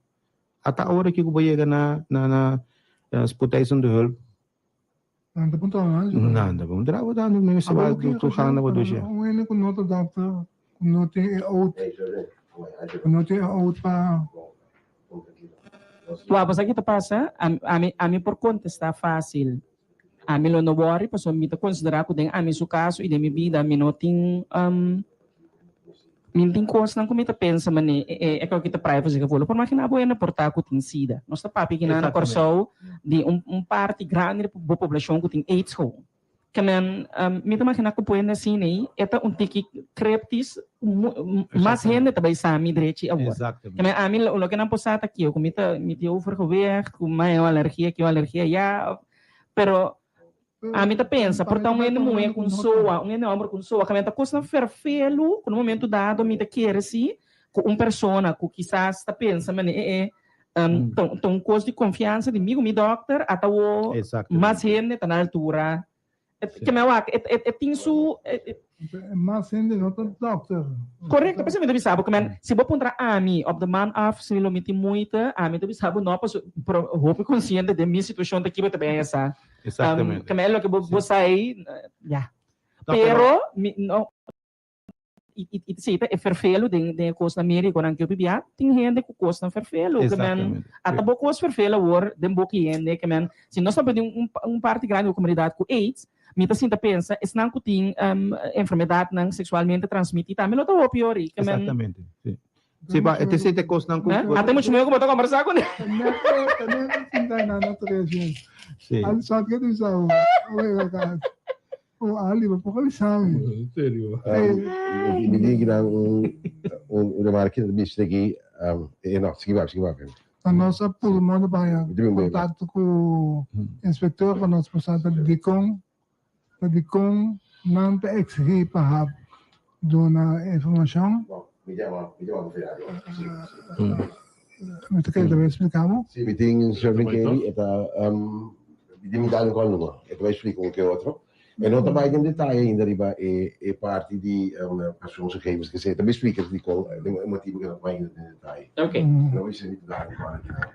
Speaker 12: Ata ora ki ku bo yega na na na spoedeisende hulp.
Speaker 7: Nan ta puntra nan.
Speaker 12: Nan ta puntra bo tantu mi mester wak tur gana bo doshe.
Speaker 7: Un hende ku no ta dokter, ku no tin e oud, ku no tin e oud pa.
Speaker 9: Wak, bo sa ki ta pasa? Ami ami por kontesta fasil. Ami lo no worry pasobra mi ta considera cu den ami su caso y den mi bida mi no tin mi no tin cosnan cu mi ta pensa mane e cu ta privacy gevoelig. Por magina bo hende por ta cu tin sida. Nos ta papia kinan na Corsou di un parti grandi di bo poblacion cu tin aids gewoon. Ke men mi ta magina cu por hende asina ey e ta un tiki cryptisch mas hende ta bay sa mi drechi awor. Ke men ami loke nan por sa ta kico cu mi ta mi tin overgewicht cu mi a un alergia ki un alergia ya. Pero ami ta pensa, por ta un hende muhé ku un soa, un hende hòmber ku un soa, kaminda ta kosnan ferfelu ku na un momento dado mi ta kere si ku un persona ku kisas ta pensa manera e ta un kos di konfiansa di mi ku mi dòkter ata wou mas hende ta na altura. Ke mi a wak, e tin su.
Speaker 7: Mas hende no ta dòkter.
Speaker 9: Korekto, p'esei mi ta bisa bo ku men, si bo puntra ami op de man af si lo mi tin moeite, ami ta bisa bo no, pasobra pero hopi konsiente den mi situashon ta kiba ta bin a sa.
Speaker 12: Exactamente.
Speaker 9: Ke men loke bo bo sa ei, ya. Pero mi no, i i i ta e ferfelu den den e kosnan médikonan ke hopi bia, tin hende ku kosnan ferfelu, ke men ata bo kos ferfelu awor den boki hende, ke men si nos ta pidi un un parti grandi di bo komunidat ku aids. Mi ta sinta pensa esnan ku tin enfermedadnan sexualmente transmiti tambe lo ta hopi ori. Ke men.
Speaker 12: Exactamente, si. Si pa e te sete kosnan ku.
Speaker 9: Ata mucho mihó ku bo ta kombersá kuné.
Speaker 7: Ta net ta sinta einan na tres mes.
Speaker 12: Si.
Speaker 7: Ali sòt ke ta bisa bo. Oe ka. Oh Ali, bo por bisa mi.
Speaker 8: En serio.
Speaker 10: Mi tin ki dan un un remarke ta bisa aki no, sigui papia, sigui papia.
Speaker 7: Pa nos a puru modo pa haña kontakto ku inspektor pa nos por sa ta dikon ta dikon nan ta eksigí pa hap duna informashon. Mi ta kere ta bai splika bo.
Speaker 10: Si, mi tin Shervin Kelly, e ta mi tin mi dal un kòl numa, e ta bai splika un ke otro. E no ta bai den detaye ainda riba e e parti di persoonsgegevens ke esei. Ta bai splika dikon e motibu ke no ta bai ainda den detaye.
Speaker 9: Ok.
Speaker 10: No bai sirbi ta dal un kòl aki nan.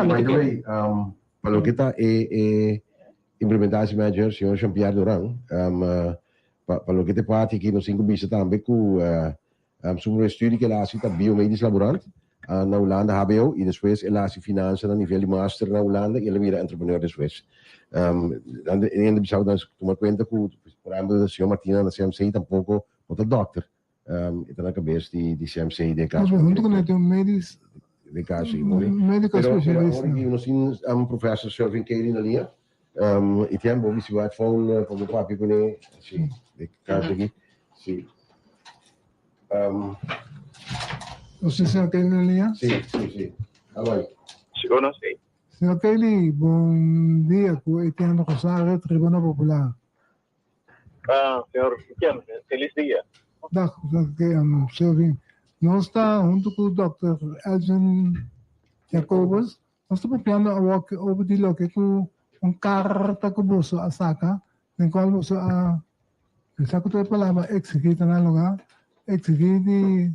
Speaker 10: By the way, pa loke ta e e implementatie manager, señor Jean Pierre Duran, pa pa loke ta e parti aki nos tin ku bisa tambe ku Su primer studie ku el a hasi ta biomedisch laborant na Hulanda, hbo, i despues el a hasi finansa na nivel di master na Hulanda i el a bira entrepreneur despues. Dan e hende bisa dan tuma kuenta ku por ehempel señor Martina na CMC tampoko no ta dòkter, e ta na kabes di CMC den kaso.
Speaker 7: Pero huntu ku nan tin un medisch
Speaker 10: Den kaso i mooi.
Speaker 7: Medico
Speaker 10: Pero pero
Speaker 7: specialista.
Speaker 10: awor aki nos tin professor Shervin Kelly na liña. I tiempo bo bisi wet phone pa bo papia kuné. Si, den kaso aki. Si.
Speaker 7: Nos tin señor Kelly na liña?
Speaker 10: Si, si, si. Aloy.
Speaker 13: Sigur nos tin.
Speaker 7: Señor Kelly, bon dia ku Etienne Rosario, Tribuna Popular.
Speaker 13: Ah, señor Etienne, feliz dia.
Speaker 7: Dag, Shervin. Nos ta huntu ku Dòkter Elgin Jacobus. Nos ta papiando awor over di loke ku un karta ku boso a saka, den kual boso a, mi sa ku tur e palabra eksigí ta na lugá, eksigí di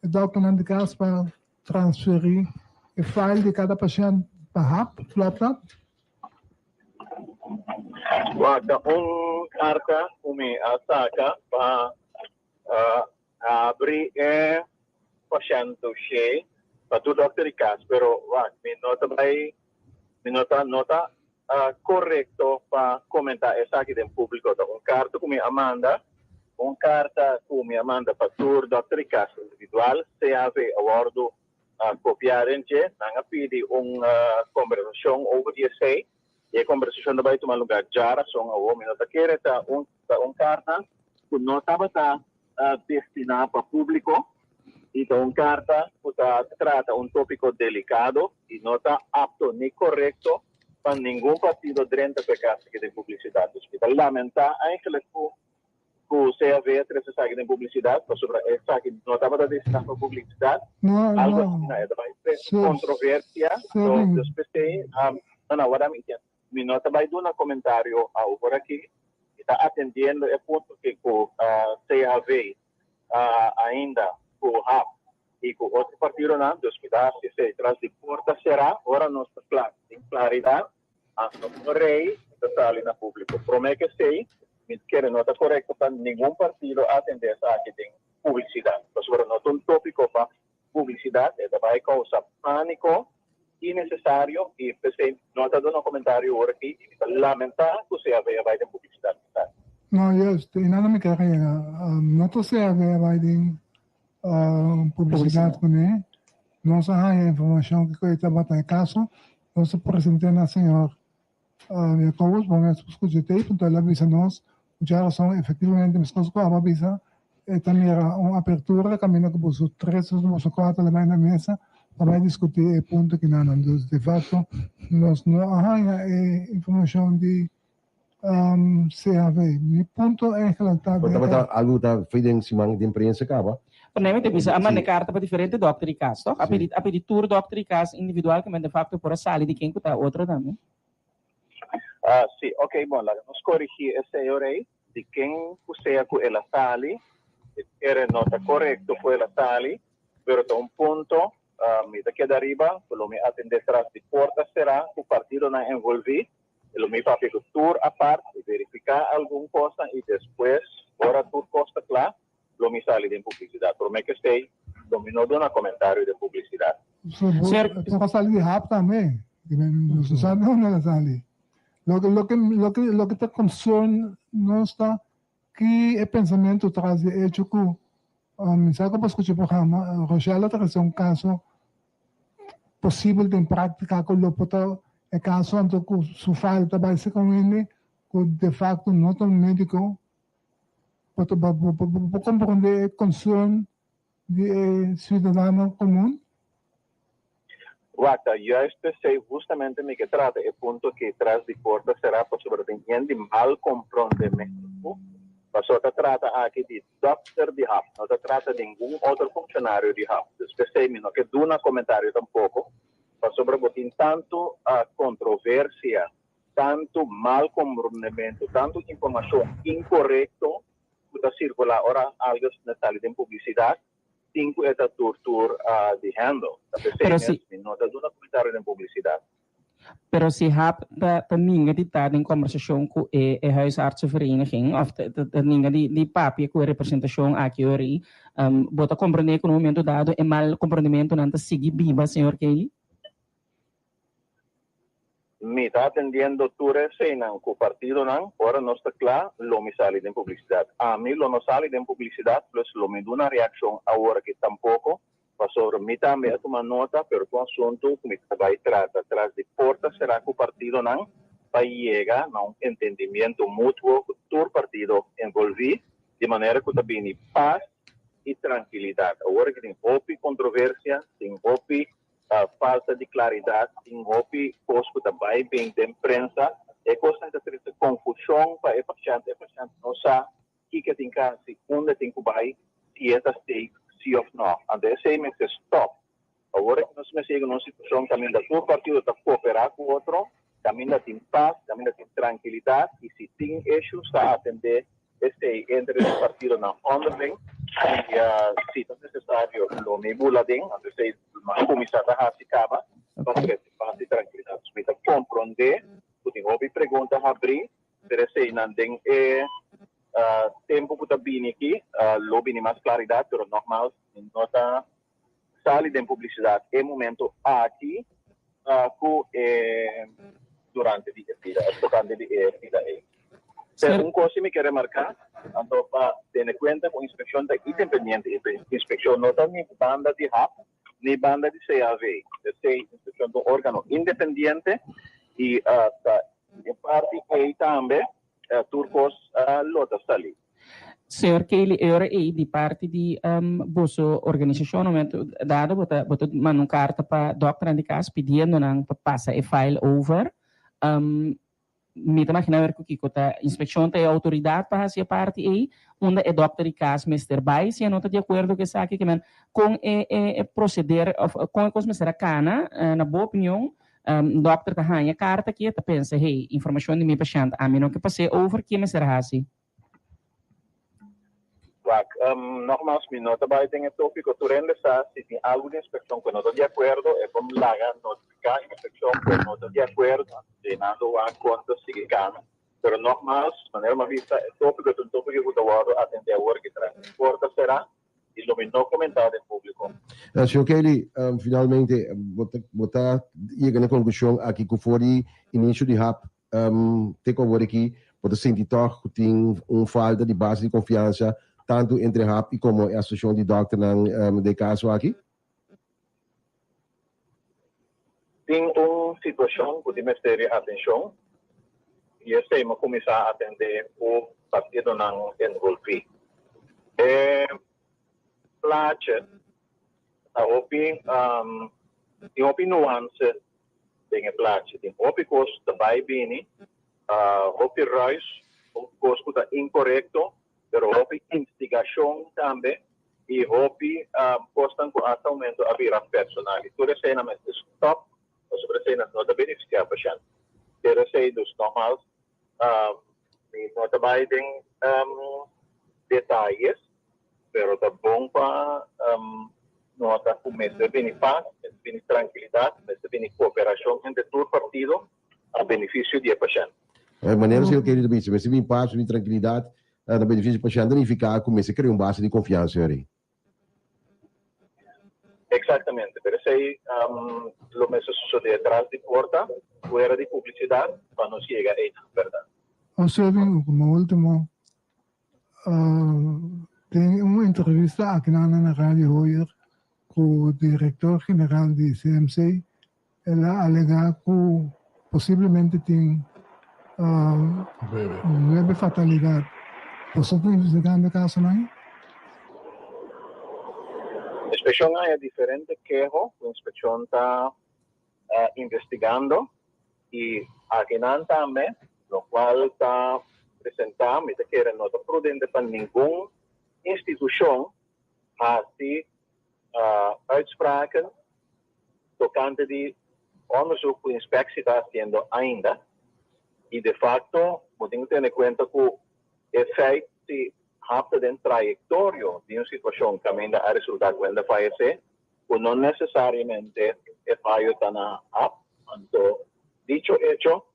Speaker 7: e dòkternan di kas pa transferí e file di kada pashènt pa hap, klopt dat?
Speaker 13: Wak, ta un karta ku mi a saka pa habri e pashènt doshé pa tur dòkter di kas, pero wak, mi no ta bai, mi no ta no ta korekto pa komentá esaki den públiko. Ta un karta ku mi a manda, un karta ku mi a manda pa tur dòkter di kas individual, CAV a wòrdu kopiá den dje. Nan a pidi un kombersashon over di esei i e kombersashon ta bai tuma lugá djarason awor. Mi no ta kere ta un ta un karta ku no tabata destiná pa públiko i ta un karta ku ta trata un tópiko delikado i no ta apto ni korekto pa ningun partido drenta ku e kas aki den publisidat. Dus mi ta lamentá eigenlijk ku ku CAV a trese esaki den publisidat pasobra esaki no tabata destiná pa publisidat.
Speaker 7: No,
Speaker 13: Algo
Speaker 7: no.
Speaker 13: asina e ta bai trese
Speaker 7: Sir,
Speaker 13: kontroversia. So,
Speaker 7: Sir,
Speaker 13: dus p'esei, no, no, wada mi Mi no ta bai duna komentario awor aki. Mi ta atendiendo e punto ki ku CHV ainda ku hap i ku otro partidonan, dus mi ta hasi esei tras di porta será. Ora nos ta kla tin klaridat, anto un rei ta sali na públiko. Promé ku esei, mi kere no ta korekto pa ningun partido atendé esaki den publisidat, pasobra no ta un tópiko pa publisidat, e ta bai kousa pániko innesesario i p'esei no ta duna komentario ora aki i mi ta lamentá ku CAV a bai den publisidat esaki.
Speaker 7: No, juist, i nan a mi kere yega. No ta CAV a bai den publisidat kuné. Nos a haña informashon kiko e tabata e kaso. Nos a present'é na señor Jacobus, bo mes por skucha e tape, enton el a bisa nos ku djarason efectivamente meskos ku abo a bisa e ta mira un apertura kaminda ku boso tres of boso kuater lo bai na mesa pa bai diskutí e punto kinanan. Dus de facto nos no a haña e informashon di CHV. Mi punto eigenlijk ta
Speaker 10: Por tabata algu ta fei den siman den prensa kaba.
Speaker 9: Por mi ta bisa a manda karta pa diferente dòkter di kas, tòg? A pidi a pidi tur dòkter di kas individual ke men de fakto por a sali di ken ku ta otro tambe.
Speaker 13: Ah, si, ok, bon, laga nos korigí esei ora ei, di ken ku sea ku el a sali, e kere no ta korekto ku el a sali, pero ta un punto, mi ta keda ariba ku lo mi atendé tras di porta será ku partidonan envolví, E lo mi papia ku tur apart i verifiká algun kosnan i despues ora tur kos ta kla lo mi sali den publisidat. Promé ku esei lo mi no duna komentario den publisidat.
Speaker 7: Bo por a sali di hap tambe. Nos no sa di unda el a sali. Loke loke loke loke ta concern nos ta ki e pensamentu tras di e hecho ku mi sa ku bo skucha e programa, Rochelle a trese un kaso posibel den práktika ku lo por ta e kaso anto ku su file ta bai serka un hende ku de fakto no ta un médiko. Bo ta bo por komprondé e concern di e ciudadano comun?
Speaker 13: Wak, ta juist p'esei hustamente mi ke trata e punto aki tras di porta será pasobra tin hende mal komprondementu. Pasobra ta trata aki di dòkter di hap, no ta trata ningun otro funshonario di hap. Dus p'esei mi no ke duna komentario tampoko pasobra bo tin tantu kontroversia, tantu mal komprondementu, tantu informashon inkorekto ku ta sirkulá ora algu asina sali den publisidat. Tin ku e ta tur tur di handle. Ta p'esei
Speaker 9: Pero
Speaker 13: mes
Speaker 9: si
Speaker 13: mi no ta duna komentario den publisidat.
Speaker 9: Pero si hap ta ta ninga di ta den kombersashon ku e e huisartsenvereniging òf ta ta ta ninga di di papia ku e representashon aki ori, bo ta komprendé ku na un momento dado e mal komprondementunan ta sigui biba, señor Kelly?
Speaker 13: Mi ta atendiendo tur eseinan ku partidonan, ora nos ta kla lo mi sali den publisidat. Ami lo no sali den publisidat, plus lo mi duna reakshon aworaki tampoko, pasobra mi tambe a tuma nota, pero ta un asuntu ku mi ta bai trata tras di porta será ku partidonan pa yega na un entendimiento mutuo ku tur partido envolví, di manera ku ta bini pas i trankilidat. Aworaki tin hopi kontroversia, tin hopi falta di klaridat, tin hopi kos ku ta bai bin den prensa, e kosnan ta trese konfushon pa e pashènt, e pashènt no sa kiko e tin ku hasi, unda e tin ku bai, si e ta safe si òf nò. Anto esei mester stòp. Awor aki nos mester yega na un situashon kaminda tur partido ta kooperá ku otro, kaminda tin pas, kaminda tin trankilidat i si tin issues ta atendé Esei entre e partidonan onderling i si ta nesesario lo mi bula den, anto esei a kuminsá ta hasi kaba pa trese pas i trankilidat. Mi ta komprondé ku tin hopi pregunta habrí, pero eseinan den e tempu ku ta bini aki lo bini mas klaridat, pero nògmals mi no ta sali den publisidat e momento aki ku e durante di e bida, tokante di e bida ei. Pero un kos si mi ke remarká, anto pa tene kuenta ku inspekshon ta independiente, inspekshon no ta ni banda di hap ni banda di CAV, esei inspekshon ta un órgano independiente i ta e parti ei tambe tur kos lo ta sali.
Speaker 9: Señor Kelly, e ora ei di parti di boso organisashon momento dado bo ta bo ta manda un karta pa dòkternan di kas pidiendo nan pa pasa e file over. Mi ta magina wer ku kiko ta inspekshon ta e outoridat pa hasi e parti ei unda e dòkter di kas mester bai si e no ta di akuerdo ku esaki ke men kon e e proseder òf kon e kos mester a kana na bo opinion Dòkter ta haña karta aki e ta pensa, hey, informashon di mi pashènt ami no ke pas'é over, ke mester hasi?
Speaker 13: Wak, nògmals mi no ta bai den e tópiko. Tur hende sa si tin algu di inspekshon ku no ta di akuerdo, e por laga notifiká inspekshon ku e no ta di akuerdo, i nan lo wak kon ta sigui kana. Pero nògmals, manera mi a bisa, e tópiko ta un tópiko ku ta wòrdu atendé awor ki tras di porta será. i lo mi no komentá den públiko.
Speaker 10: Señor Kelly, finalmente bo ta bo ta yega na e konklushon aki ku for di inisio di hap te ku awor aki bo ta sinti tòg ku tin un falta di base di konfiansa tantu entre hap i komo e asosiashon di dòkternan den e kaso aki?
Speaker 13: Tin un situashon ku tin mester di atenshon i esei mi a kuminsá atendé ku partidonan envolví. E plaatje ta hopi, tin hopi nuanse den e plaatje. Tin hopi kos ta bai bini, hopi ruis, hopi kos ku ta inkorekto, pero hopi instigashon tambe i hopi kosnan ku asta momento a bira personal. I tur eseinan mester stòp pasobra eseinan no ta benefisiá pashènt. Pero esei dus nògmals mi no ta bai den detayes, pero ta bon pa nota ku mester bini pas, mester bini trankilidat, mester bini kooperashon entre tur partido na benefisio di e pashènt.
Speaker 10: E manera señor Kelly ta bisa, mester bin pas, mester bin trankilidat na benefisio di pashènt ta nifiká ku mester krea un base di konfiansa, señor Rey.
Speaker 13: Exactamente, pero esey lo mester sucede tras di porta, fuera di publicidad, pa nos yega eynan, berdad.
Speaker 7: Observing como ultimo, den un entrevista akinan na Radio Hoyer cu director general di CMC, el a alega cu posiblemente tin nuebe fatalidad. Boso ta investigando e casonan?
Speaker 13: Inspeccion a haya diferente keho cu inspeccion ta investigando y akinan tambe locual ta presenta mi ta kere no ta prudente pa ningun institucion haci uitspraken tocante di onderzoek cu inspectie ta haciendo ainda y de facto bo tin cu tene cuenta cu e feit si hapta den trayectorio di un situacion caminda a resulta cu hende a fayece cu no necesariamente e fayo ta na hap anto dicho hecho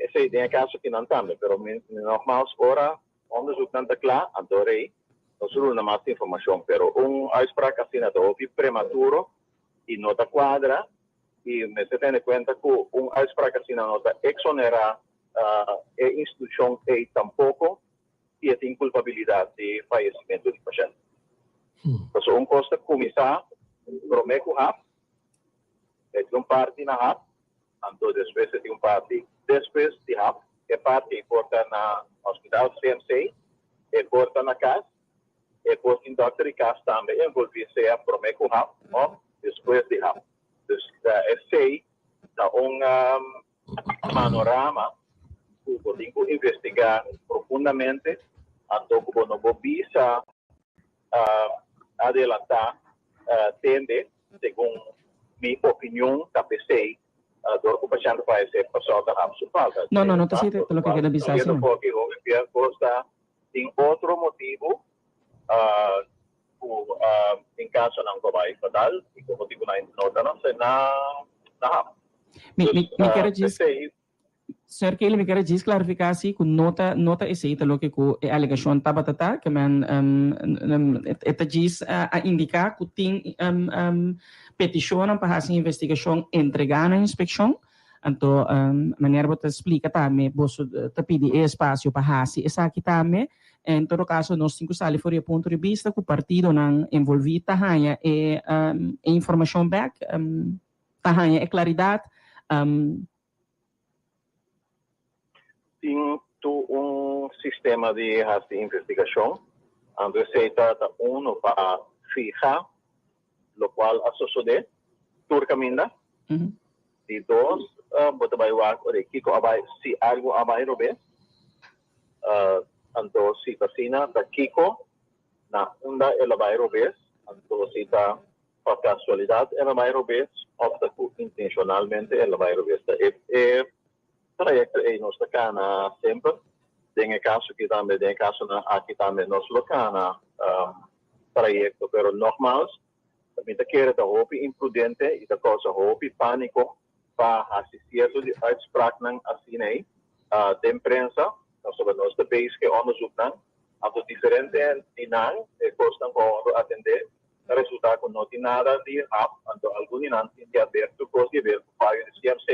Speaker 13: esey den e caso kinan tambe pero mi nogmaals ora Onderzoeknan ta kla, anto rei nos runa mas informashon, pero un uitspraak asina ta hopi prematuro i no ta kuadra i mester tene kuenta ku un uitspraak asina no ta eksonerá e institushon ei tampoko si e tin kulpabilidat di fayesimentu di pashènt. Pasobra un kos ta kuminsá promé ku hap, e tin un parti na hap, Anto despues e tin un parti despues di hap. E parti ei por ta na hospital CMC, e por ta na cas, e por tin dokter di cas tambe envolvi sea prome cu hap of despues di hap. Dus esey ta un panorama cu bo tin cu investiga profundamente anto cu bo no por bisa adelanta tende. Segun mi opinion ta p'esei dor ku pashènt a falesé pasobra ta hap su falta.
Speaker 9: No, no, no ta así loke keda bisa asina.
Speaker 13: Porque hopi bia kos ta tin otro motibu ku tin kasonan ku a bai fatal i ku motibunan no ta na na hap.
Speaker 9: Mi mi mi kere djis. Señor Kelly, mi kere djis klarifiká si ku no ta no ta esei ta loke ku e alegashon tabata ta, ke men e ta djis a indiká ku tin petishonnan pa hasi investigashon entregá na inspekshon. Anto manera bo ta splika tambe boso ta pidi e espasio pa hasi esaki tambe. En todo kaso nos tin ku sali for di e punto di bista ku partidonan envolví ta haña e e informashon bèk. Ta haña e klaridat.
Speaker 13: Tin tur un sistema di hasi investigashon, anto esei ta ta unu pa fiha lokual a sosodé tur kaminda. Di dos, bo ta bai wak ora kiko a bai, si algu a bai robes, anto si ta asina ta kiko, na unda el a bai robes, anto si ta Pa casualidad el a bay robes of ta cu intencionalmente el a bay robes? Ta e e trayecto ey nos ta cana semper. Den e caso aki tambe, den e casonan aki tambe nos lo cana trayecto. Pero nogmaals, mi ta kere ta hopi imprudente y ta causa hopi panico pa haci cierto di uitspraaknan asina ey den prensa, pasobra nos ta bezig e onderzoeknan, anto diferente di nan e cosnan cu a wordo atende Ta resulta cu no tin nada di hap, anto algun di nan tin di haber tur cos di haber cu fayo di CMC.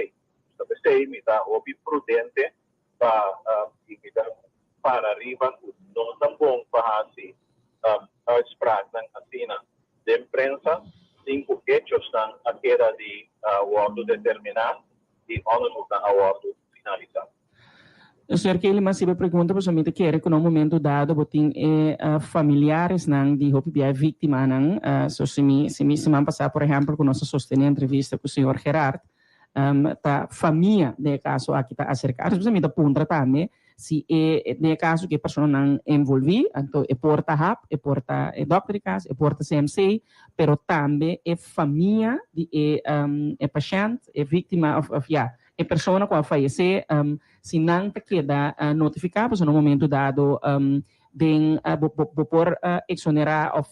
Speaker 13: Ta p'esey mi ta hopi prudente pa y mi ta para riba cu no ta bon pa haci uitspraaknan asina den prensa sin cu hechosnan a keda di wordo determina y onderzoeknan a wordo finalisa.
Speaker 9: Señor Kelly, mas sibe pregunta pasobra mi ta kere ku na un momento dado bo tin e familiaresnan di hopi bia e víktimanan. So si mi si mi siman pasá por ehèmpel ku nos a sostené entrevista ku señor Gerard, ta famia den e kaso aki ta aserká. Despues mi ta puntra tambe si e den e kaso ku e personanan envolví, anto e por ta hap, e por ta e dòkter di kas, e por ta CMC, pero tambe e famia di e e pashènt, e víktima òf òf ya. E persona ku a fayesé, si nan ta keda notifiká, pasobra na un momento dado den bo bo por eksonerá òf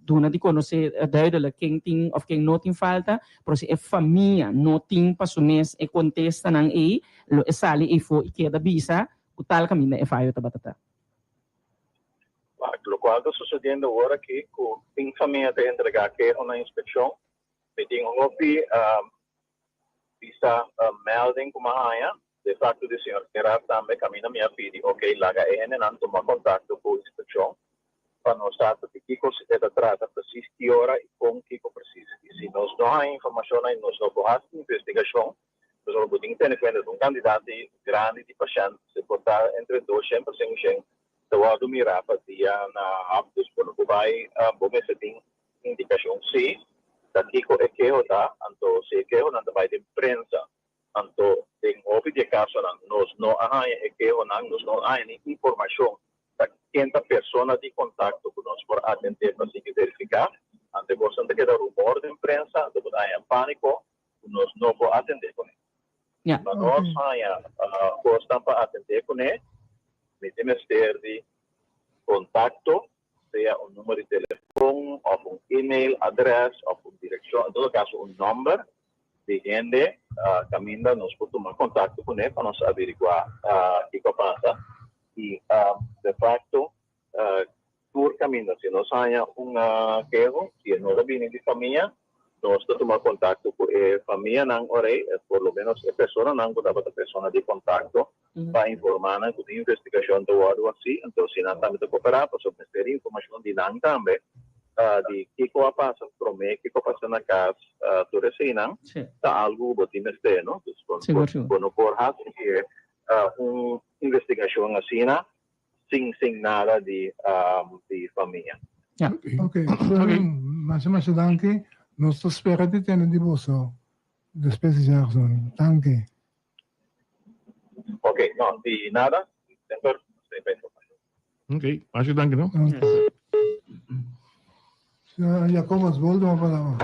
Speaker 9: duna di konosé duidelik ken tin òf ken no tin falta, pero si e famia no tin pa su mes e kontestanan ei, lo e sali eifó i keda bisa ku tal kaminda e fayo tabata ta.
Speaker 13: Wak, lokual ta susediendo awor aki ku tin famia ta entregá keho na inspekshon. Mi tin hopi bisa melding ku mi a haña de facto di señor Gerard tambe kaminda mi a pidi ok laga e hendenan tuma kontakto ku inspekshon pa nos sa ta di kiko e ta trata presis ki ora i kon kiko presis. I si nos no haña informashonnan i nos no por hasi investigashon pasobra bo tin ku tene kuenta ta un kantidat di grandi di pashènt se por ta entre doshen pa sengushen ta wòrdu mirá pa dia na hap dus bo no por bai bo mester tin indikashon si ta kiko e keho ta anto si e kehonan ta bai den prensa anto den hopi di e kasonan nos no a haña e kehonan nos no a haña ni informashon ta ken ta persona di kontakto ku nos por atendé pa sigui verifiká anto e kosnan ta keda rumor den prensa anto bo ta haña pániko ku nos no por atendé kuné. Pa nos haña kosnan pa atendé kuné mi tin mester di kontakto sea un numero di telefon of un email adres of un direccion, en todo caso un nomber di hende caminda nos por tuma contacto cune pa nos averigua kico a pasa y de facto tur caminda si nos haña un keho si e no ta bini di famia nos ta tuma contacto cu e famianan ora ey por lo menos e personanan cu tabata persona di contacto pa informa nan cu tin investigacion ta wordo haci, enton si nan tambe ta coopera pasobra mester di informacion di nan tambe di kico a pasa prome, kico a pasa na cas, tur eseynan ta algo cu bo tin mester no, dus bo no por haci un investigacion asina sin sin nada di di famia.
Speaker 7: Ok, masha masha danki, nos ta spera di tende di boso despues di djarazon, danki.
Speaker 13: Ok, no, di nada. Semper estoy pa informacion.
Speaker 8: Ok, masha danki no.
Speaker 7: Señor Jacobus, bo ultimo palabra.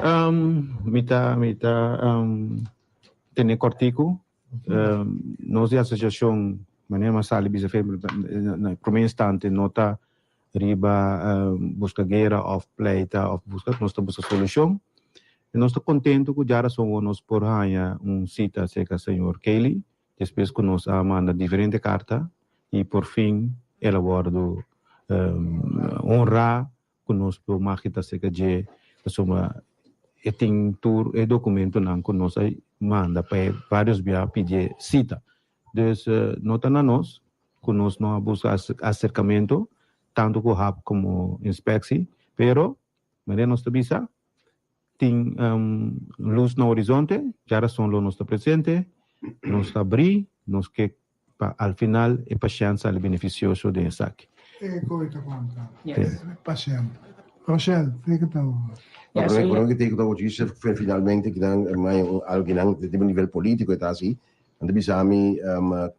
Speaker 12: Um, mi ta, mi ta um, tene kortiku. Um, nos di asosiashon, manera mi a sali bisa fe, na prome instante no ta riba buska guera of pleita of buska, nos ta buska solushon. I nos ta kontentu ku djarason wou nos por haña un sita serka señor Kelly, despues ku nos a manda diferente karta i por fin el a wòrdu honrá ku nos por magita serka dje pasobra e tin tur e dokumentonan ku nos a manda pa e vários bia pidi e sita. Dus no ta na nos ku nos no a buska aserkamentu tantu ku hap komo inspeksi, pero manera nos ta bisa tin lus na horizonte, djarason lo nos ta presente, nos ta abrí, nos ke pa al final e pashènt sali benefisioso den esaki.
Speaker 7: E koe ta konta e pashènt. Rochelle, take it over.
Speaker 10: No, pero pero que take it over, djis finalmente kinan algo kinan nivel politico e ta asi, Nan ta bisa mi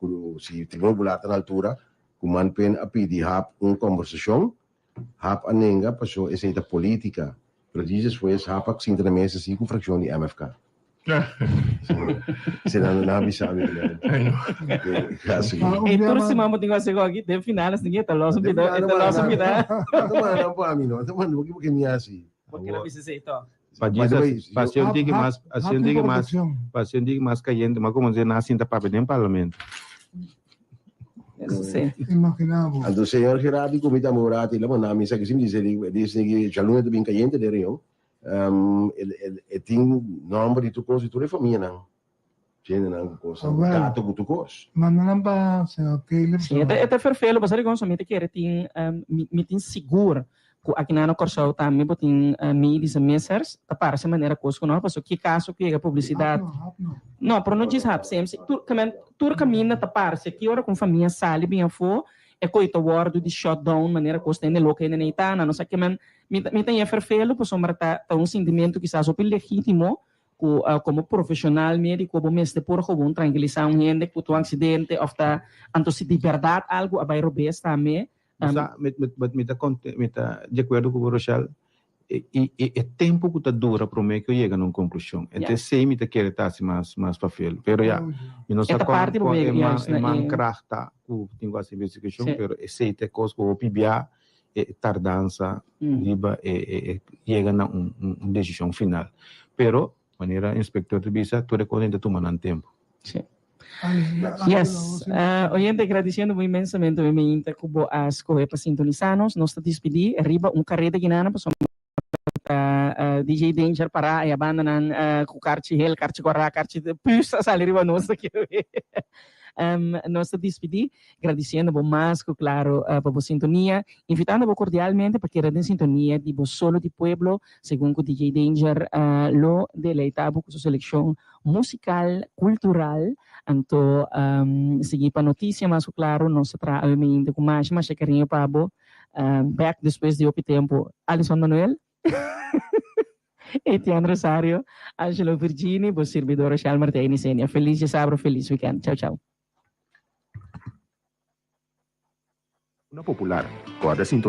Speaker 10: ku si Tribunal Popular ta na altura ku Manpen a pidi Hap un kombersashon, Hap a nenga paso esei ta politika. Pero djis despues Hap a sinta na mesa si ku frakshon di MFK. Si nan a bisa mi.
Speaker 9: E tur siman bo tin ku hasi aki den final asina e ta los un bida, e ta los un bida.
Speaker 10: No ta manda pa mi no, ta manda porque mi hasi.
Speaker 9: Bo kere bisa esei to.
Speaker 12: Pa Jesus, pa si un tiki mas, pa si un tiki mas, pa si un tiki mas cayente, mas como na sinta papia den parlamento.
Speaker 9: Eso sí.
Speaker 7: Imagina bo.
Speaker 10: Anto señor Gerardi cu mi ta mura ti la manda mi sa ki si mi dice dice ki djaluna ta bin cayente den reunion e tin nomber di tur cos di tur e famianan Tiene nan cu cos, dato cu tur cos.
Speaker 7: Manda nan pa señor Caleb.
Speaker 9: Sí, e ta ferfelo, pasobra rigon mi ta kere tin, mi tin sigur cu aki nan na Corsou tambe bo tin medische missers, ta parse manera cos cu no, pasobra ki caso cu yega publicidad.
Speaker 7: Hap no, hap no.
Speaker 9: No, pero no djis hap, CMC, tur, tur caminda ta parse, ki ora cu un famia sali bin afo, e coi ta wordo di shut down manera cos ta hende loco hende na itana, no sa kimen, mi ta, mi ta ñe ferfelo pasobra ta, ta un sintimento kisas hopi legitimo Ku komo profeshonal médiko bo mester por gewoon trankilisá un hende ku ta un aksidente òf ta anto si di bèrdat algu a bai robes tambe.
Speaker 12: Bo sa, mi mi ta konte mi ta di akuerdo ku bo Rochelle, e e e tempu ku ta dura promé ku yega na un konklushon. Ento esei mi ta kere ta hasi mas mas fafel. Pero ya, mi no sa kon kon e man e man krag ta ku tin ku hasi investigashon, pero esei ta e kos ku hopi bia e tardansa riba e e yega na un un desishon final. Pero, manera inspektor ta bisa, tur e kos ta tuma nan tempu.
Speaker 9: Sí. Yes, oyente gradiciendo bo inmensamente mi meinta cu bo a scohe pa sintonisa nos. Nos ta dispidi riba un careda guinana pasobra ta DJ Danger para e a bandanan cu carchi hel, carchi cora, carchi pus a sali riba nos aki. Nos ta dispidi gradiciendo bo mas cu claro pa bo sintonia, invitando bo cordialmente pa keda den sintonia di bo Solo di Pueblo segun cu DJ Danger lo deleita bo cu su seleccion musical, cultural, anto sigui pa noticia mas cu claro nos ta traha awe mainta cu masha masha cariño pa bo bek despues di hopi tempo Alison Manuel, Etienne Rosario, Angelo Virgini, bo sirbidor Rochelle Martijn y Senia. Feliz diasabro, feliz weekend. Chao chao.
Speaker 14: Una popular, corda sintonia.